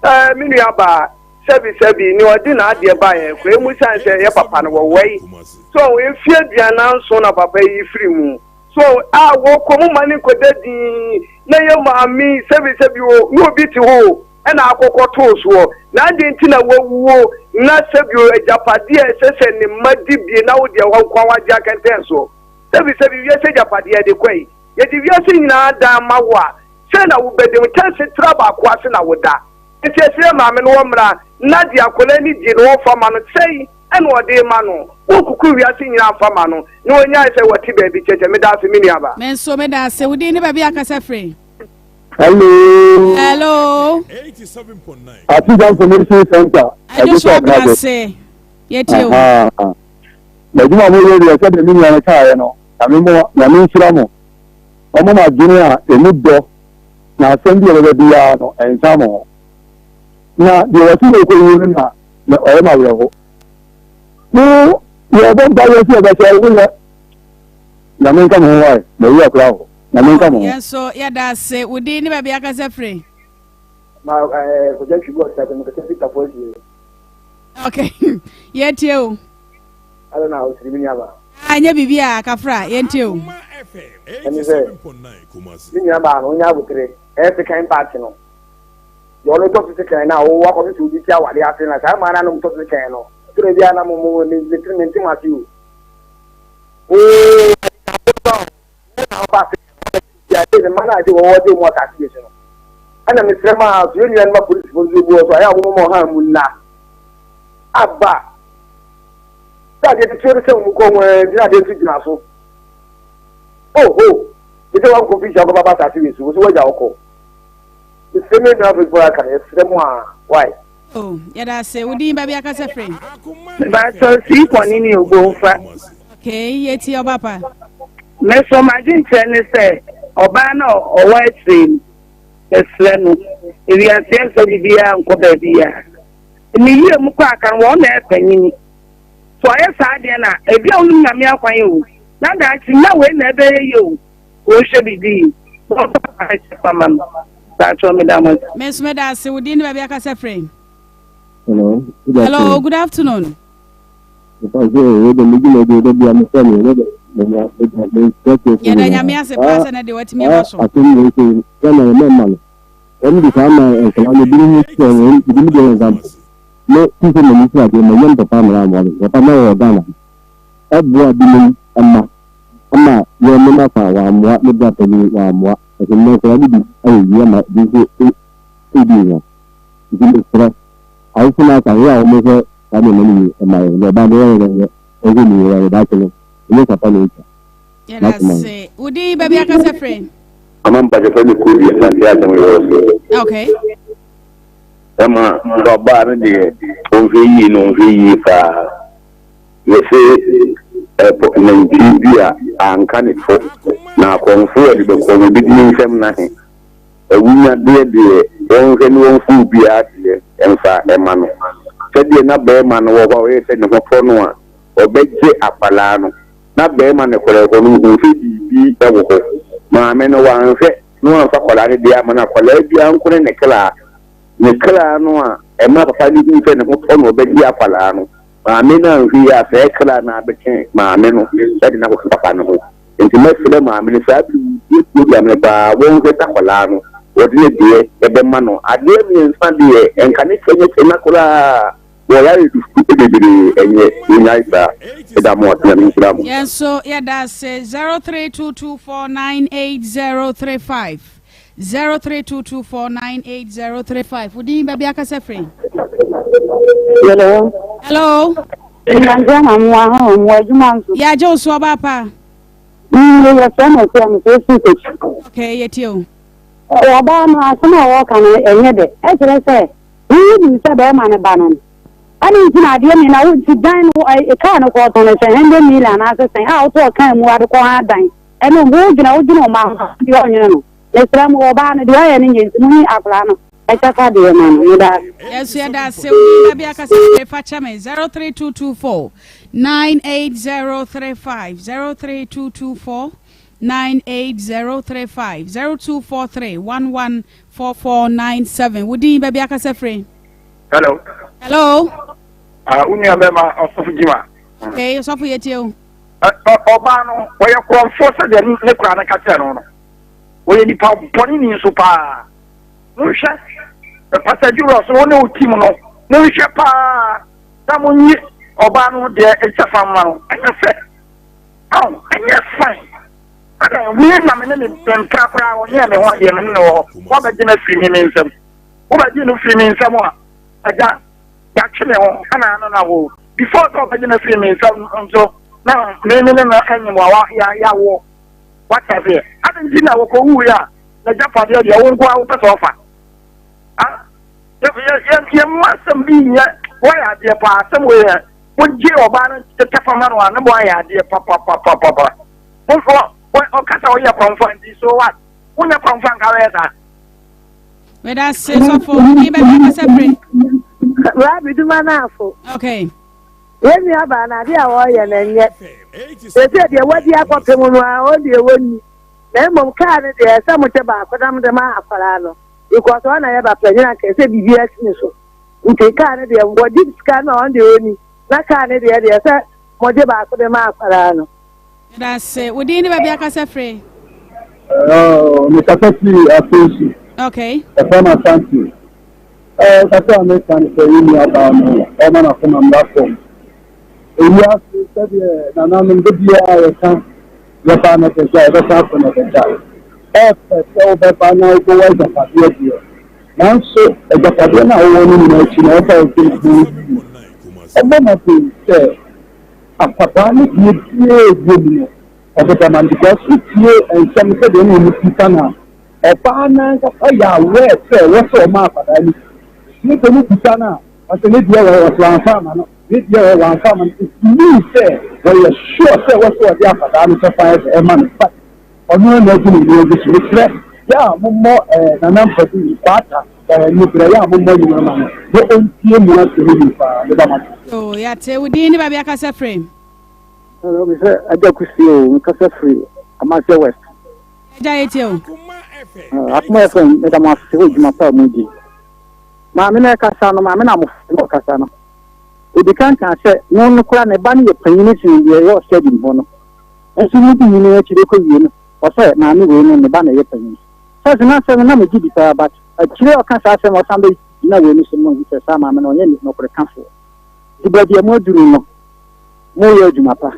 Speaker 13: Ɛɛ me nuabaa sɛbi sɛbi ne ɔde n'adeɛ baeɛ kura emu san sɛ yɛ papa no wɔwɔe so mfie 47 na papa yi firi mu so a wɔkɔ mu ma ne nkɔda din na yɛ maame sɛbi sɛbi o na obi te hɔ o ɛna akɔkɔ too soɔ na adɛn nti na wawuo na sɛbi o agyapadeɛ a ɛsɛ sɛ ne mma di bie na wo deɛ hɔ nkoa wagye akɛntɛn soɔ sɛbi sɛbi wiase agyapadeɛ de kɔ yi yɛde wiase nyinaa dan ma wo a sɛ na wobɛdi mu kyɛnse tra baako ase na woda nti ɛsɛ maame no wɔmmra na deɛ akwadaa ni gye no wɔmfa ma no sɛi ɛna ɔde ma no wɔkuku wiase nyinaa mfa ma no na wɔnyae sɛ wɔte baabi kyɛkyɛ meda ase me nuaba.
Speaker 2: Me nso meda ase. Wo din ne baabi akasa firi?
Speaker 14: Hello.
Speaker 2: Hello.
Speaker 14: Atiga Information Center.
Speaker 2: Ɛno so abena se. Yɛtie o.
Speaker 14: N'adwuma mo yɛ deɛ sɛdeɛ me nua no kaeɛ no, nyame mo nyame nhyira mo. Ɔmo ma adwene a emu dɔ na asɛm bi a ɛbɛba biara no ɛnsa mo ho. Na deɛ wɔte wɔ kɔwuo no na na ɔyɛ ma awerɛho. Mo yɛbɔ mpa yɛ sɛ yɛbɛhyɛ woyɛ nyame nka mo ho wae na ɛyi akora hɔ. Nyame nka mo ho.
Speaker 2: Yɛn nso yɛda ase. Wo din ne baabi akasa firi?
Speaker 15: Ma ɛɛ kɔjá twi bɔ ɔsɛ mo kɛsɛ Peter fo asie.
Speaker 2: Okay, yɛtie o.
Speaker 15: Ada na osiri mi nuaba.
Speaker 2: Ah, nyɛ biribi a kafra yɛntie o.
Speaker 15: Ɛne sɛ me nuabaa no onya abotere ɛyɛ sekan paati no. Deɛ ɔno tɔ so sekan no a wɔwɔ akɔto sɛ obi ti awade ase na saa mmaa no anom tɔ so sekan no. Toro bi a na mo mo ne ne tiri ne ntem ase o. Oo, Wo na woba ase yɛ ne mma no a ɛde wɔwɔ de wɔn asase yi so no. Ɛna mesrɛ ma so yɛn nuanom apolisifoɔ nso bu wɔ so a ɛyɛ a wɔn ma ɔha mu nna aba sɛ adeɛ titire no sɛ wɔn kɔn mu ɛnti na adeɛ nso gyina so. Oho, ɛsɛ wɔn nkɔ fi hyɛ akɔba ba asase yi so, wɔsi wɔagya wɔkɔ. Mesrɛ me nua apolisifoɔ aka no, yɛsrɛ mo a, why?
Speaker 2: Oh, yɛda ase. Wo din baabi akasa firi?
Speaker 16: Mebakyɛw sii pɔne ne ogomfa.
Speaker 2: Okay, yɛtie ɔba pa.
Speaker 16: Me so m'adwenkyerɛ ne sɛ ɔbaa no a ɔwɔ akyire no, mesrɛ no, ewiase ɛnsɔ biribiara nkɔ baabiara. Ne yie mu kɔ aka no, wɔn na ɛyɛ panyini. So ɔyɛ saa deɛ na ebi a wonim nyame akwan o, na daakye na wei na ɛbɛyɛ yie o, wɔnhwɛ biribi yi. Na ɔba pa kyɛ fa ma no. Baakyɛw meda mo ase.
Speaker 2: Me nso meda ase. Wo din ne baabi akasa firi?
Speaker 14: Hello. Good
Speaker 2: Hello,
Speaker 14: afternoon.
Speaker 2: good afternoon. Yɛda Nyame ase paa sɛ na deɛ watumi aba so.
Speaker 14: Asɛm wei sɛ Ghana yɛ mɛma no wɔn de saa ma nkwadaa no ebinom ho kyerɛ wɔn ebinom deɛ example me ti sɛ m'ani so adeɛ ma yɛm papa mmerɛ amoa me papa na wɔ Ghana ɛboa binom ɛma ama yɛn mema fa wɔamoa me bra panyin wɔamoa ɛsɛ nnɛ nkwadaa no bi ayɛ yie ama bi nso ɛdi nya nti mesrɛ awofo no aka yɛ a wɔhwɛ Saa nneɛma no yie ma yɛn, na ɔbaa no yɛ yɛ ɔhwɛ ne yie ayɛ daakye no, ɛnyɛ papa na ɔtwa.
Speaker 2: Yɛda ase. Wo din baabi akasa firi?
Speaker 17: Ama mpakyɛ fɛ me kuro bi asante asɛm yɛ wɔ so.
Speaker 2: Okay.
Speaker 17: Ɛma ɔbaa no deɛ ɔnhwɛ yie na ɔnhwɛ yie paa. Yɛse ɛpɔ nantwie bi a anka ne fo na akɔmfo a de bɛkɔ no bɛdi ne nsɛm nahe. Awunyadeɛ deɛ wɔnhwɛ ne wɔmfa obiara deɛ mfa ɛma no. Sɛdeɛ na barima no wɔ hɔ a ɔyɛɛ sɛ ne ho tɔ no a, ɔbɛgye akwadaa no. Na barima no koraa hɔ no, ɔhuu sɛ biribi wɔ hɔ. Maame no, wanhwɛ na wamfa akwadaa no deɛ amma no. Akwadaa biara nko ne ne kra. Ne kra no a ɛmaa papa no huu sɛ ne ho tɔ no a ɔbɛgye akwadaa no. Maame no anhwɛ yie a, saa kra no ara bɛtwe maame no de no akɔka papa no ho. Nti mɛsrɛ maame no saa bere yi wɔtie program no paa, wɔnhwɛ sɛ akwadaa no wɔde ne deɛ bɛma no. Adeɛ mmiɛnsa deɛ nka ne kyɛ nyɛ kyɛ na koraa wɔyare dufu bebree ɛnyɛ wɔnyae saa. Meda mo ase Nyame nhyira mo.
Speaker 2: Yɛn nso yɛda ase 0322498035 0322498035 wo din baabi akasa firi.
Speaker 16: Hello.
Speaker 2: Hello.
Speaker 16: Nyansa na mmoa ho mmoa adwuma nso.
Speaker 2: Yɛagye wo so ɔbaa pa.
Speaker 16: Mm, yɛfrɛ no sɛ mesɛ fi kɔkyi.
Speaker 2: Okay, yɛtie o.
Speaker 16: Ɔbaa no asɛm a wɔka no ɛnyɛ dɛ. Ɛkyerɛ sɛ wowu nim sɛ bɛrima no ba no no. Ɛne nti na adeɛ mi na wo nti dan no kaa no kɔɔtɔn no sɛ hundred million anaasɛ sɛn a wotɔɔ kaa mu ade kɔ ha dan. Ɛno wodwene wodwene wo ma ho deɛ ɔnwene no. Mesrɛ mo ɔbaa no deɛ ɔyɛ no nyɛ nti monyi akwadaa no kyɛfa deɛ ma no. Meda ase.
Speaker 2: Yɛnso yɛda ase wo din baabi akasa firi fa kyɛ me 03224 98035 03224 98035 0243 114497 wo din baabi akasa firi.
Speaker 13: Hello.
Speaker 2: Hello.
Speaker 13: Ah, wo nua bɛma ɔsɔfo Jima.
Speaker 2: Okay, ɔsɔfo yɛ tie o.
Speaker 13: Ɔbaa no, ɔyɛ korɔmfoɔ sɛdeɛ ne kora no ka kyerɛ no no. Ɔyɛ nipa bɔne ni nso paa. Monhwɛ, Pastor Julius, wo ne wo team no, monhwɛ paa na monyi ɔbaa no deɛ ɛkyɛ fa mma no. Ɛnyɛ fɛ. Aw, ɛnyɛ fine. Adan, me na me ne me mpra koraa ɔnyɛɛ me ho adeɛ me ne no wɔ hɔ. Woabɛgye no afiri me me nsam. Wobɛgye no firi me nsam a, agya, yɛatwe me ho ɛna ano na wo. Before sɛ ɔbɛgye no afiri me nsam nso, na me me ne no anyim a yɛawoɔ. Wate aseɛ? Adɛn nti na wɔkɔwuiɛ a n'agyapadeɛ deɛ wo nko ara wopɛ sɛ ɔfa? Ah, yɛmma asɛm bi nyɛ wɔyɛ adeɛ paa asɛm wei yɛ wogye ɔbaa no kyɛfa ma no a ne bɔ ayɛ adeɛ papapapapa. Ɔka sɛ ɔyɛ kɔmfa nti so what? Wonyɛ kɔmfa nka wɛyɛ saa.
Speaker 2: Meda se sɔfo ni bɛbi akasa firi.
Speaker 16: Rabi duma n'afo.
Speaker 2: Okay.
Speaker 16: Yɛn nua baa no adeɛ a ɔreyɛ no ɛnyɛ. Seesei deɛ wadi akɔpem no ara ɔno deɛ wɔnni. Na mmom kaa no deɛ ɛsɛ mokyɛ baako na mode ma akwadaa no because ɔno na yɛ ba panyin anka ɛsɛ biribi asi ne so. Nti kaa no deɛ wɔgye sika no a ɔno deɛ ɔnni na kaa no deɛ deɛ ɛsɛ mogye baako de ma akwadaa no.
Speaker 2: Yɛda ase. Wo din ne baabi akasa firi?
Speaker 18: Oh, mekasa firi Asensu.
Speaker 2: Okay.
Speaker 18: Ɛfɛ na Asante. Eh, kasa a meka ne sɛ yɛn nuabaa no ɔma n'akoma mmra fam. Ewiase sɛdeɛ nananom da biara yɛka yɛba na bɛgya yɛbɛsan akɔ na bɛgya. Ɛfɛ sɛ wobɛba na wobɛwɔ agyapadeɛ deɛ. Nanso agyapadeɛ no a wowɔ no nyinaa akyi no ɛsɛ sɛ wodwene ho yie. Ɔbɔ mmɔden sɛ akwadaa no deɛ biara ɛwɔ mu no ɔde bɛma no because wotie nsɛm sɛdeɛ na wɔn si ka no a Ɔbaa no ankasa yɛ aware sɛ ɛwɔ sɛ ɔma akwadaa no bi. Ne sɛ mobisa no a, ɔsɛ ne deɛ wɔ hɔ, ɔsɛ wamfa ama no, ne deɛ wɔ hɔ, wamfa ama no. It means sɛ wɔyɛ sure sɛ ɛwɔ sɛ ɔde akwadaa no kyɛfa yɛ dɛ ɛma no but ɔno ara na adi n'ani agu so. Mesrɛ, yɛ a mommɔ eh, Nana Mpadu, Kwata, eh, ne brɛ, yɛ a mommɔ nnwom no ma no na ɔntie mu asɛm yie paa. Meda mo ase.
Speaker 2: Oh, yɛate wo din ne baabi akasa firi.
Speaker 19: Hello, me sɛ Agya Kusie o, mekasa firi Amanseɛ West.
Speaker 2: Agya yɛtie o.
Speaker 19: Akoma FM meda mo ase wɔ dwuma pa a mudi. Maame no ɛkasa no, maame no amofra no ɔkasa no. Odi kan kaa sɛ no no koraa ne ba no yɛ panyin sen deɛ ɛyɛ ɔsɛdi hɔ no. Nso mudi nyini akyire kɔ wie no, ɔsɛ maame wei no ne ba na ɛyɛ panyin. First na asɛm no na megye di paa but akyire ɔka saa asɛm ɔsan bɛ gyina wei no so no mahu sɛ saa maame no ɔnyɛ nɔkorekafoɔ. Nti baabi a moaduru no, moreyɛ adwuma pa.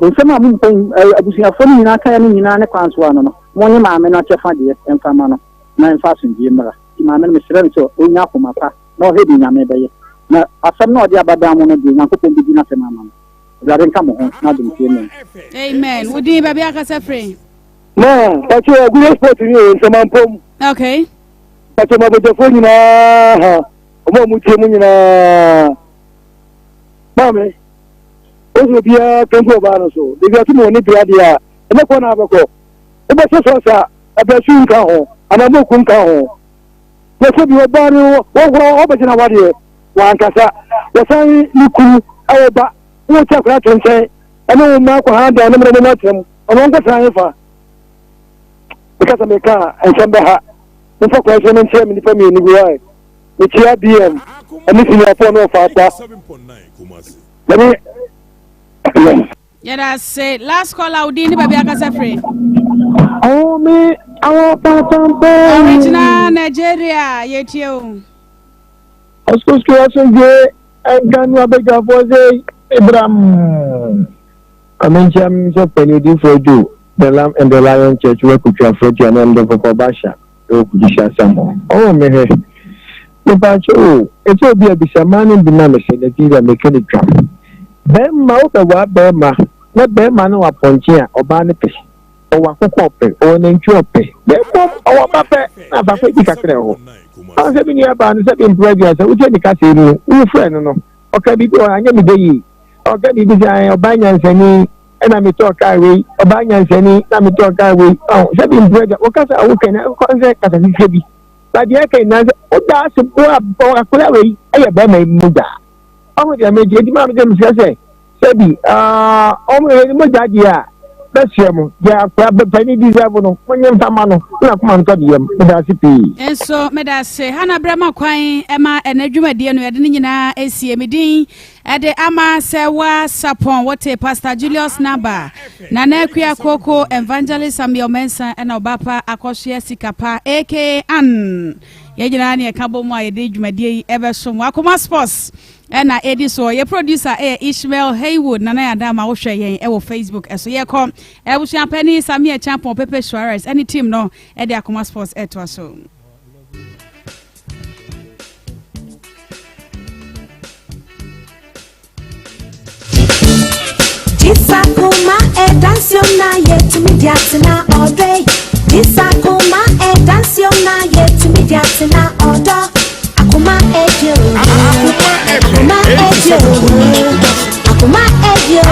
Speaker 19: Nsɛm a mo mpanyin, abusuafoɔ no nyinaa kaeɛ no nyinaa ne kwan so ano no, monnye maame no kyɛfa deɛ mfa mma no, na ɛmfa asomdwoeɛ mmra. Nti maame no, mesrɛ no sɛ ɔnya akoma pa, na ɔhwɛ deɛ Nyame bɛyɛ. Na asɛm no a ɔde aba dan mo no deɛ, Nyankopɔn bɛdi n'asɛm ama no. Awurade nka mo ho, n'adom nti, amen.
Speaker 2: Amen. Wo din baabi akasa firi?
Speaker 18: Ma, pacho agude sport ni o, nsɛmampom.
Speaker 2: Okay.
Speaker 18: Pacho mabɔgyafo nyinaa ha, ɔmo a ɔmo tie mu nyinaa. Maame, Ɔsɛ obiara ka ngu ɔbaa no so. Baabi ato ma ɔne bea deɛ a, ɛnyɛ kɔ na abɛkɔ. Wobɛsɛ sɔs a, abrɛsu nka ho, anaa moku nka ho. Na sɛ bi ɔbaa no, wɔbɛgyina wadeɛ. Wankasa. Wɔsan ne kunu ɛwɔ ba. Wo te akwadaa to nkyɛn ɛne wo mma akɔ ha dan ne mo ne mo atena mu. Ɔno ɔnkɔtena hefa? Meka sɛ meka a nsɛm bɛha. Momfa kwan so no nkyerɛ me nnipa mmienu bi wae. Mekyia BM ɛne senior ne ɔfa aba. Mene
Speaker 2: Yɛda ase. Last caller, wo din ne baabi akasa firi.
Speaker 18: Awo me awo papampɛ.
Speaker 2: Original Nigeria, yɛtie o.
Speaker 18: Ɔsukuu asomdwe nka no abadwafoɔ sɛ Ibram.
Speaker 14: Amenkyia me sɛ panyin odiyifoɔ Joe, The Lamb and the Lion Church wɔ Akotwi Afratua ne Mdɔfo Kɔbasha wɔ Kudisi Asamoah. Ɔwɔ me hwɛ. Mepaakyɛw o, ɛsɛ obi abisa maa no bi ma me sɛ Nigeria meka ne twam. Bɛɛma wo bɛwaa bɛɛma na bɛɛma no wɔ apɔnkye a ɔbaa no pɛ, ɔwɔ akokɔ ɔpɛ, ɔwɔ nantwi ɔpɛ, na mmom ɔwɔ ba pɛ na afafa bi kakra wɔ hɔ. Ɔn sɛ me nua baa no sɛ me mpere aduasa wotie ne kasa yi mu no, wo frɛ no no, ɔka biribi wɔ hɔ anyɛ me dɛ yie. Ɔka biribi sɛ ae ɔbaa nyansani ɛna metɔɔ kaa wei, ɔbaa nyansani na metɔɔ kaa wei. Ɔn sɛ me mpere aduasa, wo kasa a woka nyinaa ɛkɔ sɛ kasa fifire bi. Ba deɛ ɛka nyinaa sɛ woda ase boa akwadaa wei ɛyɛ bɛrima yi mogya. Ɔho deɛ megye enti maa megye mesrɛ sɛ sɛbi ɔmo yɛ ne mogya deɛ a bɛsrɛ mo deɛ akora panin deserve no monye mfa ma no na akoma ntɔ ne yam meda ase pii.
Speaker 2: Nso meda ase Hannah berɛ ma kwan ma ɛnɛ dwumadie no yɛde ne nyinaa esie me din ɛde ama sɛ wa sapɔn wote Pastor Julius Naba Nana Akua Koko Evangelist Samuel Mensah ɛna ɔbapa akɔsoɛ sikapa aka Ann Yɛn nyinaa ne yɛka bɔ mu a yɛde dwumadie yi ɛbɛsom. Wakoma Sports ɛna ɛdi soɔ. Yɛ producer ɛyɛ Ishmael Haywood. Nana Yada ama wohwɛ yɛn ɛwɔ Facebook ɛso. Yɛkɔ abusua panin Samia Champon Pepe Suarez ɛne team no ɛde Akoma Sports ɛtoa so.
Speaker 20: Jisakuma edansiona yetumi diatena ọdọ. Jisakuma edansiona yetumi diatena ọdọ. Akuma edio. Akuma edio. Akuma edio.